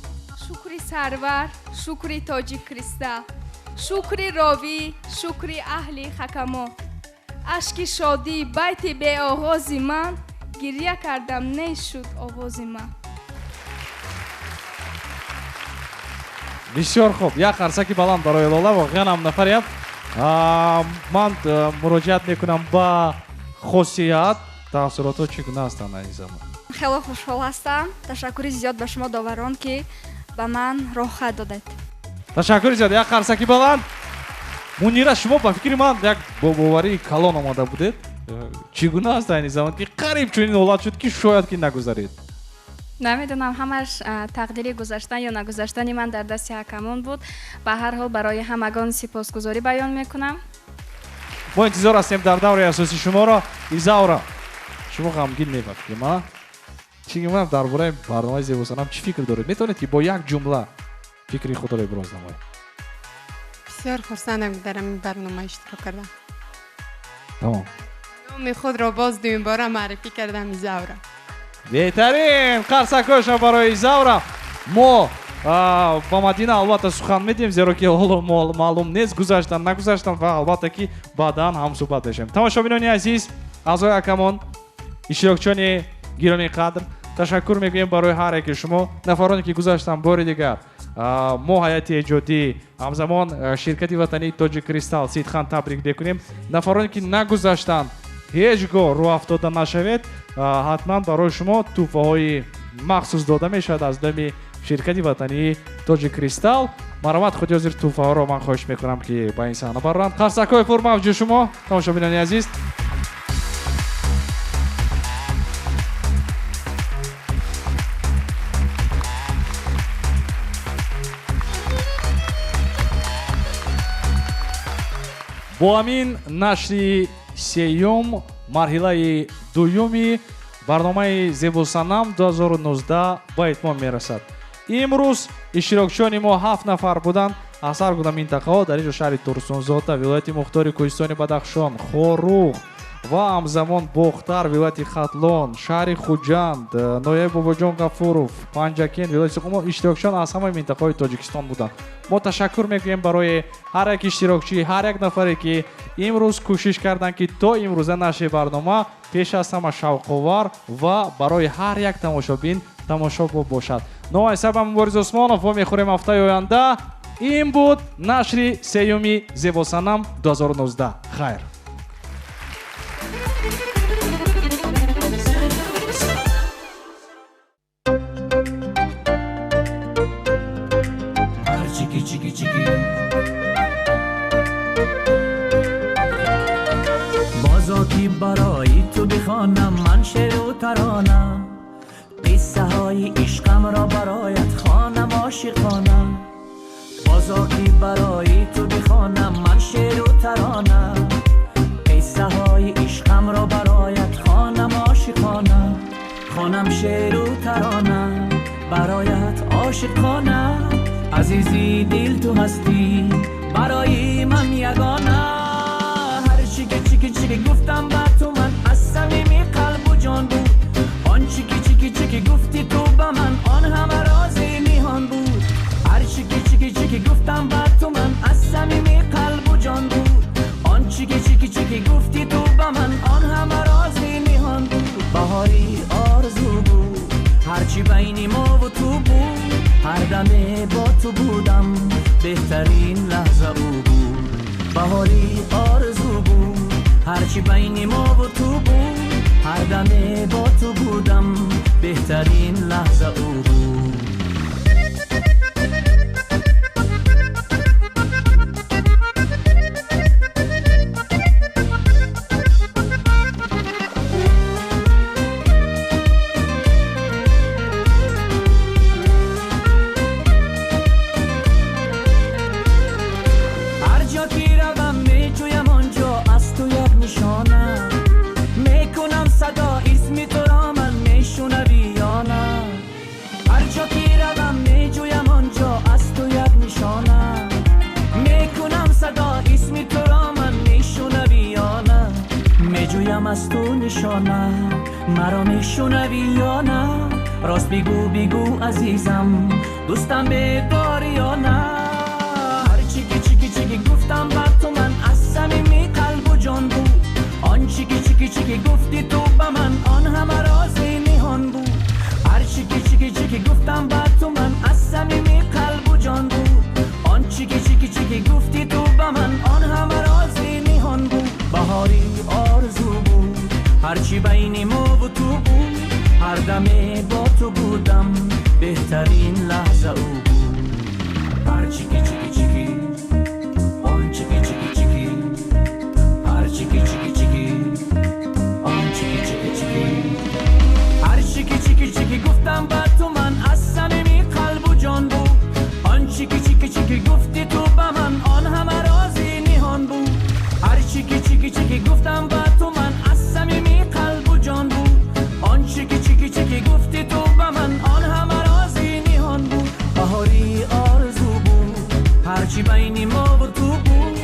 [SPEAKER 4] Шукри Сарвар, шукри Тоҷик Кристал, шукри ровӣ, шукри аҳли ҳакамон. Ашки шодӣ байти беоғози ман, гиря кардам нешуд овози ман.
[SPEAKER 9] Бисёр хуб, як қарсаки баланд барои Лола, воқеан ҳам нафарият. Ман муроҷиат мекунам ба Хосият. Таассуротҳо чӣ гуна ҳастанд айни замон?
[SPEAKER 18] Хело хушҳол ҳастам. Ташаккури зиёд ба шумо доварон ки ба ман роҳхат додед.
[SPEAKER 9] Ташаккури зиёд, як қарсаки баланд. Мунира, шумо ба фикри ман як бо боварии калон омада будед. Чӣ гуна аст айни замон ки қариб чунин ҳолат шуд ки шояд ки нагузаред?
[SPEAKER 18] Намедонам, ҳамаш тақдири гузаштан ё нагузаштани ман дар дасти ҳакамон буд. Ба ҳар ҳол барои ҳамагон сипосгузорӣ баён мекунам.
[SPEAKER 9] Мо интизор ҳастем дар давраи асосии шуморо. Изаура, шумо ғамгин мебахшед, ма? Чӣ гуна дар бораи барномаи Зебосанам чӣ фикр доред? Метавонед ки бо як ҷумла фикри худро иброз намоед?
[SPEAKER 2] Бисёр хурсандам ки дар ин барнома иштирок кардам.
[SPEAKER 9] Тамом.
[SPEAKER 2] Номи худро боз дуюмбора муаррифӣ кардам, Изаура.
[SPEAKER 9] Беҳтарин қарсакҳояшон барои Изаура. Мо ба Мадина албатта сухан медиҳем, зеро ки ҳоло маълум нест гузаштан нагузаштан ва албатта ки баъдан ҳамсӯҳбат мешавем. Тамошобинони азиз, аъзои ҳакамон, иштирокчиёни гиромии қадр, ташаккур мегӯем барои ҳар яки шумо. Нафароне ки гузаштан бори дигар мо ҳайати эҷодӣ, ҳамзамон ширкати ватании Тоҷик Кристал Сидхан табрик мекунем. Нафароне ки нагузаштанд, ҳеҷ гоҳ рӯ афтода нашавед. Ҳатман барои шумо тӯҳфаҳои махсус дода мешавад аз номи ширкати ватании Тоҷик Кристал. Марҳамат, худи ҳозир тӯҳфаҳоро ман хоҳиш мекунам ки ба ин саҳна бароранд. Қарсакҳои пурмавҷи шумо, тамошобинони азиз. Бо ҳамин нашри сеюм марҳилаи дуюми барномаи Зебосанам 2019 ба итмом мерасад. Имрӯз иштирокчиёни мо 7 нафар буданд аз ҳар гуна минтақаҳо. Дар ин ҷо шаҳри Турсунзода, вилояти Мухтори Кӯҳистони Бадахшон, Хоруғ ва ҳамзамон Бохтар, вилояти Хатлон, шаҳри Хуҷанд, ноҳияи Бобоҷон Ғафуров, Панҷакент, вилояти Суғд. Иштирокчиён аз ҳамаи минтақаҳои Тоҷикистон буданд. Мо ташаккур мекунем барои ҳар як иштирокчӣ, ҳар як нафаре ки имрӯз кӯшиш карданд ки то имрӯза нашри барнома пеш аз ҳама шавқовар ва барои ҳар як тамошобин тамошобоб бошад. Номи сабам Мубориз Усмонов, во мехӯрем ҳафтаи оянда. Ин буд нашри сеюми Зебосанам 2019. Хайр.
[SPEAKER 10] بازا که برای تو بخوانم من شعر و ترانه، قصه ها Қиссаҳои ишқамро бароят хонам ошиқона, бозо ки барои ту бихонам ман шеъру тарона. Қиссаҳои ишқамро бароят хонам ошиқона, хонам шеъру тарона, бароят ошиқона. Азизи дил ту ҳастӣ, барои ман ягона. Ҳар чӣ ки чӣ ки чӣ ки гуфтам ба ту ман аз самими қалбу ҷон буд. Он чӣ ки чӣ ки чӣ ки гуфтӣ ту ба ман, он ҳама рози ниҳон буд. Ҳар чӣ ки чӣ ки чӣ ки гуфтам ба ту ман аз самими қалбу ҷон буд. Он чӣ ки чӣ ки чӣ ки гуфтӣ ту ба ман, он ҳама рози ниҳон буд. Баҳори орзу буд, ҳарчи байни мо ва ту буд, ҳар даме бо ту будам, беҳтарин лаҳза ӯ буд. Баҳори орзу буд, ҳарчи байни мо ва ту буд, ҳар даме бо ту будам, беҳтарин лаҳза ӯ буд. Ҳар ҷо ки равам меҷӯям онҷо аз ту як нишона, мекунам садо исми туро ман мешунавӣ ё на. Ҳар ҷо ки равам меҷӯям онҷо аз ту як нишона, мекунам садо исми туро ман мешунавӣ ё на. Меҷӯям аз ту нишона, маро мешунавӣ ё на. Рост бигӯ, бигӯ азизам, дӯстам бедорӣ ё на. Ҳар чӣ ки чӣ ки чӣ ки гуфтам ба ту ман аз самими қалбу ҷон буд. Он чӣ ки чӣ ки чӣ ки гуфтӣ ту ба ман, он ҳама рози ниҳон буд. Ҳар чӣ ки чӣ ки чӣ ки гуфтам ба ту ман аз самими қалбу ҷон буд. Он чӣ ки чӣ ки чӣ ки гуфтӣ ту ба ман, он ҳама рози ниҳон буд. Баҳори орзу буд, ҳарчи байни мо ва ту буд, ҳар даме бо ту будам, беҳтарин лаҳза ӯ буд. Ҳар чӣ ки чӣ ки чӣ ки, он чӣ ки чӣ ки чӣ ки, ҳар чӣ ки чӣ ки чӣ ки, он чӣ ки чӣ ки чӣ ки, ҳар чӣ ки чӣ ки чӣ ки гуфтам ба ту ман аз самими қалбу ҷон буд. Он чӣ ки чӣ ки чӣ ки гуфтӣ ту ба ман, он ҳама рози ниҳон буд. Ҳар чӣ ки чӣ ки чӣ ки гуфтам ба ту ман аз самими қалбу ҷон буд. Он чӣ ки чӣ ки чӣ ки гуфтӣ ту ба ман, он ҳама рози ниҳон буд. Баҳори орзу буд, ҳарчи байни мо ва ту буд,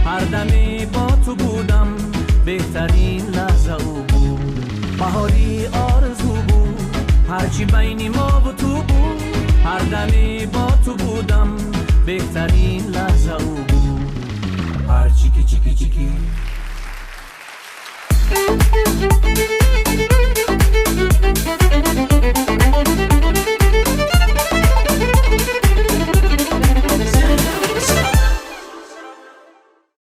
[SPEAKER 10] ҳар даме бо ту будам, беҳтарин лаҳза ӯ буд. Баҳори орзу буд, ҳарчи байни мо ва ту буд, ҳар даме бо ту будам, беҳтарин лаҳза ӯ буд. Ҳар чӣ ки чӣ ки чӣ ки.